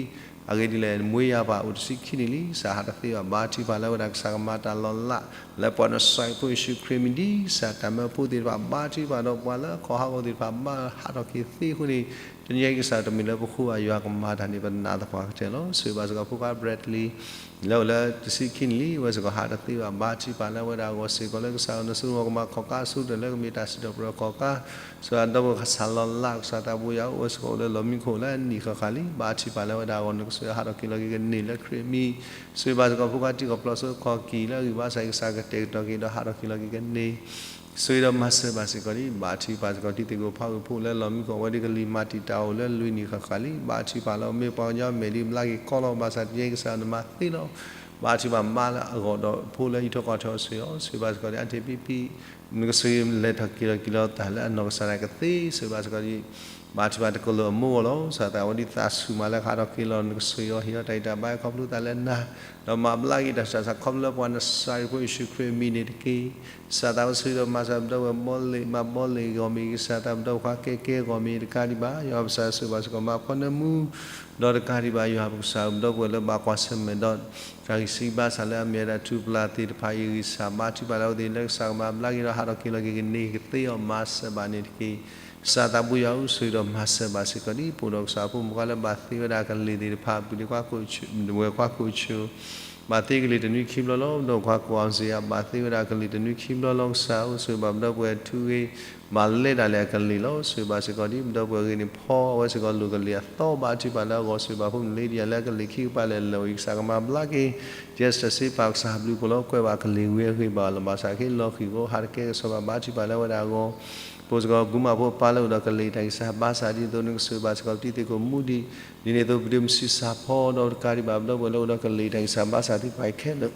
အဂ့ၢ်ဒ်လဲၣ် မွေးရာပါ အိၣ်တဆံခံနံၣ်လံ ကစၢ်ဟးတသ့ဘၣ် ဘါထုကဖၣ်လၢအဝဲဒၣ်ကစၢ်ကမၤတၢ်လီၤလး လၢပှၤနစၤရ့းဖိယ့ၣ်ၡူးခရံာ်မံၤဒ်ကစၢ်တၢ်မၢဖိသ့ၣ်တဖၣ် ဘါထုကဖၣ်ဒီးပှၤလၢအခီၣ်ဟးဂီၤသ့ၣ်တဖၣ် ဘၣ်ဟးထီၣ်က့ၤသ့အဃိန့ၣ်, တနံၤအံၤကစၢ်တမ့ၢ်လၢပဃိဘၣ် ယွၤကမၤတၢ်န့ၣ်ပနာ်သပှၢ်ကတၢၢ်လီၤ. ဆိၣ်ဂ့ၤဘၣ်စ့ၢ်ကီးဖိခွါ Bradley လၢအိၣ်လၢတဆံခံနံၣ်လံ, အဝဲစ့ၢ်ကီးဟးတသ့ဘၣ် ဘါထုကဖၣ်လၢအဝဲဒၣ်အဂီၢ်စ့ၢ်ကီး လၢကစၢ်ယွၤနဆိကမိၣ်ကမၤခီၣ်ကါအဆိကတၢၢ်လၢကမ့ၢ်တၢ်စံးထီၣ်ပတြၢၤခီၣ်ကါ, ဆိၣ်ဂ့ၤဒီပုၢ်ဝဲၢ်ခၣ်စၢ်လီၤလး ကစၢ်သးဘိယွၤအိၣ်ဝဲစ့ၢ်ကီးအိၣ်လၢလီၢ်မံခိၣ်လၢအနံၣ်ဃၣ်ဃၣ်လံ, ဘါထုကဖၣ်လၢအဝဲဒၣ်အဂီၢ် နကဆိၣ်ဂ့ၤဟးထီၣ်က့ၤလီၤက့ၤကန့ၢ်လၢခရံာ်အမံၤ, ဆိၣ်ဂ့ၤဘၣ်စ့ၢ်ကီးဖိခွါတံၢ်ကီၢ်ပျီစိကီၢ်ကံၢ် လၢအဂံၢ်ဘါစၢ်ကစၢ်ကတဲာ်ကတီၤက့ၤဒီးဟးထီၣ်က့ၤလီၤက့ၤကန့ၢ် ဆိၣ်ဂ့ၤဒီးမၤစၢၤဘၣ်စ့ၢ်ကီးဒံး, ဘါထုကဖၣ်စ့ၢ်ကီးတံၤသကိးဖးဂုာ်ဖိလၢလီၢ်မံခိၣ် အဝဲဒၣ်ကလံၤမၤတံာ်တာ်အိၣ်လၢလွံၢ်နံၣ်ဃၣ်ဃၣ်လံ, ဘါထုကဖၣ်လၢအမ့ၢ်ပှၤကညီမဲာ်ဒံးဘျါက့ၤကီလီၤ, ဘၣ်ဆၣ်တနံၤအံၤကစၢ်နမၤသ့လီၤ, ဘါထုကဖၣ်မၤလၢအဂီၢ်ဒီးဖိလၢဟံးထီၣ်ကွၢ်ထီၣ်အီၤဆိၣ်ဂ့ၤအီၤ, ဆိၣ်ဂ့ၤဘၣ်စ့ၢ်ကီးဒံး အါတက့ၢ်ဖံဖံ နကဆိၣ်ဂ့ၤလဲၤထီၣ်က့ၤလီၤက့ၤလီၤတၢ်လၢအနီၢ်ကစၢ်ဒၣ်ကသ့, ဆိၣ်ဂ့ၤဘၣ်စ့ၢ်ကီးဒံး ဘါထုကဖၣ်တကလုာ်အမိၢ်အဂီၢ်လီၤ, ကစၢ်သးဝဲဒၣ်သးဆူၣ်မးလၢကဟးထီၣ်က့ၤလီၤ နကဆိၣ်ဂ့ၤအီၤ ဟ့ၣ်အီၤတၢ်ဂံၢ်တၢ်ဘါခီဖျိသးလၢနၤ, ဒီးမၤဘျါက့ၤတၢ်ဆူးတၢ်ဆါခီဖျိလၢပှၤနစၤရ့းဖိယ့ၣ်ၡူးခရံာ်အမံၤန့ၣ်တက့ၢ်. ကစၢ်သးဝဲဆိၣ်ဂ့ၤဒီးမၤစၢၤပဒီပုၢ်ဝဲၢ်ဘီလ့ၣ်မးဘီလ့ၣ်အဂီၢ်မ့ၢ်ဂ့ၤ, ကစၢ်သးပဒီပုၢ်ဝဲၢ်ခွါကဲကဲအဂီၢ်မ့ၢ်ဂ့ၤ, တကးဒံးဘၣ် ယွၤပကစၢ်ဆိၣ်ဂ့ၤဘၣ်စ့ၢ်ကီးမၤဖီနၢမူ ဒီးတကးဒံးဘၣ် ယွၤပကစၢ်ပဒီပုၢ်ဝဲၢ်လၢဘၣ်ကွၢ်ဆၢၣ်မဲာ်ဒီး တၢ်ဂံၢ်စၢ်ဘါစၢ်လၢအမ့ၢ်ဝဲဒၣ်ထူၣ်ပျၢ်သ့ၣ်တဖၣ်အံၤ ဂံၢ်စၢ်ဘါထုကဖၣ်လၢအဝဲသ့ၣ်လၢကစၢ်ကမၤဘျါက့ၤဒီးဟးထီၣ်က့ၤလီၤက့ၤကန့ၢ်ကသ့အီၤ မၤစၢၤဘၣ်န့ၣ်တက့ၢ်. ကစၢ်သးဘိယွၤဧၢ, ဆိၣ်ဂ့ၤဒီးမၤစၢၤဘၣ်စ့ၢ်ကီးဒံး ပအိၣ်ဒီးကစၢ်ဖိမုၣ်ခွါလၢဘၣ်သ့ဝဲဒၣ်ကလံၤသ့ၣ်တဖၣ် ပုၢ်ဒ့ခွါခိၣ်ဆူၣ် ဝဲၢ်ခွါခိၣ်ဆူၣ် ဘၣ်သ့ကလံၤတနွံခံဘျီလီၤ, ပဒီပုၢ်ဝဲၢ်ခွါကိၣ်အီစ့ယၤ ဘၣ်သ့ဝဲဒၣ်ကလံၤတနွံခံဘျီလီၤ. ကစၢ်ဧၢ, ဆိၣ်ဂ့ၤဘၣ်ပဒီပုၢ်ဝဲၢ်ထူဂ့ၤ ဘၣ်လဲၤတၢ်လၢအကလံၤလီၤ. ဆိၣ်ဂ့ၤဘၣ်စ့ၢ်ကီးဒံး ပဒီပုၢ်ဝဲၢ်ဂ့ၤန့ၣ် ဖီအဝဲစ့ၢ်ကီးလိာ်ကလံၤအသီ ဘါထုကဖၣ်လၢအဂီၢ်, ဆိၣ်ဂ့ၤဘၣ်ဖိမုၣ်လ့ဒံယၤလၢအကလံၤခံကပၤလဲၣ်လၢာ်အံၤ ကစၢ်ကမၤဘျါက့ၤ ယဲစတၢၢ်စ့ပာ်ကစၢ်ဘျုးကိာ်လီၤ, ကွဲးဘၣ်ကလံၤဝံၤအဂ့ၢ်ဘၣ်လီၤ, ဘၣ်ဆၣ်က့ၤလီၤဃံၤကိာ် ဟးတကဲကစီၣ်ဘၣ် ဘါထုကဖၣ်လၢအဝဲဒၣ်အဂီၢ်, ပအိၣ်စ့ၢ်ကီးကူမးဖိအပၢ်လၢအိၣ်ဒီးကလံၤတၢ်ဂံၢ်စၢ်ဘါစၢ် ဒ်သိးနကဆိၣ်ဂ့ၤဘၣ်စ့ၢ်ကီးပတံၤသကိးမူဒံး, ဒ်န့ၣ်အသိးပဒုးမစုစၢ်ဖီဒီးတကးဒံးဘၣ် ပဒီပုၢ်ဝဲၢ်လၢအိၣ်ဒီးကလံၤတၢ်ဂံၢ်စၢ်ဘါစၢ်သ့ၣ်တဖၣ်အံၤခဲလၢာ်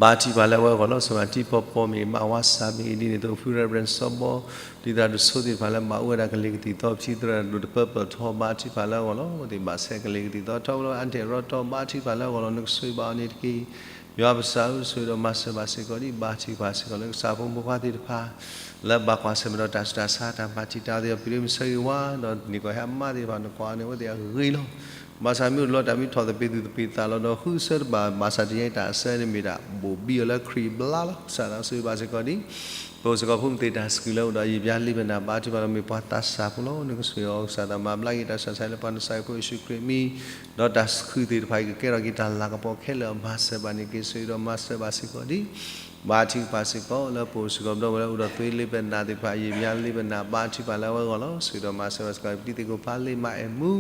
ဘါထုကဖၣ်လၢအဝဲအဂီၢ်လီၤ. စၢၤမၤတံၢ်ပီပီမ့ၢ်ဂ့ၤ ဘၣ်ဝါစၢ်မ့ၢ်ဂ့ၤ, ဒ်န့ၣ်အသိးဖုရၢပရၢၣ်စီဘီ ဒ်သရၣ်ဒိၣ်စိသ့ၣ်တဖၣ်လၢဘၣ်အိၣ်ဝဲဒၣ်ကလံၤကသံၣ်သီ ပထံၣ်သရၣ်ဒိၣ်တပၢပၢၢ်ထီ ဘါထုကဖၣ်လၢအဂီၢ်လီၤ. အဝဲသ့ၣ်ဘၣ်ဆဲးကလံၤကသံၣ်သီထီဘိလီၤ, အါတ့ၢ်ရီတီ ဘါထုကဖၣ်လၢအဂီၢ်လီၤ. နကဆိၣ်ဂ့ၤဘၣ်အီၤန့ၣ်တက့ၢ်. ယွၤပကစၢ်ဧၢ, ဆိၣ်ဂ့ၤဒီးမၤစၢၤဘၣ်စ့ၢ်ကီးဒံး ဘါထုကဖၣ်စ့ၢ်ကီးလၢကစၢ်ဖိမုၣ်ဖိခွါသ့ၣ်တဖၣ် လၢဘၣ်ကွၢ်ဆၢၣ်မဲာ်ဒီးတၢ်ဆူးတၢ်ဆါ တၢ်မၤတံာ်တာ်အီၤသ့ၣ် ပဒုးမဆၢဂ့ၤဝါ ဒီးန့ၢ်ကီၢ်ဟဲအမါသ့ၣ်တဖၣ် နကွၢ်အီၤန့ၣ် အဝဲသ့ၣ်အဂ့ၤလီၤ. ဘၣ်ဆၣ်မ့ၢ်အိၣ်လီၤတၢ်မ့ၢ်ထီၣ်သပ့ၤသူၣ်သပ့ၤသးလီၤဒီး ဃုဆၢတဘၣ်, ဘၣ်ဆၣ်တနံၤအံၤတၢ်အဆၢန့ၣ်မ့ၢ်ဒၣ် ဘိၣ်ဘံအီၤလၢခရံာ်အဘျါလီၤ. ကစၢ်သးဆိၣ်ဂ့ၤဘၣ်စ့ၢ်ကီးဒံး ပအိၣ်စ့ၢ်ကီးဖိမုၣ်သ့ၣ်တၢ်သကုၤလၢအိၣ်ဒီးယံာ်ဘျါလံပနၢ် ဘါထုကဖၣ်လၢမ့ၢ်ပှၤသးစၢ်ဖိလီၤ. နကဆိၣ်ဂ့ၤအီၤ ကစၢ်သးမၤဘျါက့ၤတၢ်ဆူးတၢ်ဆါလၢပှၤနစၤရ့းဖိယ့ၣ်ၡူးခရံာ်အမံၤ, ဒီးတၢ်သကုၤသ့ၣ်တဖၣ်အံၤကကဲထီၣ်က့ၤတၢ်လၤကပီၤခဲလၢာ်အမၤစၢၤဘၣ်န့ၣ်တက့ၢ်. ဆိၣ်ဂ့ၤဒီးမၤစၢၤဘၣ်စ့ၢ်ကီးဒံး ဘါထုကဖၣ်စ့ၢ်ကီးလၢပအိၣ်စ့ၢ်ကီးပဒီပုၢ်ဝဲၢ်လၢအိၣ်ဒီးသွ့လ့ပနၢ်သ့ၣ်တဖၣ် ယံာ်ဘျါလံပနၢ် ဘါထုကဖၣ်လၢအဝဲအဂီၢ်လီၤ. ဆိၣ်ဂ့ၤဒီးမၤစၢၤဘၣ်စ့ၢ်ကီး ပတံၤသကိးဖးလ့ၣ်မးအဲၣ်မူ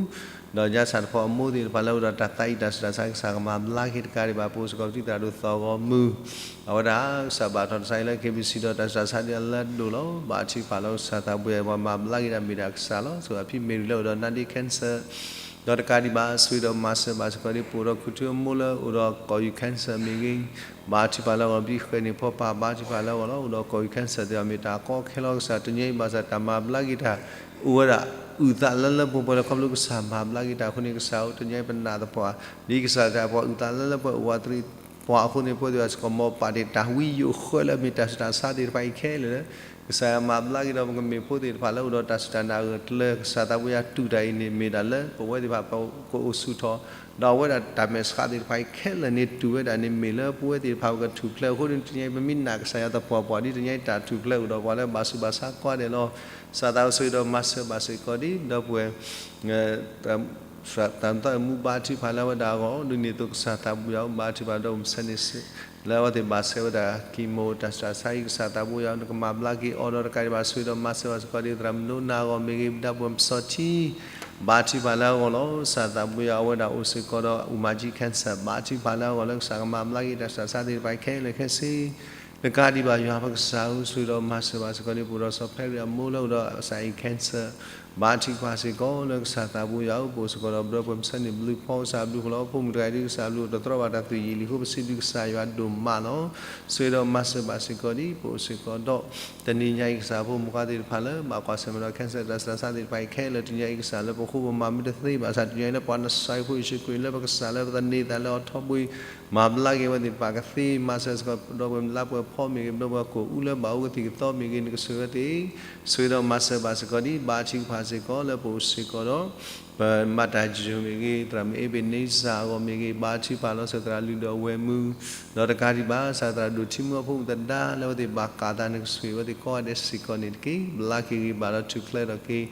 ဒီးညါဆၣ်တဖီအမိၢ်သ့ၣ်တဖၣ်လၢအိၣ်ဒီးတၢ်သးအံၤတၢ်ဆူးတၢ်ဆါ ကစၢ်ကမၤဘျါက့ၤတကးဒံးဘၣ် ပအိၣ်စ့ၢ်ကီးပတံၤသရၣ်ဒိၣ်သီၣ်ဂီၤမုၢ် အဝဲဒၣ်ကစၢ်ဘၣ်ထီၣ်တၢ်ဆါအံၤလၢ KBC ဒီးတၢ်ဆူးတၢ်ဆါဒ်အလၢအဒိၣ်လီၤ. ဘါထုကဖၣ်လၢကစၢ်သးဘိယွၤ ပှၤမၤဘျါက့ၤတၢ်မ့ၢ်ဒၣ်ကစၢ်လီၤ. ဆိၣ်ဂ့ၤဖံမ့ၢ်ရံလၢအိၣ်ဒီး နါဒ့ cancer ဒီးတကးဒံးဘၣ် ဆိၣ်ဂ့ၤဒီးမၤစၢၤဘၣ်စ့ၢ်ကီးဒံး ပအိၣ်ဒီးခူၣ်ထူအမိၢ်လၢအိၣ်ဒီးကီၢ်ယူၤ cancer မ့ၢ်ဂ့ၤ ဘါထုကဖၣ်လၢအဂီၢ် ပတံၤဃဲၤန့ၣ်ဖီပာ် ဘါထုကဖၣ်လၢအဂီၢ်လီၤ. အိၣ်ဒီးကီၢ်ယူၤ cancer သ့ၣ်တဖၣ်မ့ၢ်တၢ်ကီခဲလီၤကစၢ် တနံၤအံၤဘၣ်ဆၣ်တၢ်မၤဘျါက့ၤတၢ် အိၣ်ဝဲဒၣ် အုၣ်သးလၢလၢပှဲၤပှဲၤလၢခီဖျိကစၢ်မၤဘျါက့ၤတၢ်အဃိန့ၣ် ကစၢ်ဧၢ တနံၤအံၤပနာ်သပှၢ် ဒ်ကစၢ်တၢ်ပှၤအုၣ်သးလၢလၢပှဲၤပှဲၤအိၣ်ဝးတရံးပှၤအဃိန့ၣ် ပဝဲသ့ၣ်စ့ၢ်ကီး မ်ပာ်တ့ၢ်တၢ်ဝံယိာ်ဃၢလၢအမ့ၢ်တၢ်ဆူးတၢ်ဆါသ့ၣ်တဖၣ်အံၤခဲလၢာ်လၢ ကစၢ်ယွၤမၤဘျါက့ၤဒီးပကမ့ၢ်ဖိသ့ၣ်တဖၣ်လၢအိၣ်ဒီးတၢ်စူၢ်တၢ်နာ်အဂၢၢ်ကျၢၤ ကစၢ်သးဘိယွၤတူၢ်တၢ်အံၤန့ၣ် မ့ၢ်ဒၣ်လၢပဝဲသ့ၣ်တဖၣ် ပကအိၣ်ဆူၣ်ထီၣ် ဒီးအဝဲဒၣ်တၢ်မဲာ်ဆှးသ့ၣ်တဖၣ်အံၤခဲလၢာ်န့ၣ် တူၢ်ဝဲဒၣ်န့ၣ် မ့ၢ်လၢပဝဲသ့ၣ်တဖၣ်ပကထူၣ်ဖျဲးအဃိန့ၣ် တနံၤအံၤပမ့ၢ်နာ်ကစၢ်ယွၤသပှၢ်ပှၢ် ဒ်တနံၤအံၤတၢ်ထူၣ်ဖျဲးအိၣ်ဒီးပှၤလၢဘၣ်ဆူးဘၣ်ဆါကွၢ်ဒဲးလီၤ. ကစၢ်သးဘိယွၤဆိၣ်ဂ့ၤဒီးမၤစၢၤဘၣ်စ့ၢ်ကီးဒံး ဒီပုၢ်ဝဲၢ် တၢ်မသီအမူဘါထုကဖၣ်လၢအဝဲဒၣ်အဂီၢ် ဒ်န့ၣ်အသိးကစၢ်သးဘိယွၤဘါထုကဖၣ်ဒီးပမုၢ်ဆ့ၣ်န့ၣ် လၢအဝဲသ့ၣ်ဘၣ်ဆဲးဝဲဒၣ် chemo တၢ်ဆူးတၢ်ဆါအံၤ ကစၢ်သးဘိယွၤ နကမၤဘျါက့ၤအီၤဒီးတကးဒံးဘၣ် ဆိၣ်ဂ့ၤဒီးမၤစၢၤဘၣ်စ့ၢ်ကီးဒံး သရၣ်မုၣ်နိနၤအဂီၢ်မ့ၢ်ဂ့ၤ ပဒီပုၢ်ဝဲၢ်ပစီၤထံ ဘါထုကဖၣ်လၢအဂီၢ်လီၤ. ကစၢ်သးဘိယွၤ အဝဲဒၣ်အိၣ်စ့ၢ်ကီးဒီး အူမၤကၠံ cancer ဘါထုကဖၣ်လၢအဂီၢ်လၢကစၢ်ကမၤဘျါက့ၤတၢ်ဆူးတၢ်ဆါသ့ၣ်တဖၣ်ခဲလၢာ်ခဲဆ့ တကးဒံးဘၣ်ယွၤပကစၢ်ဧၢ ဆိၣ်ဂ့ၤဒီးမၤစၢၤဘၣ်စ့ၢ်ကီးဒံး ပအိၣ်ဒီးစီၤဖဲရံးအမိၢ်လၢအိၣ်ဒီးအစၢအံၤ cancer ဘါထုကဖၣ်စ့ၢ်ကီးလၢကစၢ်သးဘိယွၤဧၢ ပအိၣ်စ့ၢ်ကီးဒီးပဒီပုၢ်ဝဲၢ်မုၢ်ဆ့ၣ်န့ၣ် ဘျုးဖီကစၢ်ဘျုးဃီလီၤ. ဖိမုၣ်တဂၤအံၤဒ်ကစၢ်ဘျုးအိၣ်တတြီဘၣ်တၢ်သွံၣ်ယံာ်လံအဃိ ပစံးဘျုးကစၢ်ယွၤဒိၣ်မးလီၤ. ဆိၣ်ဂ့ၤဒီးမၤစၢၤဘၣ်စ့ၢ်ကီးဒံး ပအိၣ်စ့ၢ်ကီးဒီး တနံၤညါအံၤကစၢ်ဖိမုၣ်ခွါသ့ၣ်တဖၣ်လၢ ဘၣ်ကွၢ်ဆၢၣ်မဲာ်ဒီး cancer တၢ်ဆူးတၢ်ဆါသ့ၣ်တဖၣ်အံၤခဲလၢာ် တနံၤညါအံၤကစၢ်လၢပဃိပမၤမ့ၢ်တသ့ဘၣ်ဆၣ် တနံၤညါအံၤလၢပှၤနစၤရ့းဖိယ့ၣ်ၡူးခရံာ်လၢပကစၢ်လၢပသန့ၤသးလၢအီၤထီဘိအံၤ မၤဘျါက့ၤအဝဲသ့ၣ်တဖၣ်ကသ့ မၤစၢၤစ့ၢ်ကီး ပဒီပုၢ်ဝဲၢ်လါပှဲၤဖီမ့ၢ်ဂ့ၤ ပဒီပုၢ်ဝဲၢ်ကိၣ်အူလၢဘၣ်အိၣ်ကသံၣ်ကသီမ့ၢ်ဂ့ၤ နကဆိၣ်ဂ့ၤဝဲသ့ၣ် ဆိၣ်ဂ့ၤဒီးမၤစၢၤဘၣ်စ့ၢ်ကီးဒံး ဘါထုကဖၣ်စ့ၢ်ကီးလၢပအိၣ်စ့ၢ်ကီးဒီး ပမၤတၢ်ယိာ်မ့ၢ်ဂ့ၤ, သရၣ်မုၣ်အ့ဘ့းန့စၢ်အဂီၢ်မ့ၢ်ဂ့ၤ, ဘါထုကဖၣ်လီၤစၢၤသရၣ်လုၢ်ဒိၣ်အဝဲၢ်မုၢ်, ဒီးတကးဒံးဘၣ် စၢ်သရၣ်ဒိၣ်ထံမုၢ်အဖိမုၣ်သဒါလၢအဝဲသ့ၣ်ဘၣ်ကးသး နကဆိၣ်ဂ့ၤ အဝဲသ့ၣ်ကိးဂၤဒဲးစ့ၢ်ကီးန့ၣ်တက့ၢ်. ဘျါက့ၤဂံၢ်ဘါဒီးထူၣ်ဖျဲးထီၣ်က့ၤ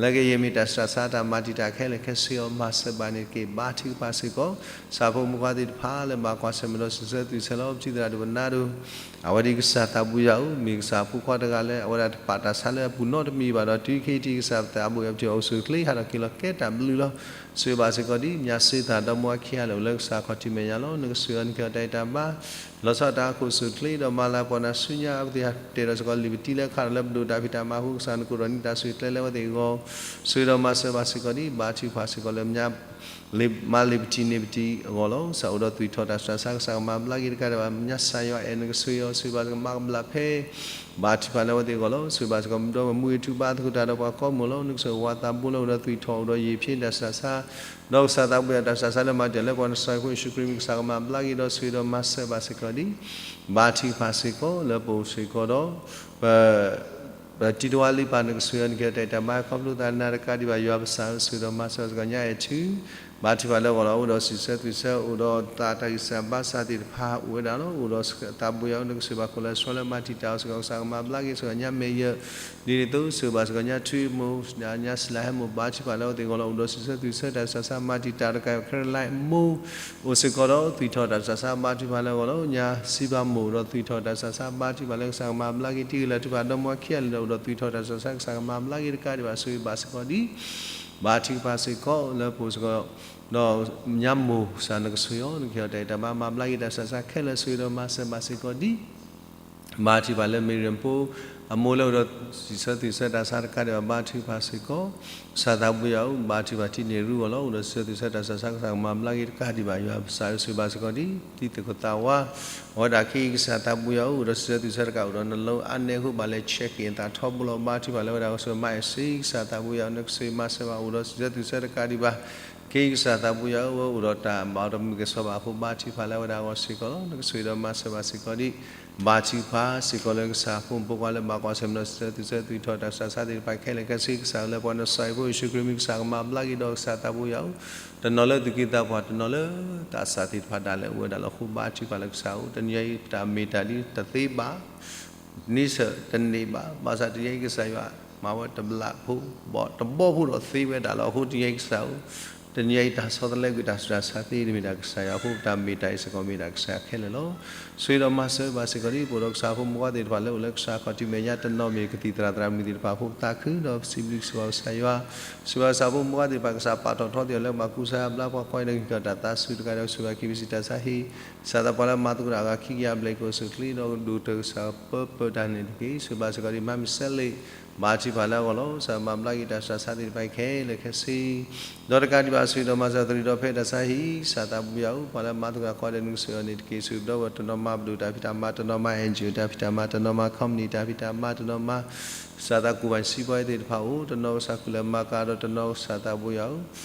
လၢကယဲၢ်မ့ၢ်တၢ်ဆူးတၢ်ဆါတၢ်မၤတံာ်တာ်ခဲလၢာ်ခဲဆ့အီၤ မၤစၢၤဘၣ်န့ၣ်တက့ၢ်. ဘါထုကဖၣ်စ့ၢ်ကီး ဆၣ်ဖိမုၣ်ဖိသ့ၣ်တဖၣ်လၢဘၣ်ကွၢ်ဆၢၣ်မဲာ်ဒီးစံးဆၢသွံၣ်ဆၢလၢ ပထံၣ်သရၣ်ဒိၣ်ပနါဒိၣ် အဝဲဒၣ်ကစၢ်သးဘိယွၤဧၢ, မ့ၢ်ကစၢ်ဖိခွါတဂၤလၢ အဝဲဒၣ်တပာ်တၢ်ဆါလၢအပူၤနီတမံၤဘၣ်ဒီး တုၤခဲအံၤထံၣ် ကစၢ်သးဘိယွၤပထံၣ်အီၤအိၣ်ဆူၣ်အိၣ်ချ့ ဟးထီၣ်က့ၤလီၤကဲတၢ်ဘျုးလီၤ. ဆိၣ်ဂ့ၤဘၣ်စ့ၢ်ကီးဒ် မၠါစ့သၣ်ဒီမါဝၤခံဂၤလၢအိၣ်လၢကစၢ်ခီၣ်ထံးမဲာ်ညါလီၤ. နကဆိၣ်ဂ့ၤအီၤ နကဟ့ၣ်အီၤတၢ်ဂံၢ်တၢ်ဘါ လီၤဆီဒၣ်တၢ်အိၣ်ဆူၣ်အိၣ်ချ့ဒီးမၤလၤကပီၤနၤဆူညါ အဝဲသ့ၣ်ဟးတဲာ်ဒီးစ့ၢ်ကီးလံာ်ပတံလၢခးဒီးလၢပဒိၣ်တၢ်ဖံးတၢ်မၤအဃိ ကစၢ်နကအိၣ်ဒီးန့ၢ်တၢ်ဆူၣ်အိၣ်ချ့လၢအဝဲသ့ၣ်အဂီၢ် ဆိၣ်ဂ့ၤဒီးမၤစၢၤဘၣ်စ့ၢ်ကီးဒ် ဘါထုကဖၣ်စ့ၢ်ကီးလၢမၠါ လ့မါလ့ပတံန့ၣ်ပတံအဂီၢ်လီၤ. ကစၢ်အိၣ်ဒီးသွံၣ်ထီၣ်တၢ်ဆူးတၢ်ဆါ ကစၢ်ကမၤဘျါက့ၤတကးဒံးဘၣ် မၠါစၢ်ယွၤအဲၣ် နကဆိၣ်ဂ့ၤအီၤ ဆိၣ်ဂ့ၤဘၣ်စ့ၢ်ကီးမၤကဘျၣ်ဖဲ ဘါထုကဖၣ်လၢအဝဲသ့ၣ်အဂီၢ်လီၤ. ဆိၣ်ဂ့ၤဘၣ်စ့ၢ်ကီး မုၢ်ဒီမုၢ်မူဂ့ၤထူဘါသကိးတၢ်ဒီးပှၤကိးမုၢ်လီၤ. နကဆိၣ်ဂ့ၤဝၤသးဘိလၢအိၣ်ဒီးသွံၣ်ထီၣ်အိၣ်ဒီးယံာ်ဖံးတၢ်ဆူးတၢ်ဆါ ဒီးကစၢ်သးဘိယွၤတၢ်ဆူးတၢ်ဆါလၢမၤတံာ်လၢပှၤ နစီၤဖိယ့ၣ်ၡူးခရံာ်မံၤ ကစၢ်ကမၤဘျါက့ၤဒီးဆိၣ်ဂ့ၤဒီးမၤစၢၤဘၣ်စ့ၢ်ကီးဒ် ဘါထုကဖၣ်စ့ၢ်ကီးလၢပအိၣ်စ့ၢ်ကီးဒီး ပ ပတံၤတဝါလံပၢ် နကဆိၣ်ဂ့ၤအီၤ နကဟ့ၣ်အီၤတၢ်ဂံၢ်တၢ်ဘါ ခီဖျိသးနၤတကးဒံးဘၣ် ယွၤပကစၢ်ဧၢ ဆိၣ်ဂ့ၤဒီးမၤစၢၤစ့ၢ်ကီးညါအဲၣ်ထူ ဘါထုကဖၣ်လၢအဂီၢ်လီၤ. အိၣ်ဒီးစံးဆၢသွံၣ်ဆၢ အိၣ်ဒီးသးတၢ်ဂံၢ်စၢ်ဘါစၢ်သ့ၣ်တဖၣ်အိၣ်ဝဲဒၣ်လီၤ. အိၣ်ဒီးသးဘိယွၤဧၢ နကဆိၣ်ဂ့ၤဘၣ်ခိၣ်လၢအဆှီလၢမၤတံာ်တာ်အီၤစ့ၢ်ကီး ကစၢ်ကမၤဘျါက့ၤစ့ၢ်ကီးညါမဲာ်ယၢၢ် ဒ်န့ၣ်အသိး ဆိၣ်ဂ့ၤဘၣ်စ့ၢ်ကီးညါထွံၣ်မိၢ် ညါစံလၤဟဲမိၢ် ဘါထုကဖၣ်လၢအဝဲသ့ၣ်အဂီၢ်လီၤ. အိၣ်ဒီးစံးဆၢသွံၣ်ဆၢတၢ်ဆူးတၢ်ဆါ မၤတံာ်တာ်တကး ခဲရလါမိၢ် အိၣ်စ့ၢ်ကီးဒီးသွံၣ်ထီၣ်တၢ်ဆူးတၢ်ဆါ ဘါထုကဖၣ်လၢအဂီၢ်လီၤ. ညါစံဘၣ်မိၢ် အိၣ်ဒီးသွံၣ်ထီၣ်တၢ်ဆူးတၢ်ဆါ ဘါထုကဖၣ်လၢကစၢ်ကမၤဘျါက့ၤ တံၤဂ့ၤလၢထူဘၣ်ဒီမါဝၤခံဂၤလၢာ်ဒီး အိၣ်ဒီးသွံၣ်ထီၣ်တၢ်ဆူးတၢ်ဆါ ကစၢ်ကမၤဘျါက့ၤတကးဒံးဘၣ် ဆိၣ်ဂ့ၤဘၣ်စ့ၢ်ကီးဒ် ဘါထုကဖၣ်စ့ၢ်ကီးလၢပအိၣ်စ့ၢ်ကီး ဒီးညါမိၢ်ကစၢ် နကဆိၣ်ဂ့ၤအီၤ နကဟ့ၣ်အီၤတၢ်ဂံၢ်တၢ်ဘါ မၤဘျါက့ၤတၢ်ဆူးတၢ်ဆါခဲလၢာ် ဆိၣ်ဂ့ၤဒီးမၤစၢၤဘၣ်စ့ၢ်ကီးဒ် ဘါထုကဖၣ်လၢမ့ၢ်ရၣ်ဖိ အမိၢ်လၢအိၣ်ဒီးစံးဆၢသွံၣ်ဆၢတၢ်ဆူးတၢ်ဆါတကးဒံးဘၣ် ဘါထုကဖၣ်စ့ၢ်ကီး ကစၢ်သးဘိယွၤဧၢ ဘါထုကဖၣ်ထံၣ်န့ၢ်ရူအဂီၢ်လီၤ. အိၣ်ဒီးစံးဆၢသွံၣ်ဆၢတၢ်ဆူးတၢ်ဆါ ကစၢ်ကမၤဘျါက့ၤတကးဒံးဘၣ် ယွၤပကစၢ်ဧၢ ဆိၣ်ဂ့ၤဘၣ်စ့ၢ်ကီးဒ် တံၤသကိးသးဝါ အဝဲဒၣ်ခဲအံၤ ကစၢ်သးဘိယွၤဧၢ အိၣ်ဒီးစံးဆၢသွံၣ်ဆၢတကး အိၣ်ဒီးနလၢအါနဲအဃိ ဘၣ်လဲၤဆဲးက့ၤအသးထီဘိလီၤ. ဘါထုကဖၣ်လၢအဝဲဒၣ်အဂီၢ် ဆိၣ်ဂ့ၤမၤအဲၣ်စ့ၢ် ကစၢ်သးဘိယွၤဧၢ နကဆိၣ်ဂ့ၤမၤစၢၤဘၣ် အိၣ်ဒီးစံးဆၢသွံၣ်ဆၢတကးဒံးဘၣ် ခဲအံၤကစၢ်သးဘိယွၤဧၢ အိၣ်ဒီးတၢ်ဘၣ်အီၤတမုာ်ကဲၤဆိးဘၣ်အဃိ ဘါထုကဖၣ်လၢအဝဲဒၣ်အဂီၢ်စ့ၢ်ကီးလီၤ. နကဆိၣ်ဂ့ၤဒီးမၤစၢၤဘၣ်စ့ၢ်ကီးဒ် ဘါထုကဖၣ်စ့ၢ်ကီးလၢကစၢ်ဖိမုၣ်ဖိခွါလၢဘၣ်ကွၢ်ဆၢၣ်မဲာ်ဒီးစံးဆၢသွံၣ်ဆၢ သွံၣ်ထီၣ်တၢ်ဆူးတၢ်ဆါသ့ၣ်တဖၣ်ခဲလၢာ်ခဲဆ့ ကစၢ်လၢပှၤနစီၤအ့ၣ်ဖိယ့ၣ်ၡူးခရံာ်မံၤ ကစၢ်ကမၤဘျါက့ၤဒီးကစၢ်သးဘိယွၤဧၢ တနီၤလၢသူၣ်က့သးပှၢ် တနီၤလၢတၢ်ဆါသ့ၣ်တဖၣ်ဒၣ်လဲာ်အိၣ်ဝဲဒၣ်လီၤ. အဃိဘါထုကဖၣ်လၢကစၢ်ဧၢ တနံၤအံၤတၢ်မ့ၢ်တၢ်ဒ်တသ့ဘၣ် န့ဆၢၣ်တန့ၢ်ဘၣ် ဘၣ်ဆၣ်တနံၤအံၤကစၢ်ယွၤ မၤဝဲတဘျီဖိ ဘီတဘီဖိဒီးသ့ဝဲဒၣ်လီၤ. အဃိတနံၤအံၤတၢ်ဆီတလဲကွံာ်တၢ်ဆူးတၢ်ဆါသ့တမ့ၢ်တၢ်ကစၢ်ယွၤအဃိ တၢ်မ့ၢ်တၢ်အံၤစ့ၢ်ကီးမ့ၢ်တၢ်ကစၢ်ယွၤခဲလၢာ်လီၤ. ဆိၣ်ဂ့ၤဒီးမၤစၢၤဘၣ်စ့ၢ်ကီးဒ် ပအိၣ်ဒီးကစၢ်ဖိမုၣ်ဖိခွါသ့ၣ်တဖၣ်လၢအိၣ်လၢကစၢ်ခီၣ်ထံးမဲာ်ညါတနီၤမ့ၢ်ကသံၣ်သရၣ်သရၣ်မုၣ်သ့ၣ်တဖၣ်အဃိ ပသးခုဒီးပစံးဘျုးကစၢ်ယွၤ ဆိၣ်ဂ့ၤဘၣ်ကစၢ်ဖိမုၣ်ဖိခွါသ့ၣ်တဖၣ် ကစၢ်ပာ်ထီၣ်ထီသ့ၣ်အီၤလၢဘၣ်ကူစါဘျါပှၤကွၢ်အံၤဒီး က့ၤကီၢ်တၢ်သးစူၤတကးဒီး ဆိၣ်ဂ့ၤဘၣ် KBC တၢ်ဆါဟံၣ် ကစၢ်သးပှၢ်လၢမၤသကိးတၢ်အဂၤခံကယၤဘျဲၣ် ကအိၣ်ဆူၣ်အိၣ်ချ့ဒီးဒိၣ်ကတၢၢ်ကစၢ်ပၢပၢတၢ်န့ၣ်တက့ၢ်. ဆိၣ်ဂ့ၤဘၣ်စ့ၢ်ကီးဒ်မၤမုၢ်စဲလ့ၣ် ဘါထုကဖၣ်လၢအဂီၢ်လီၤ. ကစၢ်မၤဘျါက့ၤတၢ်ဆူးတၢ်ဆါသ့ၣ်တဖၣ်ခဲလၢာ်ခဲဆ့ ဒီးတကးဒံးဘၣ် ဆိၣ်ဂ့ၤဒီးမၤစၢၤသရံးဒီးဖဲတၢ်ဆါဟံၣ် ကစၢ်သးဘိယွၤဧၢ ပှၤလၢမၤသကိးတၢ်အဂၤဒီးနကဆိၣ်ဂ့ၤအီၤန့ၣ်တက့ၢ်. ဆိၣ်ဂ့ၤဒီးပှၤတနီၤမၤပဒိၣ်တၢ်ဖံးတၢ်မၤ တနီၤမၤ NGO တၢ်ဖံးတၢ်မၤ တနီၤမၤ company တၢ်ဖံးတၢ်မၤ တနီၤမၤ ကစၢ်သးကူၣ်ဘၣ်စံးပှၤသ့ၣ်တဖၣ်အိၣ် တနီၤကစၢ်ကူၣ်လဲၤမၤကၤဒီးတနီၤကစၢ်သးဘိယွၤဧၢ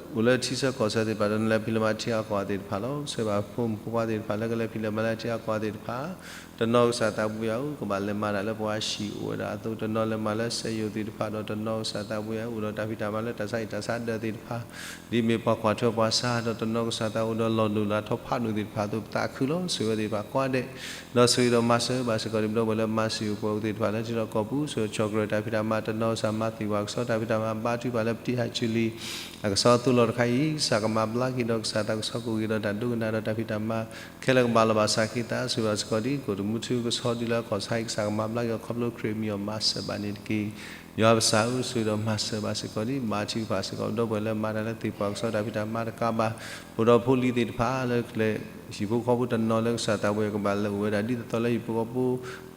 အိၣ်လၢထံဆၢကီၢ်ဆၢသ့ၣ်တဖၣ် တနီၤလဲၤဖံးလဲၤမၤထံဂၤကီၢ်ဂၤသ့ၣ်တဖၣ်လီၤ. ဆိၣ်ဂ့ၤဘၣ်ဖိမုၣ်ဖိခွါသ့ၣ်တဖၣ်လၢကလဲၤဖံးလဲၤမၤလၢထံဂၤကီၢ်ဂၤသ့ၣ်တဖၣ် တနီၤကစၢ်သးဘိယွၤဧၢ ကဘၣ်လဲၤမၤတၢ်လၢပှၤဟံၣ်အိၣ်ဝဲဒၣ်အသိး တနီၤလဲၤမၤလၢစက်ရုံသ့ၣ်တဖၣ်ဒီး တနီၤကစၢ်သးဘိယွၤ အိၣ်ဒီးတၢ်ဖံးတၢ်မၤလၢတၢ်ဆါဟံၣ်တၢ်ဆါဒၢးသ့ၣ်တဖၣ် ဒ်မ့ၢ်ပှၤကွၢ်ထွဲပှၤစါဒီး တနီၤကစၢ်သးအိၣ်ဒီးလီၢ်ဒိၣ်လၢထီဖးဒိၣ်သ့ၣ်တဖၣ်အသိး ပသးခုလီၤ. ဆိၣ်ဂ့ၤဝဲသ့ၣ်တဖၣ်ကိးဂၤဒဲး ဒီးဆိၣ်ဂ့ၤဒီးမၤစၢၤဘၣ်စ့ၢ်ကီး ဒ်ပဒီပုၢ်ဝဲၢ်လၢမၤစၢၤအိၣ်ပှဲၤအိၣ်သ့ၣ်တဖၣ်လၢထံလီၢ်ကီၢ်ပူၤ ဆိၣ်ဂ့ၤဆီၣ်ကြၢးတၢ်ဖံးတၢ်မၤ တနီၤကစၢ်မၤသံၣ်ဝဲကဆီတၢ်ဖံးတၢ်မၤ ဘါထုကဖၣ်လၢပတံၤဟးဆူလံၤ အကဆီအသိလီၢ်တခါအံၤ ကစၢ်ကမၤဘျါက့ၤဒီးကစၢ်သးကဆီကိၣ်က့ၤဒီးတၢ်ဒိကနၣ်ဒီးတၢ်ဖံးတၢ်မၤ ခဲလၢာ်ကဘၣ်လီၤဘၣ်စးက့ၤသး ဆိၣ်ဂ့ၤဘၣ်စ့ၢ်ကီးဒ် ကိၣ်တမူထူကဆီဒုလၢအခီၣ်ဆါအံၤ ကစၢ်ကမၤဘျါက့ၤအီၤခီဖျိခရံာ်အမံၤအီၤ မၤစၢၤဘၣ်န့ၣ်တက့ၢ်. ယွၤပကစၢ်ဧၢ ဆိၣ်ဂ့ၤဒီးမၤစၢၤဘၣ်စ့ၢ်ကီးဒ် ဘါထုကဖၣ်စ့ၢ်ကီး ဒီပုၢ်ဝဲၢ်လၢမၤတၢ်လၢသ့ၣ်ပှၢ်ကဆီတၢ်ဖံးတၢ်မၤတကးဘၣ် ပအိၣ်ဒီးဖိလံၤသ့ၣ်တဖၣ်လၢကလဲၤ ဟံၣ်ဖိဃီဖိတနီၤလၢကစၢ်သးဘိယွၤကဘၣ်လဲၤအိၣ်ဝဲဒၣ် ဒ်သိးသိးလၢဟံၣ်ဖိဃီဖိ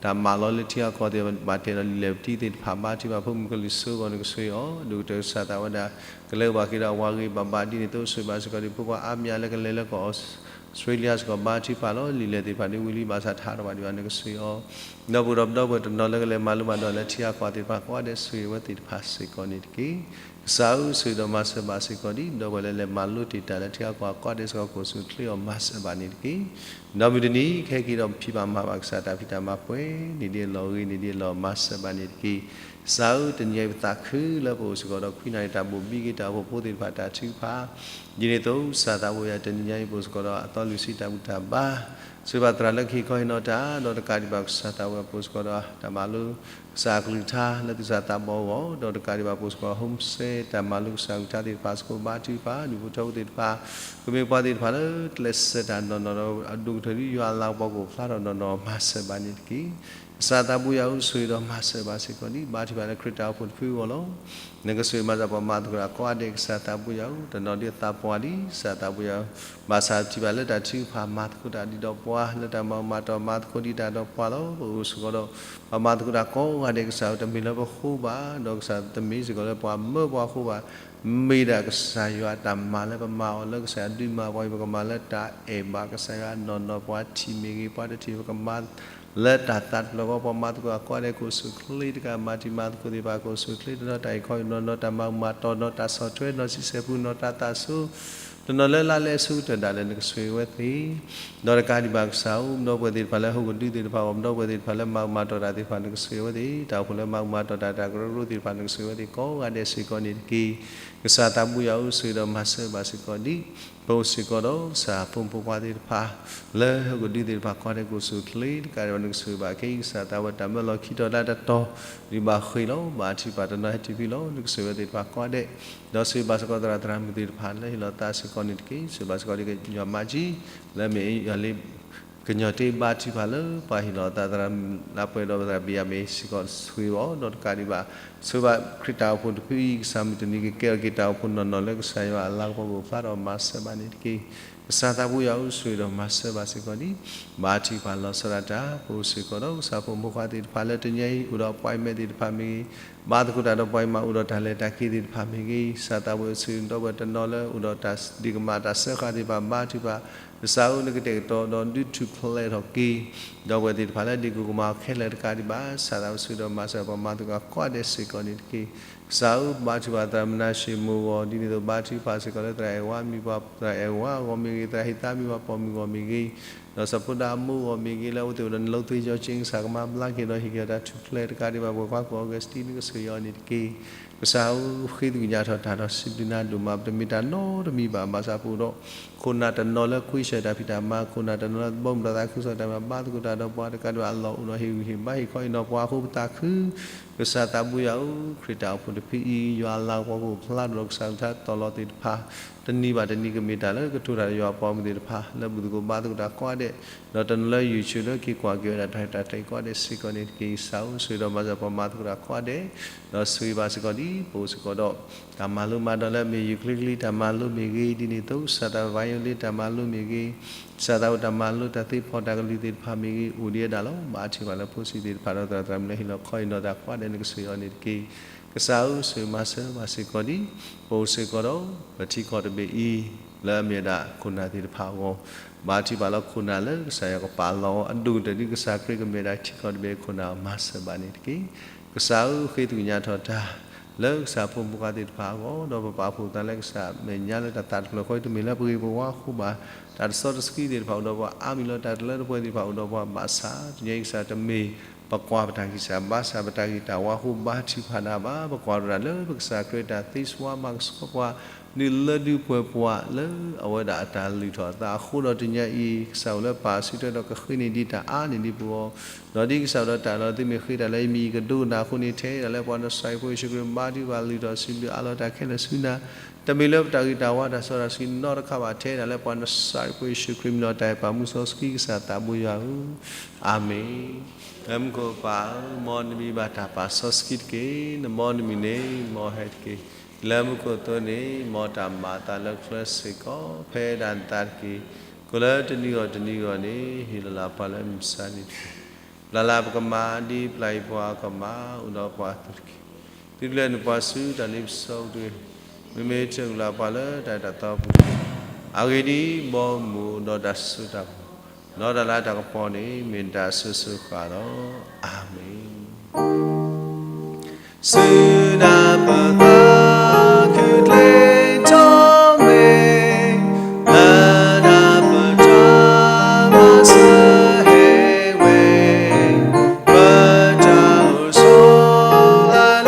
တၢ်မၤလီၤလၢထံဂၤကီၢ်ဂၤသ့ၣ် ဘၣ်တဲာ်ဒီးလံာ်လဲၢ်ပတံၢ်သ့ၣ်တဖၣ် ဘါထုကဖၣ်ဖိမုၣ်ကလံၤစိးအဂီၢ် နကဆိၣ်ဂ့ၤအီၤ ဒိၣ်ကတၢၢ်ကစၢ်သးဝဲဒၣ် ကလဲၤအိၣ်ဘၣ်က့ၤဒီးအဝၤဂ့ၤဘၣ်ဘၣ်ဒ်န့ၣ်အသိး ဆိၣ်ဂ့ၤဘၣ်စ့ၢ်ကီးဒ် ဖိခွါအါမံၤလၢကလဲၤလၢကီၢ်အီစထြ့လယါစ့ၢ်ကီး ဘါထုကဖၣ်လီၤ လံာ်လဲၢ်သ့ၣ်တဖၣ်ဒ်ဝံၤလံ ဘၣ်ဆၣ်တဟးထီၣ်ဘၣ်ဒံးဘၣ် နကဆိၣ်ဂ့ၤအီၤ ဒီပုၢ်ဒီဝဲၢ်တနီၤလၢကလဲၤမၤလိဘၣ်ဒီးလၢထံဂၤကီၢ်ဂၤသ့ၣ်တဖၣ် ကိးဂၤဒဲးဆိၣ်ဂ့ၤဝဲသ့ၣ်တဖၣ်စ့ၢ်ကီးန့ၣ်တက့ၢ်. ကစၢ်ဧၢ ဆိၣ်ဂ့ၤဒီးမၤစၢၤဘၣ်စ့ၢ်ကီးဒ် ဒီပုၢ်ဝဲၢ်လၢလဲၤမၤလိတ့ၢ်တၢ်လၢထံဂၤကီၢ်ဂၤ ကိးဂၤဒဲးစ့ၢ်ကီး ကအိၣ်ဆူၣ်အိၣ်ချ့အီၤ မၤစၢၤဘၣ်န့ၣ်တက့ၢ်. ဒီးမုၢ်တနံၤ ကဟဲက့ၤဒီးဖံးဘၣ်မၤဘၣ်ကစၢ်တၢ်ဖံးတၢ်မၤပှဲၤန့ၣ်ဒ်အလီၢ် ဂ့ၤန့ၢ်ဒ်အလီၢ် မၤစၢၤဘၣ်န့ၣ်တက့ၢ်. ကစၢ်ဧၢ, တနံၤအံၤပသးခုလၢပအိၣ်စ့ၢ်ကီးဒီး ခွံနၣ်ရံၣ်တၢ်ဘိၣ်ဘံက့ၤတၢ်အိၣ်ဖှိၣ်ဖိသ့ၣ်တဖၣ်တၢ်ထုကဖၣ်, ဒ်န့ၣ်အသိး ကစၢ်သးဘိယွၤ တနံၤညါအံၤပအိၣ်စ့ၢ်ကီးဒီး အသီလွံၢ်ဆံတၢ်ဘူၣ်တၢ်ဘါ, ဆိၣ်ဂ့ၤဘၣ်သရၣ်လၢကဟ့ၣ်ခီဟ့ၣ်နီၤတၢ်, ဒီးတကးဒံးဘၣ်ကစၢ်သးဘိယွၤ ပအိၣ်စ့ၢ်ကီးဒီး တၢ်မၤလိကစၢ်အကလုၢ်ကထါလၢသူၣ်စၢ်သးဘီအဂီၢ်, ဒီးတကးဒံးဘၣ်ပအိၣ်စ့ၢ်ကီး homeschool တၢ်မၤလိကစၢ်အကလုၢ်ကထါသ့ၣ်တဖၣ် စ့ၢ်ကီးဘါထုကဖၣ် ဒူၣ်ဖိထၢဖိသ့ၣ်တဖၣ်, ကမ့ၢ်ပှၤသ့ၣ်တဖၣ်လၢကျဲးစၢးတၢ်နီၢ်နီၢ်ဒီး အဒိၣ်ကတၢၢ်ဒ်ယွၤအလၤကပီၤကအိၣ်ဖျါထီၣ်နီၢ်နီၢ် မၤစၢၤဘၣ်န့ၣ်တက့ၢ်. ကစၢ်သးဘိယွၤဧၢ, ဆိၣ်ဂ့ၤဒီးမၤစၢၤဘၣ်စ့ၢ်ကီးဒံး ဘါထုကဖၣ်လၢခရံာ်တၢ်အိၣ်ဖှိၣ်တဖုအဂီၢ်လီၤ. နကဆိၣ်ဂ့ၤမၤစၢၤပှၤမၤသကိးတၢ်ကိးဂၤဒဲး ကစၢ်သးဘိယွၤဧၢ, တနီၤဒ်သးပှၢ်လံ ကစၢ်သးဘိယွၤဧၢ, ဘၣ်ဆၣ်ထံၣ်ဘၣ်လၢတၢ်ထုကဖၣ် မၤသကိးတၢ်ဒ်ဒီးပှၤ လၢတၢ်မၤအူမၤတီၢ် မၤသကိးဒံးတၢ်ဒီးပှၤလီၤ. ပအိၣ်စ့ၢ်ကီးဒီး ပှၤမၤသကိးတၢ်ကိးဂၤဒဲး ကစၢ်ဧၢ, တမ့ၢ်လၢပဃိဘၣ်, ဒီးကစၢ်တမ့ၢ်စ့ၢ်ကီးလၢပှၤမၢပှၤဃိဘၣ်, မ့ၢ်ဒၣ်ကစၢ်ယွၤအတၢ်မၤလၢပမၤအီၤလၢကစၢ်ယွၤဒုးမၤပှၤအံၤ ပကမၤလၢတၢ်အဲၣ်ဘၣ်ကစၢ်ယွၤနီၢ်နီၢ် ပှၤထံၣ်မ့ၢ်ဂ့ၤ ပှၤတထံၣ် ပကမၤ လၢတၢ်သးတဖျၢၣ်အဂီၢ် ပှၤမၤသကိးတၢ်ကိးဂၤဒဲး ကိးဆူၣ်ချ့တကး မၤတံၤမၤသကိးသ့ၣ်တဖၣ် ကိးဆူၣ်ချ့ တနီၤတၢ်အံးခီအံးနီၢ် နီၢ်တၢ်မၤအူမၤတီၢ် နီၢ်တၢ်ဆီၣ်ထွဲ နီၢ်ဆံဆဲၣ်ပူ နီၢ်တၢ်သးစူၤ တနီၤလၢလါလဲအဆိကတၢၢ်ဒၣ်လဲာ် နကဆိၣ်ဂ့ၤဝဲသ့ၣ် ဒီးတကးဒံးဘၣ်ကစၢ်ဧၢ ပဒီပုၢ်ဝဲၢ်သ့ၣ်တဖၣ်လၢဟီၣ်ခိၣ်ဒူသ့ၣ်တဖၣ်အဂီၢ် ပဒီပုၢ်ဝဲၢ်သ့ၣ်တဖၣ်လၢမၤအူမၤတီၢ်တၢ်သ့ၣ်တဖၣ် နကဆိၣ်ဂ့ၤဝဲသ့ၣ် တၢ်အိၣ်ဖှိၣ်လၢမၤအူမၤတီၢ်တၢ် တၢ်ကရၢကရိသ့ၣ်တဖၣ် နကဆိၣ်ဂ့ၤဝဲသ့ၣ် ကိးဂၤဒဲးစ့ၢ်ကီးန့ၣ်တက့ၢ်. ကစၢ်သးဘိယွၤဧၢ ဆိၣ်ဂ့ၤဒီးမၤစၢၤဘၣ်စ့ၢ်ကီးဒံး ပအိၣ်စ့ၢ်ကီးဒီး ကစၢ်ဖိမုၣ်ဖိခွါသ့ၣ်တဖၣ် လၢဟီၣ်ခိၣ်ဒူသ့ၣ်တဖၣ် ကိးဂၤဒဲးကိးဆူၣ်ချ့တကးဒံးဘၣ် နကဆိၣ်ဂ့ၤဘၣ်က့ၤ ကစၢ်သးဝဲတၢ်မၢလီၤခံတီၤလၢတတီၤ ဒုးဘၣ်ဃ့ၢ်လီၤ ဘါထုကဖၣ်တနီၤဟဲတုၤဖဲလီၤ နကဆိၣ်ဂ့ၤဝဲသ့ၣ်တဖၣ်ကိးဂၤဒဲး ဒီးဆိၣ်ဂ့ၤဘၣ်စ့ၢ်ကီးသရၣ်သရၣ်မုၣ်သ့ၣ်တဖၣ်လၢဟ့ၣ်လီၤသးစ့ၢ်ကီးန့ၣ်တက့ၢ်. ဆိၣ်ဂ့ၤဘၣ်စ့ၢ်ကီးဒ်ကညီမါကၠံ လၢမ့ၢ်ယွၤလၢ ကညီတ့ဘါထုကဖၣ်လၢပှၤဟ့ၣ်လီၤသးသရၣ်မုၣ်လၢပှဲၤဒီးသရၣ်ဘံၣ်ယၤမ့ၢ်စ့ၢ်ကီးဆိၣ်ဂ့ၤအီၤ ဒီးတကးဒံးဘၣ် ဆိၣ်ဂ့ၤဘၣ်ခရံာ်တၢ်အိၣ်ဖှိၣ်တဖုအံၤ ကစၢ်မုၢ်တနံၤကကဲထီၣ်က့ၤတၢ်အိၣ်ဖှိၣ်နီၢ်နီၢ်လၢကစၢ်ယွၤအလၤကပီၤကအိၣ်ဖျါထီၣ်မၤစၢၤဘၣ်န့ၣ်တက့ၢ်. ကစၢ်သးဘိယွၤဧၢ ဆိၣ်ဂ့ၤဒီးမၤစၢၤဘၣ်စ့ၢ်ကီးဒံး ဘါထုကဖၣ်လီၤဆီဒၣ်တၢ် ပအိၣ်စ့ၢ်ကီးဒီး ကစၢ်ဖိမုၣ်ဖိခွါသ့ၣ်တဖၣ်လၢတနံၤအံၤ အိၣ်ဒီး appointment သ့ၣ်တဖၣ်မ့ၢ်ဂ့ၤ ဘါသကိးတၢ်ဒီးပှၤအံၤမး အိၣ်ဒီးတၢ်လဲၤတၢ်က့ၤသ့ၣ်တဖၣ်မ့ၢ်ဂ့ၤ ကစၢ်သးဘိယွၤဧၢ ဆိၣ်ဂ့ၤဒီပုၢ်ဝဲၢ်တနီၤလၢအိၣ်ဒီးတၢ်ဒ့ၣ်ကမၣ်တၢ်စၢဃာ်သ့ၣ်တဖၣ် ဘါထုကဖၣ် ကစၢ်ဧၢနကတဲာ်ကတီၤဒီးဒုးထူၣ်ဖျဲးထီၣ်က့ၤ ဒီပုၢ်ဝဲၢ်သ့ၣ်တဖၣ်လၢဒ့ၣ်ကမၣ်ခဲလၢာ်တကးဒံးဘၣ် ကစၢ်သးဘိယွၤဆိၣ်ဂ့ၤဒီးမၤစၢၤပှၤမၤသကိးကိးဂၤဒဲးစ့ၢ်ကီးန့ၣ်တက့ၢ်. ကစၢ်ဧၢ ဘါထုကဖၣ်သရၣ်မနၤၡ့မိၢ်ဂီၤ ဒ်န့ၣ်အသိး ဘါထုကဖၣ်စ့ၢ်ကီးလၢသရၣ်အဲၣ်ဝါမံၤပှၤ သရၣ်အဲၣ်ဝါအဂီၢ်မ့ၢ်ဂ့ၤ သရၣ်ဟ့ၣ်သါမံၤပှၤပိာ်မုၣ်အဂီၢ်မ့ၢ်ဂ့ၤ ဒီးစီၤဖိဒါအမိၢ်အဂီၢ်မ့ၢ်ဂ့ၤ လၢအဝဲသ့ၣ်အိၣ်ဒီးနလိသ့ယီၤက့ ကစၢ်ကမၤဘျါက့ၤဒီးဟ့ၣ်က့ၤတၢ်ထူၣ်ဖျဲးတကးဒံးဘၣ် ပှၤကွၢ်ကိး Augustine နကဆိၣ်ဂ့ၤအီၤန့ၣ်တက့ၢ်. ကစၢ်ဧၢ ဃ့သကွံာ်ညါထီၣ်တၢ်ဒီးစံးဘျုးနၤဒိၣ်မး ပတမ့ၢ်တၢ်နီတမံၤဘၣ် ဘၣ်ဆၣ်ပအိၣ်ဒီး ခိၣ်နၢ်တနီၤလၢကွံရှၢၣ်တၢ်ဖံးတၢ်မၤ ခိၣ်နၢ်တနီၤလၢဘီမုၢ်ဒီးသးခုကစီၣ်တၢ်မၤ ဘါသကိးတၢ်ဒီးပှၤတကးဒံးဘၣ် အလီၢ်အိၣ်ဒီးဟ့ၣ်ဂံၢ်ဟ့ၣ်ဘါဟ့ၣ်ခီဟ့ၣ်နီၤပှၤအဃိ ပသးခု ကစၢ်သးဘိယွၤဧၢ ခရံာ်တၢ်အိၣ်ဖှိၣ်တဖုအံၤ ယွၤအလၤကပီၤကအိၣ်ဖျါထီၣ်ဒီးကစၢ်ကလုၢ်ကထါတီၤလီၤသ့ၣ်တဖၣ် တနံၤဘၣ်တနံၤကမ့ၢ်တၢ်လၢကထိၣ်တၢ်ဒီးယွၤအပှၤမုၣ်သ့ၣ်တဖၣ် လၢဘူၣ်သကိးဘါသကိးတၢ်ကိးဂၤဒဲး ဒီးတနီၤလၢ YouTube လၢက့ၤကွၢ်က့ၤဝဲဒၣ်တၢ်ဟ့ၣ်တၢ်ကျဲၤကိးဂၤဒဲးစ့ၢ်ကီးန့ၣ်တက့ၢ်. ကစၢ်ဧၢဆိၣ်ဂ့ၤဒီးမၤစၢၤပှၤမၤသကိးတၢ်ကိးဂၤဒဲး ဒီးဆိၣ်ဂ့ၤဘၣ်စ့ၢ်ကီးဒ်ပအိၣ်စ့ၢ်ကီးဒီး တၢ်မၤလိမၤဒိးလၢအမ့ၢ်ယူၢ်ချ့ကလံတၢ်မၤလိမ့ၢ်ဂ့ၤ ဒ်န့ၣ်အသိး ကစၢ်သးဝဲ violin တၢ်မၤလိမ့ၢ်ဂ့ၤ ကစၢ်သးဝဲတၢ်မၤလိတၢ်သ့ဖီၣ်တၢ်ကလုၢ်သ့ၣ်တဖၣ်မ့ၢ်ဂ့ၤ အိၣ်ဒံးဝဲဒၣ်လီၤ. ဘါထုကဖၣ်လၢဖိဆံးသ့ၣ်တဖၣ်ဒီးသရၣ်သရၣ်မုၣ်လၢဟ့ၣ်လီၤခီဟ့ၣ်နီၤတၢ်ကိးဂၤဒဲး နကဆိၣ်ဂ့ၤအီၤန့ၣ်တက့ၢ်. ကစၢ်ဧၢဆိၣ်ဂ့ၤမၤစၢၤဘၣ်စ့ၢ်ကီးဒ် ပအိၣ်စ့ၢ်ကီးဒီး ပထံကီၢ်တဘ့ၣ်အံၤ လၢအမ့ၢ်ဝဲဒၣ်ခိၣ်နၢ်သ့ၣ်တဖၣ်အဂီၢ် ဘါထုကဖၣ်လၢခိၣ်နၢ်လၢကစၢ်ယွၤကပာ်လီၤအီၤ အဒိၣ်ကတၢၢ်ဒ်ကစၢ်ခရံာ်ကမ့ၢ်ဝဲဒၣ်ထံကီၢ်တဘ့ၣ်အခိၣ်နၢ် မၤစၢၤဘၣ်န့ၣ်တက့ၢ်. ကစၢ်ဧၢဃ့သကွံာ်ညါထီၣ်တၢ် လၢကစၢ်ဖိမုၣ်ဖိခွါသ့ၣ်တဖၣ်အဂီၢ် ဒီးပပာ်ဖှိၣ်သးလၢကစၢ်မဲာ်ညါလၢတၢ်သးတဖျၢၣ်ဃီ တမ့ၢ်လၢပဂ့ၤပဝါအဃိဘၣ် တၢ်တစီတဆှံသ့ၣ်တဖၣ်အိၣ်ဒီးပှၤ အါမံၤလီၤတၢ်တလၢတပှဲၤသ့ၣ်တဖၣ်အိၣ်ဒီးပှၤ ဘၣ်ဆၣ်တနံၤအံၤကစၢ်တမ့ၢ် ပကွၢ်ပတၢ်ဂံၢ်စၢ်ဘါစၢ် ပတၢ်ဂ့ၤတၢ်ဝါအဃိ ဘါထုကဖၣ်နၤဘၣ် ပကွၢ်တၢ်လၢပကစၢ်ခရံာ်တၢ်သ့စှၤမၤကဆှီပှၤ ဒုးလၢဒုးပှဲၤပှၤလၢအဝဲဒၣ်အတၢ်လုၢ်ထီၣ်အသးအဃိဒီးတနံၤအံၤ ကစၢ်အိၣ်လၢပၢ်အစုထွဲဒီးကဃ့န့ၢ်ဒံးတၢ်အါန့ၢ်ဒံးပဂီၢ် ဒီးဒ်ကစၢ်ဒီးတၢ်လီၤသုမ့ၢ်ဃ့တၢ်လၢယမံၤယကဒိကနၣ်အဃိန့ၣ် ထဲဒၣ်လၢပှၤနစၤရ့းဖိယ့ၣ်ၡူးခရံာ်မၤဒံးဘၣ်လုၢ်ထီၣ်စံးဘျုးအးလီၤတၢ်ခဲလၢာ်ဆူနၤ တမ့ၢ်လၢပတၢ်ဂ့ၤတၢ်ဝါတၢ်စီတၢ်ဆှံနီတခါဘၣ် ထဲဒၣ်လၢပှၤနစၤရ့းဖိယ့ၣ်ၡူးခရံာ်မံၤလီၤ တၢ်အဲၣ်ပာ်မူစီဆှံကစၢ်သးဘိယွၤဧၢ အၤမ့ၣ်. လၢမူခိၣ်ပၢ်ဧၢ မ်နမံၤဘၣ်တၢ်ပာ်စီဆှံတက့ၢ် နမ်နမံၤန့ၣ် မ်ဟဲတက့ၢ် လၢမူခိၣ်အသိးန့ၣ် မ်တၢ်မၤအသးလၢချၢစ့ၢ်ကီး ဖဲဒၣ်နသးတက့ၢ် ကိးလၢတနံၤဂီၢ်တနံၤဂီၢ်န့ၣ် ဟ့ၣ်လီၤလၢပှၤလၢမုၢ်မဆါတနံၤတက့ၢ် ပျၢ်လၢပကမၤ ဒ်ပျၢ်အံၤပှၤကမၤ အိၣ်ဒီးပှၤအသိးတက့ၢ် သုတလဲၤနုာ်ပှၤဆူတၢ်လ့ပစီပူၤတဂ့ၤ မ့မ့ၢ်ထုးကလၢပှၤလၢတၢ်အဲၣ်တၢ်သီပူၤတက့ၢ် အဂ့ၢ်ဒ်အံၤ ဘီမုၢ်ဒီးတၢ်စိတၢ်ကမီၤ ဒီးတၢ်လၤတၢ်ကပီၤန့ၣ် မ့ၢ်နတၢ်အစိၤစိၤဃၣ်ဃၣ်လီၤ အၤမ့ၣ် စုနၢ်ပသးခုကျ့ထီၣ် မ့ၢ်လၢနၢ်ပတၢ်မၤစၢၤဟဲဝဲ ပတၢ်အိၣ်ဆိးလၢ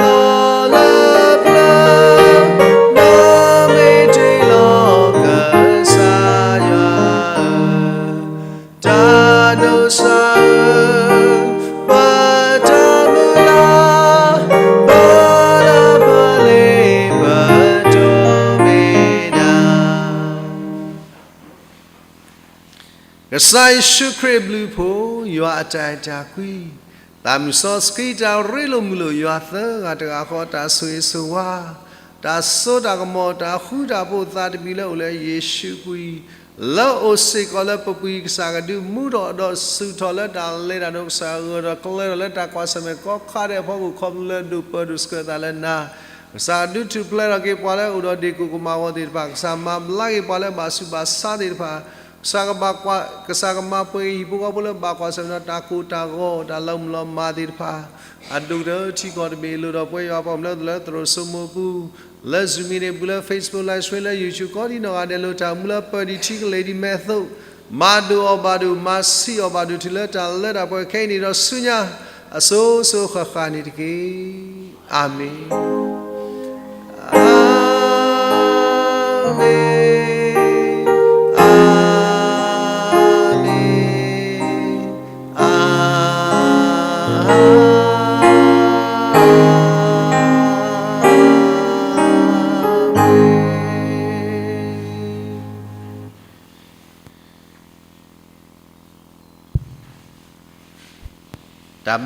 ကစၢ်ယ့ၣ်ၡူးခရံာ်အဘျုးအဖှိၣ်, ယွၤအတၢ်အဲၣ်တၢ်ကွံ, သးမုၢ်စီဆှံတၢ်ရ့လိာ်မုာ်လိာ်ယွၤသၢဂၤတဂၤဃီ, တၢ်ဆိၣ်ဂ့ၤဆိၣ်ဝါ, တၢ်စိတၢ်ကမီၤ, တၢ်ဃူတၢ်ဖိးသးတမံၤလၢအိၣ်လၢယ့ၣ်ၡူးအပူၤ, လၢအိၣ်စ့ၢ်ကီးလၢပပူၤ, ကစၢ်ကဒုးမူထီၣ်ဒီးစူၢ်ထီၣ်လၢတၢ်လဲၤတၢ်ဒိး, ကစၢ်ဂၢၢ်ဒီးကျၢၤထီၣ်လၢတၢ်ကွၢ်ဆၢၣ်မဲာ်ကိးခါဒဲးအဖီခိၣ်, ခီဖျိလၢဒိၣ်ပၢၤဒိၣ်ဆှၢသးလၢနၤ, ကစၢ်ဒုးထူၣ်ဖျဲးထီၣ်က့ၤပှၤလၢအိၣ်ဒီးဒ့ၣ်ကိၣ်ကမၤဝီၤသ့ၣ်တဖၣ်, ကစၢ်မၤဘျါက့ၤပှၤလၢဘၣ်ဆူးဘၣ်ဆါသ့ၣ်တဖၣ်, ကစၢ်ကဘၣ်ကွၢ်, ကစၢ်ကမၤပှဲၤက့ၤဟံၣ်ဖိဃီဖိလၢဘၣ်ကွၢ်ဆၢၣ်မဲာ်ဒီးတၢ်ကိၢ်တၢ်ဂီၤ, တၢ်လီၤမုၢ်လီၤမၢ်သ့ၣ်တဖၣ်, အဒိၣ်ကတၢၢ်ထံကီၢ်တဘ့ၣ်အလိၤဒီးပဝဲယွၤပှၤကမျၢၢ်လၢသရိာ်စိမိးအပူၤ, လၢ Zoom မံၤန့ၣ်အပူၤ, လၢ Facebook Live Stream, လၢ YouTube, ကိးဒံနီၢ်ဂၤဒဲးလၢတၢ်အိၣ်မူလၢပၢၢ်ဒံးထံကလဲၤဒံးမဲာ်အသိး, မၤဒိၣ်အီၤဘၣ်ဒိၣ်, မၤဆံးအီၤဘၣ်ဒိၣ်, တုၤလၢတၢ်လၢတၢ်ပှဲၤခဲအံၤန့ၣ်ဒီးဆူညါ, အစိၤစိၤဃၣ်ဃၣ်န့ၣ်တက့ၢ်. အၤမ့ၣ်, အၤမ့ၣ်, အၤမ့ၣ်, အၤ